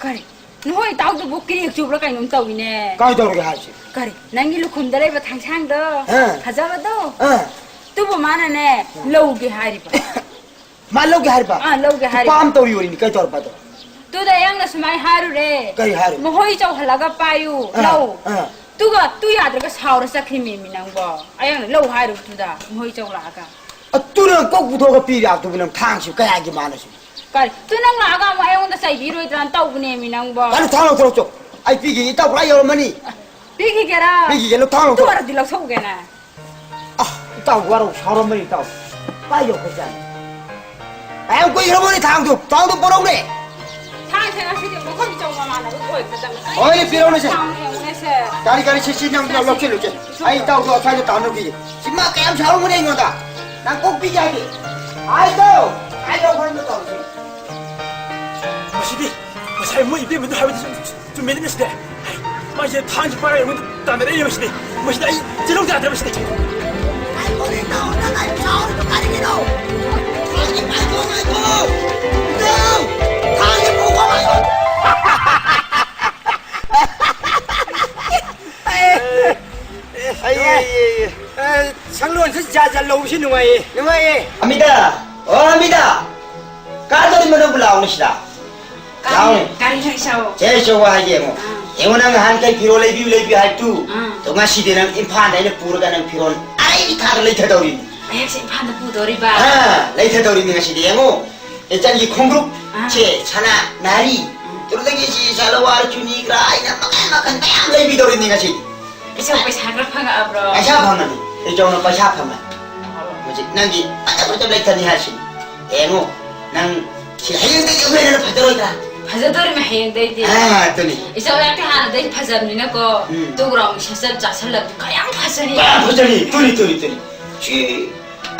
ꯀꯔꯤ? ꯅꯈꯣꯏ ꯏꯇꯥꯎꯗꯨꯕꯨ ꯀ꯭ꯔꯦꯛ ꯆꯨꯕ꯭ꯔꯥ ꯀꯩꯅꯣꯝ ꯇꯧꯏꯅꯦ꯫ ꯀꯥꯏ ꯇꯧꯔꯒꯦ ꯍꯥꯏꯁꯦ? ꯀꯔꯤ? ꯅꯪꯒꯤ ꯂꯨꯈꯨꯝꯗ ꯂꯩꯕ ꯊꯥꯡꯁꯥꯡꯗꯣ, ꯑ꯫ ꯐꯖꯕꯗꯣ? ꯑ꯫ ꯑꯗꯨꯕꯨ ꯃꯥꯅꯅꯦ, ꯂꯧꯒꯦ ꯍꯥꯏꯔꯤꯕ꯫ ꯃꯥ ꯂꯧꯒꯦ ꯍꯥꯏꯔꯤꯕ? ꯑꯥ, ꯂꯧꯒꯦ ꯍꯥꯏꯔꯤꯕ꯫ ꯅꯨꯄꯥ ꯑꯃ ꯇꯧꯔꯤ ꯑꯣꯏꯔꯤꯅꯤ, ꯀꯩ ꯇꯧꯔꯕ ꯑꯗꯣ? ꯑꯗꯨꯗ ꯑꯩꯍꯥꯛꯅ ꯁꯨꯃꯥꯏ ꯍꯥꯏꯔꯨꯔꯦ꯫ ꯀꯔꯤ ꯍꯥꯏꯔꯨ? ꯃꯈꯣꯏ ꯆꯧꯍꯜꯂꯒ ꯄꯥꯏꯌꯨ, ꯑꯥ, ꯂꯧ꯫ ꯑꯥ꯫ ꯑꯗꯨꯒ ꯑꯗꯨ ꯌꯥꯗ꯭ꯔꯒ ꯁꯥꯎꯔ ꯆꯠꯈ꯭ꯔꯤꯃꯦꯃꯤ ꯅꯪꯕꯣ꯫ ꯑꯩꯍꯥꯛꯅ ꯂꯧ ꯍꯥꯏꯔꯨꯕꯗꯨꯗ ꯃꯈꯣꯏ ꯆꯧꯂꯛꯑꯒ꯫ ꯑꯗꯨꯅ ꯀꯣꯛ ꯄꯨꯊꯣꯛꯑꯒ ꯄꯤꯔꯦ ꯑꯗꯨꯕꯨ ꯅꯪ ꯊꯥꯡꯁꯤꯕꯨ ꯀꯌꯥꯒꯤ ꯃꯥꯅꯁꯨ? ꯀꯔꯤ? ꯑꯗꯨ ꯅꯪ ꯂꯥꯛꯑꯒ ꯑꯃꯨꯛ ꯑꯩꯉꯣꯟꯗ ꯆꯩꯕꯤꯔꯣꯏꯗ꯭ꯔꯥꯅ ꯇꯧꯕꯅꯦꯃꯤ ꯅꯪꯕꯣ꯫ ꯀꯔꯤ ꯊꯥꯡ ꯂꯧꯊꯣꯔꯛꯆꯣ? ꯑꯩ ꯄꯤꯒꯦ, ꯏꯇꯥꯎ ꯄꯨꯔꯥ ꯌꯧꯔꯝꯃꯅꯤ꯫ ꯄꯤꯈꯤꯒꯦꯔꯥ? ꯄꯤꯈꯤꯒꯦ, ꯂꯧꯊꯣꯛ, ꯂꯧꯊꯣꯛ꯫ ꯑꯗꯨ ꯑꯣꯏꯔꯗꯤ ꯂꯧꯊꯣꯛꯎꯒꯦꯅꯦ꯫ ꯑꯥ, ꯏꯇꯥꯎ ꯋꯥꯔꯧ ꯁꯥꯎꯔꯝꯃꯅꯤ, ꯏꯇꯥꯎ꯫ ꯀꯥꯏ ꯌꯧꯈ꯭ꯔꯖꯥꯠꯅꯣ? ꯃꯌꯥꯝ ꯀꯨꯏꯈ꯭ꯔꯕꯅꯤ ꯊꯥꯡꯗꯨ, ꯊꯥꯡꯗꯨ ꯄꯨꯔꯛꯎꯅꯦ꯫ ꯊꯥꯡꯁꯦ ꯉꯁꯤꯗꯤ ꯃꯈꯣꯏ ꯏꯆꯧ ꯃꯃꯥꯟꯅꯕ ꯑꯣꯏꯈ꯭ꯔꯗꯕꯅꯤ꯫ ꯍꯣꯏꯅꯦ, ꯄꯤꯔꯛꯎꯅꯦ ꯁꯦ꯫ ꯊꯥꯡ ꯌꯦꯡꯉꯨꯅꯦ ꯁꯦ꯫ ꯀꯔꯤ, ꯀꯔꯤ, ꯁꯤ, ꯁꯤ ꯅꯪ ꯁꯦ, ꯁꯦ, ꯂꯧꯁꯤꯜꯂꯨ ꯁꯦ꯫ ꯁꯦ꯫ ꯑꯩ ꯏꯇꯥꯎꯗꯣ ꯑꯁ꯭ꯋꯥꯏꯗ ꯇꯥꯅꯕꯤꯒꯦ꯫ ꯁꯤ ꯃꯥ ꯀꯌꯥꯝ ꯁꯥꯎꯔꯝꯒꯅꯤ ꯑꯩꯉꯣꯟꯗ꯫ ꯅꯪ ꯀꯣꯛꯄꯤꯒꯦ ꯍꯥꯏꯗꯤ꯫ ꯍꯥꯏꯗꯣ! ꯍꯥꯏꯗꯣ, ꯑꯩꯈꯣꯏꯅ ꯇꯧꯔꯤꯁꯦ꯫ ꯃꯁꯤꯗꯤ ꯉꯁꯥꯏ ꯃꯣꯏ ꯏꯕꯦꯝꯃꯗꯨ ꯍꯥꯏꯕꯗꯨ ꯆꯨꯝꯃꯦꯅꯦ ꯃꯁꯤꯗꯤ꯫ ꯃꯥꯁꯦ ꯊꯥꯡꯁꯤ ꯄꯥꯏꯔꯒ ꯑꯩꯉꯣꯟꯗ ꯇꯥꯟꯅꯔꯛꯏ ꯃꯁꯤꯗꯤ꯫ ꯃꯁꯤꯗꯤ ꯑꯩ ꯆꯦꯜꯍꯧ ꯌꯥꯗ꯭ꯔꯦ ꯃꯁꯤꯗꯤ꯫ ꯉꯥꯏꯈꯣꯅꯦ, ꯏꯇꯥꯎ, ꯅꯪ ꯑꯩ ꯁꯥꯎꯔꯤꯗꯣ ꯀꯔꯤꯒꯤꯅꯣ? ꯊꯥꯡꯁꯤ ꯄꯥꯏꯈꯣ, ꯉꯥꯏꯈꯣ! ꯏꯇꯥꯎ! ꯊꯥꯡꯁꯤ ꯄꯨꯈꯣ, ꯉꯥꯏꯈꯣ! ꯑꯩ, ꯑꯩ, ꯑꯩ, ꯑꯩ, ꯑꯦ, ꯁꯪꯂꯣꯟꯁꯨ ꯖꯥꯠ ꯖꯥꯠ ꯂꯧꯕꯁꯤ ꯅꯨꯡꯉꯥꯏꯌꯦ꯫ ꯅꯨꯡꯉꯥꯏꯌꯦ꯫ ꯑꯃꯤꯇꯥ! ꯑꯣ, ꯑꯃꯤꯇꯥ! ꯀꯥꯗꯧꯔꯤꯕ ꯅꯪꯕꯨ ꯂꯥꯛꯑꯣꯅꯦ ꯁꯤꯗ꯫ ꯀꯔꯤ, ꯂꯥꯛꯑꯣꯅꯦ꯫ ꯀꯔꯤꯅꯣ ꯏꯆꯧ? ꯁꯦ, ꯏꯆꯧ, ꯋꯥ ꯍꯥꯏꯒꯦ ꯌꯦꯡꯉꯣ꯫ ꯑꯥ꯫ ꯌꯦꯡꯉꯣ, ꯅꯪ ꯅꯍꯥꯟꯈꯩ ꯐꯤꯔꯣꯜ ꯂꯩꯕꯤꯌꯨ, ꯂꯩꯕꯤꯌꯨ ꯍꯥꯏꯕꯗꯨ꯫ ꯑꯥ꯫ ꯑꯗꯣ ꯉꯁꯤꯗꯤ ꯅꯪ ꯏꯝꯐꯥꯜꯗ ꯑꯩꯅ ꯄꯨꯔꯒ ꯅꯪ ꯐꯤꯔꯣꯜ ꯑꯔꯩꯕꯤ ꯊꯥꯔ ꯂꯩꯊꯗꯧꯔꯤꯅꯤ꯫ ꯑꯩꯍꯥꯛꯁꯦ ꯏꯝꯐꯥꯜꯗ ꯄꯨꯗꯧꯔꯤꯕ? ꯑꯥ, ꯂꯩꯊꯗꯧꯔꯤꯅꯤ ꯉꯁꯤꯗꯤ꯫ ꯌꯦꯡꯉꯣ, ꯏꯆꯟꯒꯤ ꯈꯣꯡꯒ꯭ꯔꯨꯞ ꯑꯥ꯫ ꯁꯦ, ꯁꯅꯥ, ꯅꯥꯔꯤ, ꯎꯝ꯫ ꯇꯨꯔꯨꯗꯒꯤ ꯁꯤ ꯁꯥꯂꯋꯥꯔ, ꯆꯨꯅꯤ, ꯀꯔꯥ, ꯑꯩꯅ ꯃꯈꯜ ꯃꯈꯜ ꯃꯌꯥꯝ ꯂꯩꯕꯤꯗꯧꯔꯤꯅꯤ ꯉꯁꯤꯗꯤ꯫ ꯏꯆꯧ, ꯄꯩꯁꯥ ꯈꯔ ꯐꯪꯉꯛꯑꯕ꯭ꯔꯣ? ꯄꯩꯁꯥ ꯐꯪꯉꯅꯤ꯫ ꯏꯆꯧꯅ ꯄꯩꯁꯥ ꯐꯪꯉꯅꯤ꯫ ꯍꯧꯖꯤꯛ ꯅꯪꯒꯤ ꯐꯖ ꯐꯖꯕ ꯂꯩꯊꯅꯤ ꯍꯥꯏꯁꯤꯅꯤ꯫ ꯌꯦꯡꯉꯣ, ꯅꯪ ꯁꯤ ꯍꯌꯦꯡꯗꯒꯤ ꯑꯃꯨꯛ ꯍꯦꯟꯅ ꯐꯖꯔꯣꯏꯗ꯭ꯔꯥ? ꯐꯖꯗꯣꯔꯤꯃꯤ ꯍꯌꯦꯡꯗꯩꯗꯤ꯫ ꯑꯥ, ꯑꯗꯨꯅꯤ꯫ ꯏꯆꯧ ꯑꯩꯍꯥꯛꯇꯤ ꯍꯥꯟꯅꯗꯩ ꯐꯖꯕꯅꯤꯅꯀꯣ, ꯎꯝ꯫ ꯇꯨ ꯒ꯭ꯔꯥꯎꯟꯒꯤ ꯁꯦꯠꯆꯜ ꯆꯥꯁꯜꯂꯕꯗꯤ ꯀꯌꯥꯝ ꯐꯖꯅꯤ꯫ ꯀꯌꯥꯝ ꯐꯖꯅꯤ? ꯇꯨꯅꯤ, ꯇꯨꯅꯤ, ꯇꯨꯅꯤ꯫ ꯁꯤ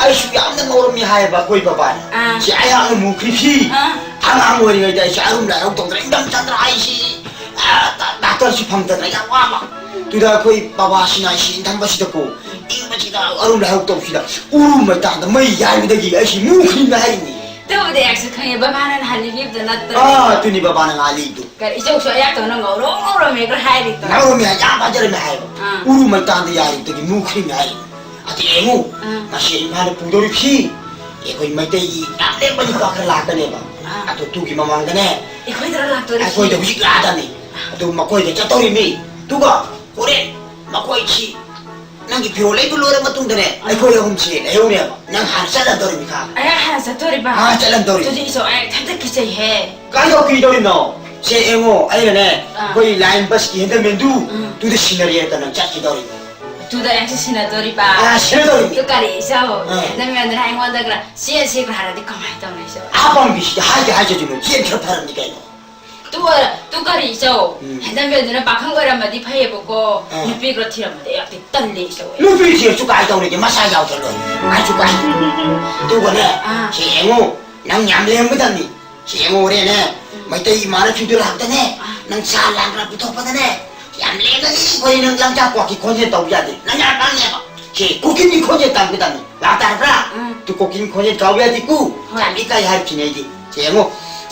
ꯑꯩꯁꯨ ꯌꯥꯝꯅ ꯉꯧꯔꯝꯃꯤ ꯍꯥꯏꯌꯦꯕ ꯑꯩꯈꯣꯏ ꯕꯕꯥꯅ꯫ ꯑꯥ꯫ ꯁꯤ ꯑꯩꯍꯥꯛꯅ ꯃꯨꯈ꯭ꯔꯤꯁꯤ ꯑꯥ꯫ ꯑꯉꯥꯡ ꯑꯣꯏꯔꯤꯉꯩꯗ ꯑꯩꯁꯦ ꯑꯔꯨꯝ ꯂꯥꯏꯔꯧ ꯇꯧꯗꯅ ꯏꯪꯊꯝ ꯆꯟꯗ꯭ꯔ ꯑꯩꯁꯤ, ꯑ, ꯗꯥ-, ꯗꯥꯛꯇꯔꯁꯤ ꯐꯪꯗꯗꯅ ꯌꯥꯝ ꯋꯥꯕ꯫ ꯑꯗꯨꯗ ꯑꯩꯈꯣꯏ ꯕꯕꯥꯁꯤꯅ ꯑꯩꯁꯤ ꯏꯪꯊꯝꯕꯁꯤꯗꯀꯣ, ꯏꯪꯕꯁꯤꯗ ꯑꯔꯨꯝ ꯂꯥꯏꯔꯧ ꯇꯧꯕꯁꯤꯗ ꯎꯔꯨꯝ ꯃꯩꯇꯥꯟꯗ ꯃꯩ ꯌꯥꯏꯕꯗꯒꯤ ꯑꯩꯁꯤ ꯃꯨꯈ꯭ꯔꯤꯅꯤ ꯍꯥꯏꯔꯤꯅꯤ꯫ ꯑꯗꯨꯕꯨꯗꯤ ꯑꯩꯁꯨ ꯈꯪꯉꯦ, ꯕꯕꯥꯅ ꯅꯍꯥꯟ ꯂꯤꯕꯤꯕꯗ ꯅꯠꯇ꯭ꯔꯣ? ꯑꯥ, ꯑꯗꯨꯅꯤ ꯕꯕꯥꯅ ꯉꯥꯜꯂꯤꯗꯨ꯫ ꯀꯔꯤ, ꯏꯆꯧꯁꯨ ꯑꯌꯥꯛꯇꯧꯅ ꯉꯧꯔꯣ ꯉꯧꯔꯝꯃꯦꯒ ꯍꯥꯏꯔꯤꯗꯣ? ꯉꯧꯔꯝꯃꯦ, ꯌꯥꯝ ꯐꯖꯔꯝꯃꯦ ꯍꯥꯏꯕ꯫ ꯑꯥ꯫ ꯎꯔꯨꯝ ꯃꯩꯇꯥꯟꯗ ꯌꯥꯏꯕꯗꯒꯤ ꯃꯨꯈ꯭ꯔꯤꯅꯤ ꯍꯥꯏꯔꯤꯅꯤ꯫ ꯑꯗꯨ ꯌꯦꯡꯉꯨ, ꯑꯥ꯫ ꯉꯁꯤ ꯏꯝꯐꯥꯜꯗ ꯄꯨꯗꯧꯔꯤꯕꯁꯤ ꯑꯩꯈꯣꯏ ꯃꯩꯇꯩꯒꯤ ꯌꯥꯝ ꯂꯦꯝꯕ ꯅꯨꯄꯥ ꯈꯔ ꯂꯥꯛꯀꯅꯦꯕ꯫ ꯑꯥ꯫ ꯑꯗꯨ ꯇꯨꯒꯤ ꯃꯃꯥꯡꯗꯅꯦ ꯑꯩꯈꯣꯏꯗꯔ ꯂꯥꯛꯇꯣꯔꯤꯁꯤ? ꯑꯩꯈꯣꯏꯗ ꯍꯧꯖꯤꯛ ꯂꯥꯛꯑꯗꯝꯅꯤ꯫ ꯑꯗꯨ ꯃꯈꯣꯏꯗ ꯆꯠꯇꯧꯔꯤꯃꯤ꯫ ꯑꯗꯨꯒ ꯍꯣꯔꯦꯟ ꯃꯈꯣꯏꯁꯤ ꯅꯪꯒꯤ ꯐꯤꯔꯣꯜ ꯂꯩꯕ ꯂꯣꯏꯔ ꯃꯇꯨꯡꯗꯅꯦ, ꯑꯥ꯫ ꯑꯩꯈꯣꯏ ꯑꯍꯨꯝꯁꯤ ꯂꯩꯍꯧꯅꯦꯕ꯫ ꯅꯪ ꯍꯥꯟꯅ ꯆꯠꯍꯟꯗꯧꯔꯤꯃꯤ ꯈꯥ꯫ ꯑꯩ ꯍꯥꯟꯅ ꯆꯠꯇꯣꯔꯤꯕ? ꯑꯥ, ꯆꯠꯍꯟꯗꯧꯔꯤ꯫ ꯑꯗꯨꯗꯤ ꯏꯆꯧ, ꯑꯩ ꯏꯊꯟꯇ ꯀꯤꯖꯩꯍꯦ꯫ ꯀꯥꯏꯗꯧ ꯀꯤꯗꯧꯔꯤꯅꯣ? ꯁꯦ ꯌꯦꯡꯉꯣ, ꯑꯩꯅꯅꯦ, ꯑꯥ꯫ ꯑꯩꯈꯣꯏ line busꯀꯤ handymanꯗꯨ, ꯎꯝ꯫ ꯑꯗꯨꯗ ꯁꯤꯟꯅꯔꯦ ꯍꯦꯛꯇ ꯅꯪ ꯆꯠꯈꯤꯗꯧꯔꯤꯅꯤ꯫ ꯑꯗꯨꯗ ꯑꯩꯁꯨ ꯁꯤꯟꯅꯗꯣꯔꯤꯕ? ꯑꯥ, ꯁꯤꯟꯅꯗꯧꯔꯤꯅꯤ꯫ ꯑꯗꯨ ꯀꯔꯤ ꯏꯆꯧ? ꯑꯥ꯫ Handymanꯗꯨꯅ ꯑꯩꯉꯣꯟꯗꯒ ꯆꯦꯟꯁꯦꯒ ꯍꯥꯏꯔꯗꯤ ꯀꯃꯥꯏꯅ ꯇꯧꯅꯤ ꯏꯆꯧ? ꯑꯥ, ꯄꯥꯝꯕꯤꯁꯤꯗ ꯍꯥꯏꯒꯦ ꯍꯥꯏꯖꯗꯣꯏꯅꯣ, ꯆꯦꯟꯈ꯭ꯔ ꯐꯔꯕꯅꯤ ꯀꯩꯅꯣ꯫ ꯇꯨ ꯑꯣꯏꯔ-, ꯇꯨ ꯀꯔꯤ ꯏꯆꯧ? ꯎꯝ꯫ Handymanꯗꯨꯅ ꯄꯥꯈꯪ ꯑꯣꯏꯔꯝꯃꯗꯤ ꯐꯩꯌꯦꯕꯀꯣ, ꯑꯥ꯫ ꯅꯨꯄꯤ ꯈꯔ ꯊꯤꯔꯝꯃꯗꯤ ꯑꯩ ꯌꯥꯝ ꯊꯤ ꯇꯜꯂꯦ ꯏꯆꯧ꯫ ꯅꯨꯄꯤ ꯊꯤꯔꯁꯨ ꯀꯥꯏ ꯇꯧꯔꯤꯒꯦ, ꯃꯁꯥ ꯌꯥꯎꯗ꯭ꯔ ꯂꯣꯏꯔꯦ꯫ ꯑꯩꯁꯨ ꯀꯥꯏ꯫ ꯑꯗꯨꯒꯅꯦ, ꯑꯥ꯫ ꯁꯤ ꯌꯦꯡꯉꯨ, ꯅꯪ ꯌꯥꯝ ꯂꯦꯝꯒꯗꯕꯅꯤ꯫ ꯁꯤ ꯌꯦꯡꯉꯨ ꯍꯣꯔꯦꯟꯅꯦ, ꯎꯝ꯫ ꯃꯩꯇꯩ ꯏꯃꯥꯅ ꯐꯤꯗꯨ ꯂꯥꯛꯇꯅꯦ, ꯑꯥ꯫ ꯅꯪ ꯆꯥ ꯂꯥꯡ ꯈꯔ ꯄꯨꯊꯣꯛꯄꯗꯅꯦ, ꯌꯥꯝ ꯂꯦꯝꯒꯅꯤ꯫ ꯑꯩꯈꯣꯏ ꯅꯪ ꯂꯪꯆꯥꯛ ꯀ꯭ꯋꯥꯛꯀꯤ ꯈꯣꯟꯖꯦꯜ ꯇꯧꯕ ꯌꯥꯗꯦ꯫ ꯅꯪ ꯌꯥꯝ ꯄꯪꯉꯦꯕ꯫ ꯁꯤ ꯀꯨꯀꯤꯒꯤ ꯈꯣꯟꯖꯦꯜ ꯇꯝꯒꯗꯕꯅꯤ꯫ ꯂꯥꯛꯇꯥꯔꯕ꯭ꯔꯥ? ꯎꯝ꯫ ꯇꯨ ꯀꯨꯀꯤꯒꯤ ꯈꯣꯟꯖꯦꯜ ꯀꯥꯎꯕ ꯌꯥꯗꯦꯀꯣ꯫ ꯍꯣꯏ꯫ ꯌꯥꯝ ꯏꯀꯥꯏ ꯍꯥꯏꯔꯤꯕꯁꯤꯅꯦ ꯑꯩꯗꯤ꯫ ꯁꯤ ꯌꯦꯡꯉꯨ,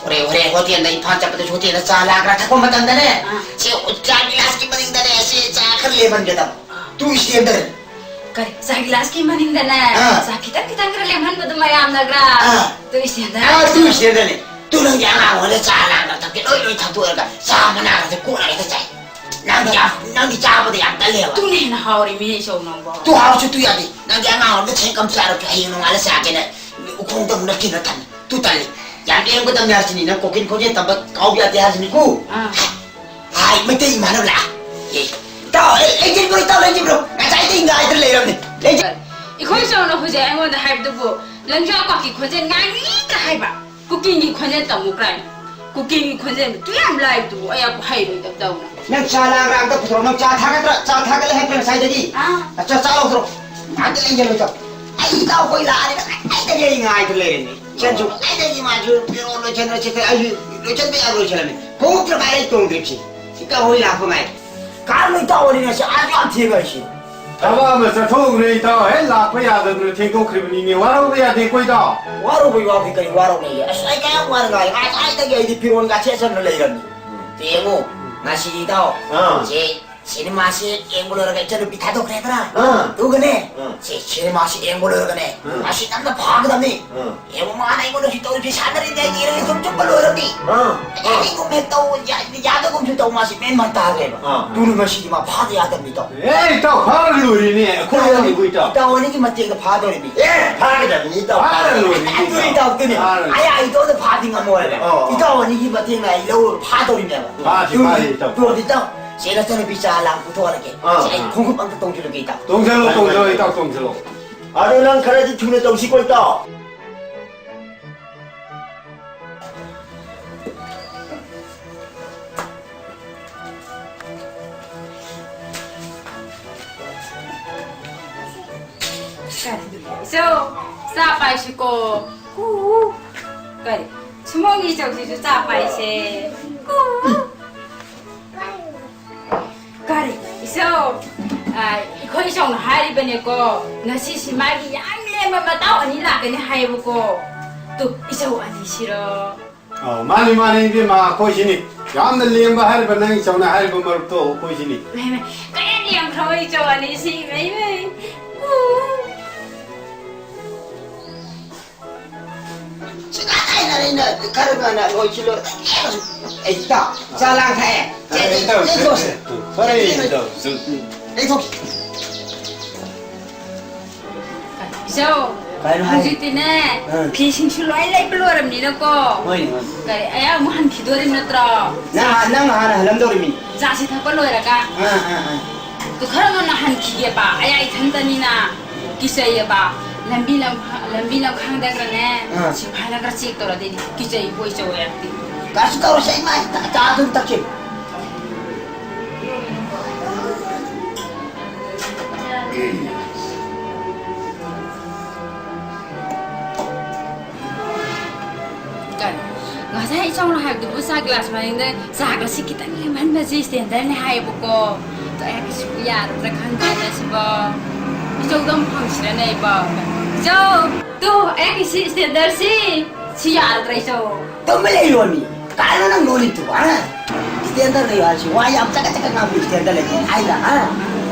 ꯍꯣꯔꯦꯟ, ꯍꯣꯔꯦꯟ ꯍꯣꯇꯦꯜꯗ, ꯏꯝꯐꯥꯜ ꯆꯠꯄꯗꯁꯨ ꯍꯣꯇꯦꯜꯗ ꯆꯥ ꯂꯥꯡ ꯈꯔ ꯊꯛꯄ ꯃꯇꯝꯗꯅꯦ, ꯑꯥ꯫ ꯁꯤ ꯆꯥ ꯒꯤꯂꯥꯁꯀꯤ ꯃꯅꯤꯡꯗꯅꯦ, ꯁꯤ ꯆꯥ ꯈꯔ ꯂꯦꯝꯍꯟꯒꯗꯕ꯫ ꯑꯥ꯫ ꯇꯨ ꯏꯁꯇꯦꯟꯗꯔ꯫ ꯀꯔꯤ? ꯆꯥ ꯒꯤꯂꯥꯁꯀꯤ ꯃꯅꯤꯡꯗꯅꯦ, ꯑꯥ꯫ ꯆꯥ ꯈꯤꯇꯪ ꯈꯤꯇꯪ ꯈꯔ ꯂꯦꯝꯍꯟꯕꯗꯣ ꯃꯌꯥꯝꯅꯒ꯫ ꯑꯥ꯫ ꯇꯨ ꯏꯁꯇꯦꯟꯗꯔ꯫ ꯑꯥ, ꯇꯨ ꯏꯁꯇꯦꯟꯗꯔꯅꯦ꯫ ꯇꯨ ꯅꯪꯒꯤ ꯑꯉꯥꯡ ꯑꯣꯏꯅ ꯆꯥ ꯂꯥꯡꯅ ꯊꯛꯀꯦ ꯂꯣꯏ ꯂꯣꯏ ꯊꯛꯇꯣꯛꯑꯒ ꯆꯥ ꯃꯅꯥꯒꯁꯦ ꯀꯣꯠꯂꯒ ꯍꯦꯛꯇ ꯆꯥꯏ꯫ ꯅꯪꯗꯤ ꯌꯥꯝ, ꯅꯪꯗꯤ ꯆꯥꯕꯗ ꯌꯥꯝ ꯇꯜꯂꯦꯕ꯫ ꯇꯨꯅ ꯍꯦꯟꯅ ꯍꯥꯎꯔꯤꯃꯤꯅꯦ ꯏꯆꯧ ꯅꯪꯕꯣ꯫ ꯇꯨ ꯍꯥꯎꯔꯁꯨ ꯇꯨ ꯌꯥꯗꯦ꯫ ꯅꯪꯗꯤ ꯑꯉꯥꯡ ꯑꯣꯏꯔꯤꯉꯩꯗ ꯁꯦꯡ ꯀꯝ ꯆꯥꯔꯁꯨ ꯍꯌꯦꯡ ꯅꯣꯡꯉꯥꯜꯂ ꯆꯥꯒꯦꯅ ꯎꯈꯣꯡꯗ ꯑꯃꯨꯛ ꯅꯞꯈꯤꯅ ꯊꯝꯃꯤ꯫ ꯇꯨ ꯇꯜꯂꯤ꯫ ꯌꯥꯝ ꯂꯦꯝꯒꯗꯕꯅꯤ ꯍꯥꯏꯁꯤꯅꯤ꯫ ꯅꯪ ꯀꯣꯀꯤꯟ ꯈꯣꯟꯖꯦꯜ ꯇꯝꯕ ꯀꯥꯎꯕ ꯌꯥꯗꯦ ꯍꯥꯏꯁꯤꯅꯤꯀꯣ꯫ ꯑꯥ꯫ ꯍꯥꯏ, ꯃꯩꯇꯩ ꯏꯃꯥꯟꯅꯕ ꯂꯥꯛꯑꯦ꯫ ꯑꯦ, ꯏꯇꯥꯎ, ꯑꯦ, ꯂꯩꯖꯤꯟꯕ꯭ꯔꯣ, ꯏꯇꯥꯎ, ꯂꯩꯖꯤꯟꯕ꯭ꯔꯣ? ꯉꯁꯥꯏꯗꯩ ꯉꯥꯏꯗꯅ ꯂꯩꯔꯝꯅꯦ꯫ ꯂꯩꯖꯤꯟ- ꯏꯈꯣꯏ ꯆꯥꯎꯅ ꯍꯧꯖꯤꯛ ꯑꯩꯉꯣꯟꯗ ꯍꯥꯏꯕꯗꯨꯕꯨ, ꯂꯪꯖꯥ ꯀ꯭ꯋꯥꯛꯀꯤ ꯈꯣꯟꯖꯦꯜ ꯉꯥꯡꯉꯤꯗ ꯍꯥꯏꯕ꯫ ꯀꯨꯀꯤꯒꯤ ꯈꯣꯟꯖꯦꯜ ꯇꯝꯃꯨ ꯀꯥꯏꯅ꯫ ꯀꯨꯀꯤꯒꯤ ꯈꯣꯟꯖꯦꯜꯗꯨ ꯌꯥꯝ ꯂꯥꯏꯕꯗꯨꯕꯨ ꯑꯩ ꯍꯩꯔꯣꯏꯗꯕꯗꯧꯅ꯫ ꯅꯪ ꯆꯥ ꯂꯥꯡꯕ꯭ꯔꯥ ꯑꯝꯇ ꯄꯨꯊꯣꯔꯛꯑꯣ꯫ ꯅꯪ ꯆꯥ ꯊꯥꯒꯗ꯭ꯔꯥ? ꯆꯥ ꯊꯥꯒꯠꯂꯦ ꯍꯥꯏꯕ꯭ꯔꯥ ꯉꯁꯥꯏꯗꯒꯤ? ꯑꯥ꯫ ꯆꯥ, ꯆꯥ ꯂꯧꯊꯣꯔꯛꯑꯣ꯫ ꯉꯥꯏꯍꯥꯛꯇ ꯂꯩꯖꯔꯣꯏ ꯆꯥ꯫ ꯑꯩ ꯏꯇꯥꯎ ꯈꯣꯏ ꯂꯥꯛꯑꯗꯤ ꯉꯁꯥꯏꯗꯒꯤ ꯑꯩ ꯉꯥꯏꯗ ꯂꯩꯔꯤꯅꯤ꯫ ꯆꯟꯁꯨ ꯉꯁꯥꯏꯗꯒꯤ ꯃꯥꯁꯨ ꯐꯤꯔꯣꯜ ꯂꯣꯏꯁꯟꯗ꯭ꯔ ꯆꯠꯈ꯭ꯔꯦ꯫ ꯑꯩꯁꯨ ꯂꯣꯏꯁꯟꯕ ꯌꯥꯔꯣꯏ ꯂꯣꯏꯁꯜꯂꯝꯃꯤ꯫ ꯈꯣꯡꯎꯞꯇ ꯉꯥꯏꯔꯦ ꯇꯣꯡꯗ꯭ꯔꯤꯕꯁꯤ꯫ ꯏꯇꯥꯎ ꯍꯣꯏ ꯂꯥꯛꯄ ꯉꯥꯏ꯫ ꯀꯥꯔ ꯂꯣꯏ ꯇꯥꯎꯑꯣꯅꯦ ꯉꯁꯤ ꯑꯥ ꯌꯥꯝ ꯊꯦꯡꯉ ꯑꯩꯁꯤ꯫ ꯊꯕꯛ ꯑꯃ ꯆꯠꯊꯣꯛꯎꯔꯦ ꯏꯇꯥꯎ꯫ ꯍꯦꯛ ꯂꯥꯛꯄ ꯌꯥꯗꯗꯅ ꯊꯦꯡꯗꯣꯛꯈ꯭ꯔꯤꯕꯅꯤꯅꯦ꯫ ꯋꯥꯔꯧꯕ ꯌꯥꯗꯦꯀꯣ ꯏꯇꯥꯎ꯫ ꯋꯥꯔꯧꯕꯩ ꯋꯥꯐꯩ ꯀꯔꯤ ꯋꯥꯔꯧꯅꯦꯒꯦ? ꯑꯁ ꯑꯩ ꯀꯌꯥꯝ ꯋꯥꯅ ꯉꯥꯏ꯫ ꯉꯁꯥꯏꯗꯒꯤ ꯑꯩꯗꯤ ꯐꯤꯔꯣꯜꯒ ꯁꯦꯠꯆꯟꯅ ꯂꯩꯔꯝꯃꯤ꯫ ꯎꯝ꯫ ꯌꯦꯡꯉꯨ, ꯉꯁꯤ ꯏꯇꯥꯎ꯫ ꯑꯥ꯫ ꯁꯤ ꯁꯤꯅꯦꯃꯥꯁꯤ ꯌꯦꯡꯕ ꯂꯣꯏꯔꯒ ꯏꯆꯟꯅꯨꯄꯤ ꯊꯥꯗꯣꯛꯈ꯭ꯔꯦꯗꯅ꯫ ꯑꯥ꯫ ꯑꯗꯨꯒꯅꯦ, ꯑꯥ꯫ ꯁꯤ ꯁꯤꯅꯦꯃꯥꯁꯤ ꯌꯦꯡꯕ ꯂꯣꯏꯔꯒꯅꯦ, ꯑꯥ꯫ ꯃꯁꯤ ꯌꯥꯝꯅ ꯐꯥꯒꯗꯕꯅꯤ꯫ ꯑꯥ꯫ ꯌꯦꯡꯉꯣ, ꯃꯥꯅ ꯑꯩꯉꯣꯟꯗ ꯁꯤ ꯇꯧꯔꯤꯁꯦ, ꯁꯥꯟꯅꯔꯤꯅꯦ, ꯌꯦꯡꯉꯒ ꯁꯨꯝ ꯆꯨꯞꯄ ꯂꯣꯏꯔꯕꯅꯤ꯫ ꯑꯥ꯫ ꯑꯩ ꯑꯩꯒꯨꯝ ꯍꯦꯛ ꯇꯧ, ꯌꯥ-, ꯌꯥꯗꯒꯨꯝꯁꯨ ꯇꯧ, ꯃꯥꯁꯤ ꯃꯦꯟ ꯃꯥꯟ ꯇꯥꯗ꯭ꯔꯦꯕ꯫ ꯑꯥ꯫ ꯑꯗꯨꯅ ꯃꯁꯤꯗꯤ ꯃꯥ ꯐꯥꯗ ꯌꯥꯗꯕꯅꯤ, ꯏꯇꯥꯎ꯫ ꯑꯦ, ꯏꯇꯥꯎ, ꯐꯥꯔ ꯂꯣꯏꯔꯦꯅꯦ, ꯑꯩꯈꯣꯏ ꯏꯇꯥꯎ ꯑꯅꯤ-, ꯌꯥꯎꯔꯤꯕꯨ, ꯏꯇꯥꯎ꯫ ꯏꯇꯥꯎ ꯑꯅꯤꯒꯤ ꯃꯇꯦꯡꯗ ꯐꯥꯗꯧꯔꯤꯕꯅꯤ꯫ ꯑꯦ, ꯐꯥꯒꯗꯕꯅꯤ, ꯏꯇꯥꯎ, ꯐꯥꯔ ꯐꯥꯒꯗꯕꯅꯤ꯫ ꯂꯣꯏꯔꯦꯅꯦ, ꯑꯗꯨꯅꯤ, ꯏꯇꯥꯎ꯫ ꯏꯇꯥꯎ, ꯑꯗꯨꯅꯤ꯫ ꯐꯥꯔ ꯂꯣꯏꯔꯦ꯫ ꯑꯩ, ꯑꯩ ꯏꯇꯣꯝꯇ ꯐꯥꯗꯤ ꯉꯝꯃꯣꯏꯕ꯫ ꯑꯣ, ꯑꯣ꯫ ꯏꯇꯥꯎ ꯑꯅꯤꯒꯤ ꯃꯇꯦꯡꯅ ꯑꯩ ꯂꯧꯔꯒ ꯐꯥꯗꯧꯔꯤꯅꯦꯕ꯫ ꯐꯥꯁꯤ, ꯑꯗꯨꯅꯤ, ꯐꯥꯁꯤ, ꯏꯇꯥꯎ꯫ ꯑꯗꯨ ꯏꯇꯥꯎ, ꯆꯦ ꯅꯆꯟꯅꯨꯄꯤ ꯆꯥ ꯂꯥꯡ ꯄꯨꯊꯣꯛꯍꯜꯂꯒꯦ꯫ ꯑꯥ, ꯁꯦ, ꯑꯩ ꯑꯥ꯫ ꯈꯣꯡꯎꯞ ꯑꯝꯇ ꯇꯣꯡꯁꯤꯜꯂꯨꯒꯦ, ꯏꯇꯥꯎ꯫ ꯇꯣꯡꯁꯤꯜꯂꯨ, ꯇꯣꯡꯁꯤꯜꯂꯨ, ꯏꯇꯥꯎ, ꯇꯣꯡꯁꯤꯜꯂꯨ꯫ ꯑꯗꯣ ꯅꯪ ꯈꯔꯗꯤ ꯊꯨꯅ ꯇꯧꯁꯤꯀꯣ, ꯏꯇꯥꯎ꯫ ꯏꯆꯧ, ꯆꯥ ꯄꯥꯏꯁꯤꯀꯣ꯫ ꯀꯨ꯫ ꯀꯔꯤ? ꯁꯨꯃꯣꯟꯒꯤ ꯏꯆꯧꯁꯤꯁꯨ ꯆꯥ ꯄꯥꯏꯁꯦ꯫ ꯀꯨ꯫ ꯀꯔꯤ? ꯏꯆꯧ, ꯑ, ꯑꯩꯈꯣꯏ ꯏꯆꯧꯅ ꯍꯥꯏꯔꯤꯕꯅꯦꯀꯣ, ꯉꯁꯤꯁꯤ ꯃꯥꯒꯤ ꯌꯥꯝ ꯂꯦꯝꯕ ꯃꯇꯥꯎ ꯑꯅꯤ ꯂꯥꯛꯀꯅꯤ ꯍꯥꯏꯌꯦꯕꯀꯣ꯫ ꯇꯨ, ꯏꯆꯧ ꯑꯅꯤꯁꯤꯔꯣ? ꯑꯧ, ꯃꯥꯅꯤ, ꯃꯥꯅꯤ, ꯏꯕꯦꯝꯃ, ꯑꯩꯈꯣꯏꯁꯤꯅꯤ꯫ ꯌꯥꯝꯅ ꯂꯦꯝꯕ ꯍꯥꯏꯔꯤꯕ ꯅꯪ ꯏꯆꯧꯅ ꯍꯥꯏꯔꯤꯕ ꯃꯔꯨꯞꯇꯣ ꯑꯩꯈꯣꯏꯁꯤꯅꯤ꯫ ꯃꯩ, ꯃꯩ, ꯀꯌꯥ ꯂꯦꯝꯈ꯭ꯔꯕ ꯏꯆꯧ ꯑꯅꯤꯁꯤ, ꯃꯩ, ꯃꯩ꯫ ꯎ꯫ ꯁꯨꯡꯌꯥ ꯌꯥꯔꯣꯏ, ꯅꯪ ꯈꯔ ꯉꯟꯅ ꯂꯣꯏꯁꯤꯜꯂꯣ꯫ ꯑꯩ ꯏꯇꯥꯎ, ꯆꯥ ꯂꯥꯡ ꯊꯛꯑꯦ꯫ ꯆꯦ, ꯑꯦ, ꯏꯇꯥꯎ, ꯆꯦ, ꯆꯦ, ꯆꯦ꯫ ꯐꯔꯦ, ꯏꯇꯥꯎ꯫ ꯂꯩꯊꯣꯛꯈꯤ꯫ ꯏꯆꯧ, ꯀꯩꯅꯣ ꯍꯥꯏ? ꯍꯧꯖꯤꯛꯇꯤꯅꯦ, ꯑꯥ꯫ ꯐꯤꯁꯤꯡꯁꯨ ꯂꯣꯏ ꯂꯩꯕ ꯂꯣꯏꯔꯕꯅꯤꯅꯀꯣ꯫ ꯍꯣꯏ꯫ ꯀꯔꯤ, ꯑꯩ ꯑꯃꯨꯛ ꯍꯟꯈꯤꯗꯣꯔꯤ ꯅꯠꯇ꯭ꯔꯣ? ꯅꯪ ꯍꯥꯟ-, ꯅꯪ ꯍꯥꯟꯅ ꯍꯜꯂꯝꯗꯧꯔꯤꯃꯤ꯫ ꯆꯥꯁꯤ ꯊꯛꯄ ꯂꯣꯏꯔꯒ꯫ ꯑꯥ, ꯑꯥ, ꯑꯥ꯫ ꯑꯗꯨ ꯈꯔ ꯉꯟꯅ ꯍꯟꯈꯤꯒꯦꯕ, ꯑꯩ ꯏꯊꯟꯇꯅꯤꯅ ꯀꯤꯖꯩꯌꯦꯕ꯫ ꯂꯝꯕꯤ ꯂꯝꯈꯥ-, ꯂꯝꯕꯤ ꯂꯝꯈꯥꯡꯗꯒꯅꯦ, ꯑꯥ꯫ ꯁꯤꯐꯥꯏꯅꯒ check ꯇꯧꯔꯗꯤ ꯀꯤꯖꯩ, ꯀꯣꯏ ꯆꯧ ꯌꯥꯛꯇꯤ꯫ ꯀꯩꯁꯨ ꯇꯧꯔꯣꯏꯁꯦ, ꯏꯃꯥ, ꯆꯥ ꯑꯗꯨꯝ ꯊꯛꯁꯤ꯫ ꯀꯔꯤ? ꯉꯁꯥꯏ ꯏꯆꯧꯅ ꯍꯥꯏꯕꯗꯨꯕꯨ ꯆꯥ glass ꯃꯅꯤꯡꯗ ꯆꯥ glass ꯁꯤ ꯈꯤꯇꯪ ꯂꯦꯝꯍꯟꯕꯁꯤ standard ꯅꯤ ꯍꯥꯏꯌꯦꯕꯀꯣ꯫ ꯑꯗꯣ ꯑꯩꯍꯥꯛꯀꯤꯁꯤꯕꯨ ꯌꯥꯔꯗ꯭ꯔꯥ ꯈꯪꯗꯦꯅꯦ ꯁꯤꯕꯣ꯫ ꯏꯆꯧꯗ ꯑꯃꯨꯛ ꯍꯪꯁꯤꯔꯅꯦ ꯑꯩꯕꯣ꯫ ꯏꯆꯧ, ꯇꯨ, ꯑꯩꯍꯥꯛꯀꯤꯁꯤ standard ꯁꯤ, ꯁꯤ ꯌꯥꯔꯗ꯭ꯔꯥ ꯏꯆꯧ? ꯇꯨꯝꯕ ꯂꯩꯔꯣꯃꯤ꯫ ꯀꯥꯏꯅꯣ ꯅꯪ ꯂꯣꯜꯂꯤꯗꯨꯕꯣ, ꯍꯥ? Standard ꯂꯩꯌꯨ ꯍꯥꯏꯔꯁꯤ ꯋꯥ ꯌꯥꯝ ꯆꯒꯠ ꯆꯒꯠ ꯉꯥꯡꯕ standard ꯂꯩꯇꯦ ꯍꯥꯏꯗ, ꯍꯥ?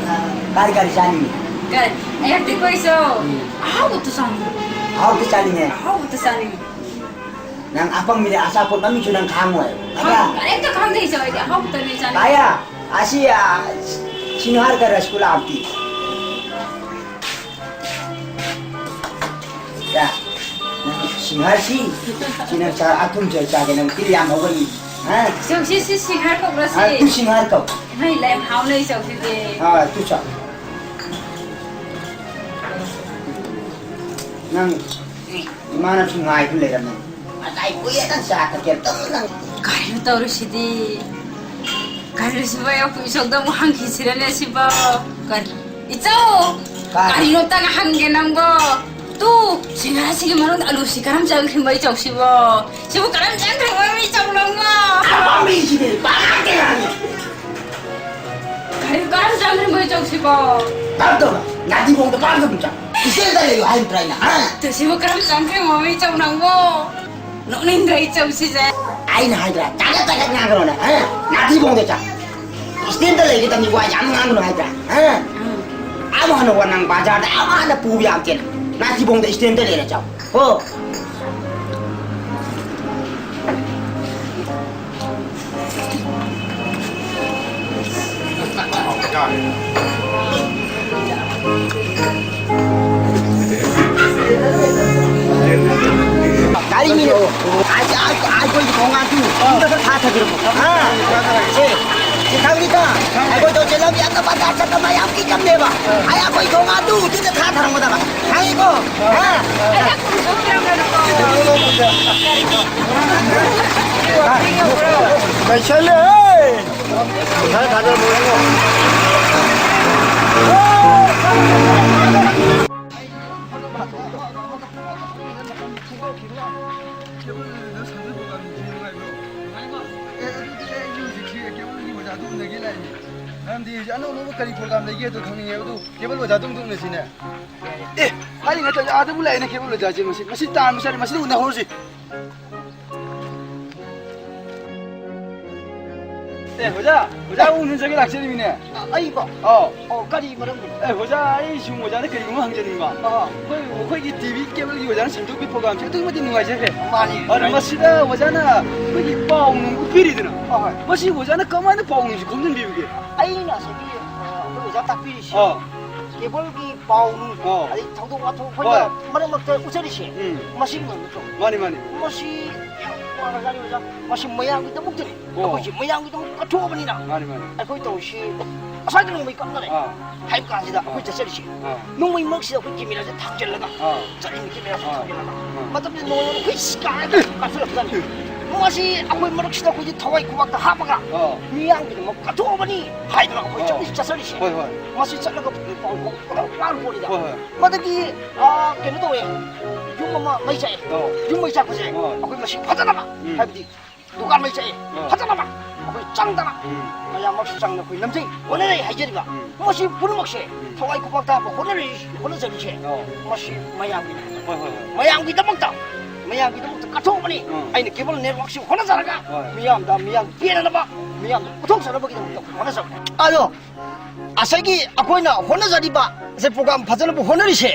ꯀꯔꯤ ꯀꯔꯤ ꯆꯥꯅꯤꯡꯉꯤ? ꯀꯔꯤ? ꯑꯩ ꯍꯧꯖꯤꯛ ꯀꯣꯏꯁꯣ꯫ ꯎꯝ꯫ ꯑꯍꯥꯎꯕꯇ ꯆꯥꯅꯤꯡꯉꯤ꯫ ꯑꯍꯥꯎꯕꯇ ꯆꯥꯅꯤꯡꯉꯦ꯫ ꯑꯍꯥꯎꯕꯇ ꯆꯥꯅꯤꯡꯉꯤ꯫ ꯅꯪ ꯑꯄꯪꯕꯤꯅꯦ, ꯑꯆꯥꯄꯣꯠ ꯃꯃꯤꯡꯁꯨ ꯅꯪ ꯈꯪꯉꯣꯏ꯫ ꯈꯪ-, ꯀꯔꯤꯝꯇ ꯈꯪꯗꯦ ꯏꯆꯧ, ꯑꯩꯗꯤ ꯑꯍꯥꯎꯕꯇꯅꯦ ꯆꯥꯅꯤꯡꯉꯤ꯫ ꯇꯥꯌꯥ, ꯑꯁꯤ, ꯑ, ꯁꯤꯡꯍꯥꯔ ꯀ ꯔꯁꯒꯨꯂꯥ ꯑꯝꯇꯤ꯫ ꯌꯥ, ꯅꯪ ꯁꯤꯡꯍꯥꯔꯁꯤ, ꯁꯤ ꯅꯪ ꯆꯥ, ꯑꯊꯨꯝꯁꯨ ꯆꯥꯒꯦ, ꯅꯪ ꯇꯤꯜ ꯌꯥꯝ ꯍꯧꯒꯅꯤ, ꯍꯥ? ꯏꯆꯧꯁꯤ, ꯁꯤ ꯁꯤꯡꯍꯥꯔ ꯀꯧꯕ꯭ꯔꯣ ꯁꯤ? ꯑ, ꯇꯨ ꯁꯤꯡꯍꯥꯔ ꯀꯧ꯫ ꯏꯃꯥꯏ, ꯂꯥꯏ ꯍꯥꯎꯅ ꯏꯆꯧꯁꯤꯗꯤ꯫ ꯑ, ꯇꯨ ꯆꯥ꯫ ꯅꯪ ꯏꯃꯥꯅꯁꯨ ꯉꯥꯏꯗꯨ ꯂꯩꯔꯝꯃꯦ꯫ ꯉꯁꯥꯏ ꯀꯨꯏꯔꯦ ꯅꯪ ꯆꯥ ꯊꯛꯀꯦ ꯇꯧꯔ ꯅꯪ꯫ ꯀꯔꯤꯅꯣ ꯇꯧꯔꯤꯁꯤꯗꯤ? ꯀꯔꯤꯅꯣ ꯁꯤꯕꯨ ꯑꯩꯈꯣꯏ ꯏꯆꯧꯗ ꯑꯃꯨꯛ ꯍꯪꯈꯤꯁꯤꯔꯅꯦ ꯁꯤꯕꯣ? ꯀꯔꯤ? ꯏꯆꯧ! ꯀꯔꯤ? ꯀꯔꯤꯅꯣ ꯑꯝꯇꯪ ꯍꯪꯒꯦ ꯅꯪꯕꯣ? ꯇꯨ, ꯁꯤꯡꯍꯥꯔꯁꯤꯒꯤ ꯃꯅꯨꯡꯗ ꯑꯂꯨꯁꯤ ꯀꯔꯝ ꯆꯪꯈ꯭ꯔꯤꯕ ꯏꯆꯧꯁꯤꯕꯣ? ꯁꯤꯕꯨ ꯀꯔꯝ ꯆꯪꯈ꯭ꯔꯤꯕ ꯏꯆꯧ ꯅꯪꯕꯣ? ꯑꯄꯥꯝꯕꯤꯁꯤꯗꯤ ꯄꯥꯝꯗꯦ ꯍꯥꯏꯕꯅꯤ꯫ ꯀꯔꯤ ꯀꯔꯝ ꯆꯪꯈ꯭ꯔꯤꯕ ꯏꯆꯧꯁꯤꯕꯣ? ꯀꯔꯝ ꯇꯧꯕ? ꯅꯥꯗꯤꯕꯣꯡꯗ ꯀꯔꯝ ꯇꯧꯕ ꯆꯪ? ꯏꯆꯦꯗ ꯂꯩꯌꯨ ꯍꯥꯏꯕ ꯅꯠꯇ꯭ꯔꯥ ꯑꯩꯅ, ꯍꯥ? ꯇꯨ, ꯁꯤꯕꯨ ꯀꯔꯝ ꯆꯪꯈ꯭ꯔꯤꯃꯣ ꯏꯆꯧ ꯅꯪꯕꯣ? ꯅꯣꯛꯅꯤꯡꯗ꯭ꯔꯥ ꯏꯆꯧꯁꯤꯁꯦ? ꯑꯩꯅ ꯍꯥꯏꯗ꯭ꯔꯥ? ꯇꯥꯒꯠ ꯇꯥꯒꯠ ꯉꯥꯡꯒꯅꯣꯅ, ꯍꯥ? ꯅꯥꯗꯤꯕꯣꯡꯗ ꯆꯪ꯫ ꯏꯁꯇꯦꯟꯗ ꯂꯩꯒꯗꯕꯅꯤ, ꯋꯥ ꯌꯥꯝ ꯉꯥꯡꯒꯅꯨ ꯍꯥꯏꯗ꯭ꯔꯥ? ꯍꯥ? ꯎꯝ꯫ ꯑꯃꯨꯛ ꯍꯟꯅ ꯋꯥ ꯅꯪ ꯕꯖꯥꯔꯗ ꯑꯃꯨꯛ ꯍꯟꯅ ꯄꯨꯕ ꯌꯥꯕ ꯅꯠꯇꯦ ꯅꯪ꯫ ꯅꯥꯗꯤꯕꯣꯡꯗ ꯏꯁꯇꯦꯟꯗ ꯂꯩꯔ ꯆꯥꯎ꯫ ꯍꯣ꯫ ꯒꯥꯔꯤ ꯃꯤꯅ ꯑꯥ, ꯑꯥ, ꯑꯥ, ꯑꯩꯈꯣꯏꯒꯤ ꯊꯣꯡꯒꯥꯟꯁꯨ ꯌꯨꯝꯗ ꯈꯔ ꯊꯥꯊꯕꯤꯔꯝꯃꯣ꯫ ꯑꯥ, ꯁꯦ, ꯁꯤ ꯈꯪꯅꯤꯀꯣ? ꯑꯩꯈꯣꯏꯗꯣ ꯁꯦ ꯂꯝꯕꯤ ꯑꯝꯇ ꯕꯖꯥꯔ ꯆꯠꯄ ꯃꯌꯥꯝ ꯀꯤꯆꯝꯅꯦꯕ꯫ ꯑꯩ ꯑꯩꯈꯣꯏ ꯊꯣꯡꯒꯥꯟꯗꯨ ꯁꯤꯗ ꯊꯥꯊꯔꯝꯒꯗꯕ꯫ ꯈꯪꯉꯤꯀꯣ? ꯑꯥ? ꯂꯩꯁꯜꯂꯦ! ꯄꯩꯁꯥ ꯊꯥꯗꯔꯝꯃꯣ꯫ ꯀꯦꯕꯜꯗꯨꯗ ꯁꯥꯟꯅꯕ ꯀꯥꯟꯗ ꯅꯨꯡꯉꯥꯏꯕ꯭ꯔꯣ? ꯑꯦ, ꯑꯗꯨꯗꯤ ꯑꯩꯁꯨ ꯍꯧꯖꯤꯛꯁꯤ ꯀꯦꯕꯜꯒꯤ ꯑꯣꯖꯥꯗꯨ ꯎꯅꯒꯦ ꯂꯥꯛꯏꯅꯦ꯫ ꯃꯔꯝꯗꯤ ꯍꯧꯖꯤꯛ ꯑꯅꯧ ꯑꯅꯧꯕ ꯀꯔꯤ program ꯂꯩꯒꯦ ꯑꯗꯨ ꯈꯪꯅꯤꯡꯉꯦ꯫ ꯑꯗꯨ ꯀꯦꯕꯜ ꯑꯣꯖꯥꯗꯨ ꯑꯝꯇ ꯎꯅꯁꯤꯅꯦ꯫ ꯑꯦ, ꯍꯥꯏꯔꯤꯉꯩꯗ ꯑꯥꯗꯕꯨ ꯂꯥꯛꯑꯦꯅꯦ ꯀꯦꯕꯜ ꯑꯣꯖꯥꯁꯦ꯫ ꯃꯁꯤ, ꯃꯁꯤ ꯇꯥꯟꯕ ꯆꯠꯂꯦ꯫ ꯃꯁꯤꯗ ꯎꯅꯍꯧꯔꯁꯤ꯫ ꯑꯦ, ꯑꯣꯖꯥ, ꯑꯣꯖꯥ ꯎꯅꯖꯒꯦ ꯂꯥꯛꯆꯔꯤꯃꯤꯅꯦ꯫ ꯑꯩꯕꯣ? ꯑꯧ꯫ ꯑꯣ, ꯀꯔꯤ ꯃꯔꯝꯒꯤꯅꯣ? ꯑꯦ, ꯑꯣꯖꯥ, ꯑꯩ ꯁꯨꯝ ꯑꯣꯖꯥꯗ ꯀꯔꯤꯒꯨꯝꯕ ꯍꯪꯖꯅꯤꯡꯕ꯫ ꯑꯥ꯫ ꯑꯩꯈꯣꯏ, ꯑꯩꯈꯣꯏꯒꯤ ꯇꯤ ꯚꯤ ꯀꯦꯕꯜꯒꯤ ꯑꯣꯖꯥꯅ ꯁꯟꯗꯣꯛꯄꯤ ꯄ꯭ꯔꯣꯒ꯭ꯔꯥꯝꯁꯦ ꯑꯗꯨꯛꯀꯤ ꯃꯇꯤꯛ ꯅꯨꯡꯉꯥꯏꯖꯈ꯭ꯔꯦ꯫ ꯃꯥꯅꯤ, ꯑꯗꯣ ꯅꯨꯡꯉꯥꯏ-, ꯃꯁꯤꯗ ꯑꯣꯖꯥꯅ ꯑꯩꯈꯣꯏꯒꯤ ꯄꯥꯎ ꯅꯨꯡ ꯎꯠꯄꯤꯔꯤꯗꯅ, ꯑꯥ, ꯍꯣꯏ꯫ ꯃꯁꯤ ꯑꯣꯖꯥꯅ ꯀꯃꯥꯏꯅ ꯄꯥꯎ ꯅꯨꯡꯁꯤ ꯈꯣꯝꯖꯤꯟꯕꯤꯕꯒꯦ? ꯑꯩꯅ ꯉꯁꯥꯏꯒꯤ, ꯑ, ꯑꯩꯈꯣꯏ ꯑꯣꯖꯥ ꯇꯥꯛꯄꯤꯔꯤꯁꯤ ꯑꯥ꯫ ꯀꯦꯕꯜꯒꯤ ꯄꯥꯎ ꯅꯨꯡ, ꯑꯥ꯫ ꯑꯗꯩ ꯊꯧꯗꯣꯛ ꯋꯥꯊꯣꯛ ꯑꯩꯈꯣꯏꯅ ꯍꯣꯏ꯫ ꯃꯔꯛ ꯃꯔꯛꯇ ꯎꯠꯆꯔꯤꯁꯦ, ꯎꯝ꯫ ꯃꯁꯤꯒꯤ ꯑꯣꯏꯕ ꯅꯠꯇ꯭ꯔꯣ? ꯃꯥꯅꯤ, ꯃꯥꯅꯤ꯫ ꯃꯁꯤ ꯌꯥꯝ ꯋꯥꯈ꯭ꯔꯖꯥꯠꯅꯤ ꯑꯣꯖꯥ꯫ ꯃꯁꯤ ꯃꯌꯥꯝꯒꯤꯗꯃꯛꯇꯅꯤ꯫ ꯑꯣ꯫ ꯑꯩꯈꯣꯏꯁꯤ ꯃꯌꯥꯝꯒꯤꯗꯃꯛ ꯀꯠꯊꯣꯛꯑꯕꯅꯤꯅ꯫ ꯃꯥꯅꯤ, ꯃꯥꯅꯤ꯫ ꯑꯩꯈꯣꯏ ꯇꯧꯔꯤꯁꯤ ꯑꯁ꯭ꯋꯥꯏꯗ ꯅꯣꯡꯃꯩ ꯀꯥꯞꯅꯔꯦ ꯑꯥ꯫ ꯍꯥꯏꯕ ꯀꯥꯟꯁꯤꯗ ꯑꯩꯈꯣꯏ ꯑꯥ꯫ ꯆꯠꯆꯔꯤꯁꯤ꯫ ꯑꯥ꯫ ꯅꯣꯡꯃꯩ ꯃꯔꯛꯁꯤꯗ ꯑꯩꯈꯣꯏ ꯀꯦꯃꯦꯔꯥꯁꯦ ꯊꯥꯡꯖꯜꯂꯒ ꯑꯥ꯫ ꯆꯠꯂꯤꯅꯤ, ꯀꯦꯃꯦꯔꯥꯁꯦ ꯑꯥ꯫ ꯊꯥꯡꯖꯜꯂꯒ꯫ ꯑꯥ꯫ ꯃꯇꯝꯁꯤꯗ ꯅꯣꯡꯃꯩ ꯑꯩꯈꯣꯏ ꯁꯤꯀꯥꯔꯒ ꯀꯥꯞꯁꯤꯜꯂꯛꯄꯖꯥꯠꯅꯤ꯫ ꯃꯁꯤ ꯑꯩꯈꯣꯏ ꯃꯔꯛꯁꯤꯗ ꯑꯩꯈꯣꯏꯁꯤ ꯊꯋꯥꯏ ꯈꯨꯕꯥꯛꯇ ꯍꯥꯞꯄꯒ ꯑꯥ꯫ ꯃꯤꯌꯥꯝꯒꯤꯗꯃꯛ ꯀꯠꯊꯣꯛꯑꯕꯅꯤ ꯍꯥꯏꯗꯅ ꯑꯩꯈꯣꯏ ꯑꯥ꯫ ꯆꯠꯂꯤ, ꯆꯠꯆꯔꯤꯁꯦ꯫ ꯍꯣꯏ, ꯍꯣꯏ꯫ ꯃꯁꯤ ꯆꯠꯂꯒ ꯄꯥꯎ ꯐꯥꯎ ꯄꯥꯡ ꯄꯣꯠꯅꯤꯗ꯫ ꯍꯣꯏ, ꯍꯣꯏ꯫ ꯃꯗꯒꯤ, ꯑꯥ, ꯀꯩꯅꯣ ꯇꯧꯋꯦ, ꯌꯨꯝ ꯑꯃ ꯃꯩ ꯆꯥꯛꯑꯦ꯫ ꯑꯣ꯫ ꯌꯨꯝ ꯃꯩ ꯆꯥꯛꯄꯁꯦ ꯑꯣ꯫ ꯑꯩꯈꯣꯏ ꯃꯁꯤ ꯐꯖꯅꯕ, ꯎꯝ꯫ ꯍꯥꯏꯕꯗꯤ ꯗꯨꯀꯥꯟ ꯃꯩ ꯆꯥꯛꯑꯦ, ꯑꯣ꯫ ꯐꯖꯅꯕ ꯑꯩꯈꯣꯏ ꯆꯪꯗꯅ ꯎꯝ꯫ ꯃꯌꯥꯝ ꯃꯔꯛꯁꯤ ꯆꯪꯗꯅ ꯑꯩꯈꯣꯏ ꯅꯝꯖꯩ, ꯍꯣꯠꯅꯔꯤ ꯍꯥꯏꯖꯔꯤꯕ꯫ ꯎꯝ꯫ ꯃꯁꯤ ꯄꯨꯝꯅꯃꯛꯁꯦ ꯎꯝ꯫ ꯊꯋꯥꯏ ꯈꯨꯕꯥꯛꯇ ꯍꯥꯞꯄ ꯍꯣꯠꯅꯔꯤ, ꯍꯣꯠꯅꯖꯔꯤꯁꯦ ꯑꯣ꯫ ꯃꯁꯤ ꯃꯌꯥꯝꯒꯤꯅꯤ꯫ ꯍꯣꯏ, ꯍꯣꯏ, ꯍꯣꯏ꯫ ꯃꯌꯥꯝꯒꯤꯗꯃꯛꯇ, ꯃꯌꯥꯝꯒꯤꯗꯃꯛꯇ ꯀꯠꯊꯣꯛꯄꯅꯤ꯫ ꯎꯝ꯫ ꯑꯩꯅ ꯀꯦꯕꯜ ꯅꯦꯠꯋꯥꯛꯁꯤ ꯍꯣꯠꯅꯖꯔꯒ ꯍꯣꯏ꯫ ꯃꯤꯌꯥꯝꯗ, ꯃꯤꯌꯥꯝ ꯄꯦꯟꯅꯅꯕ, ꯃꯤꯌꯥꯝꯗ ꯄꯨꯊꯣꯛꯆꯅꯕꯒꯤꯗꯃꯛꯇ ꯍꯣꯠꯅꯖꯕꯅꯤ꯫ ꯑꯗꯣ ꯉꯁꯥꯏꯒꯤ ꯑꯩꯈꯣꯏꯅ ꯍꯣꯠꯅꯖꯔꯤꯕ ꯁꯦ ꯄ꯭ꯔꯣꯒ꯭ꯔꯥꯝ ꯐꯖꯅꯕ ꯍꯣꯠꯅꯔꯤꯁꯦ,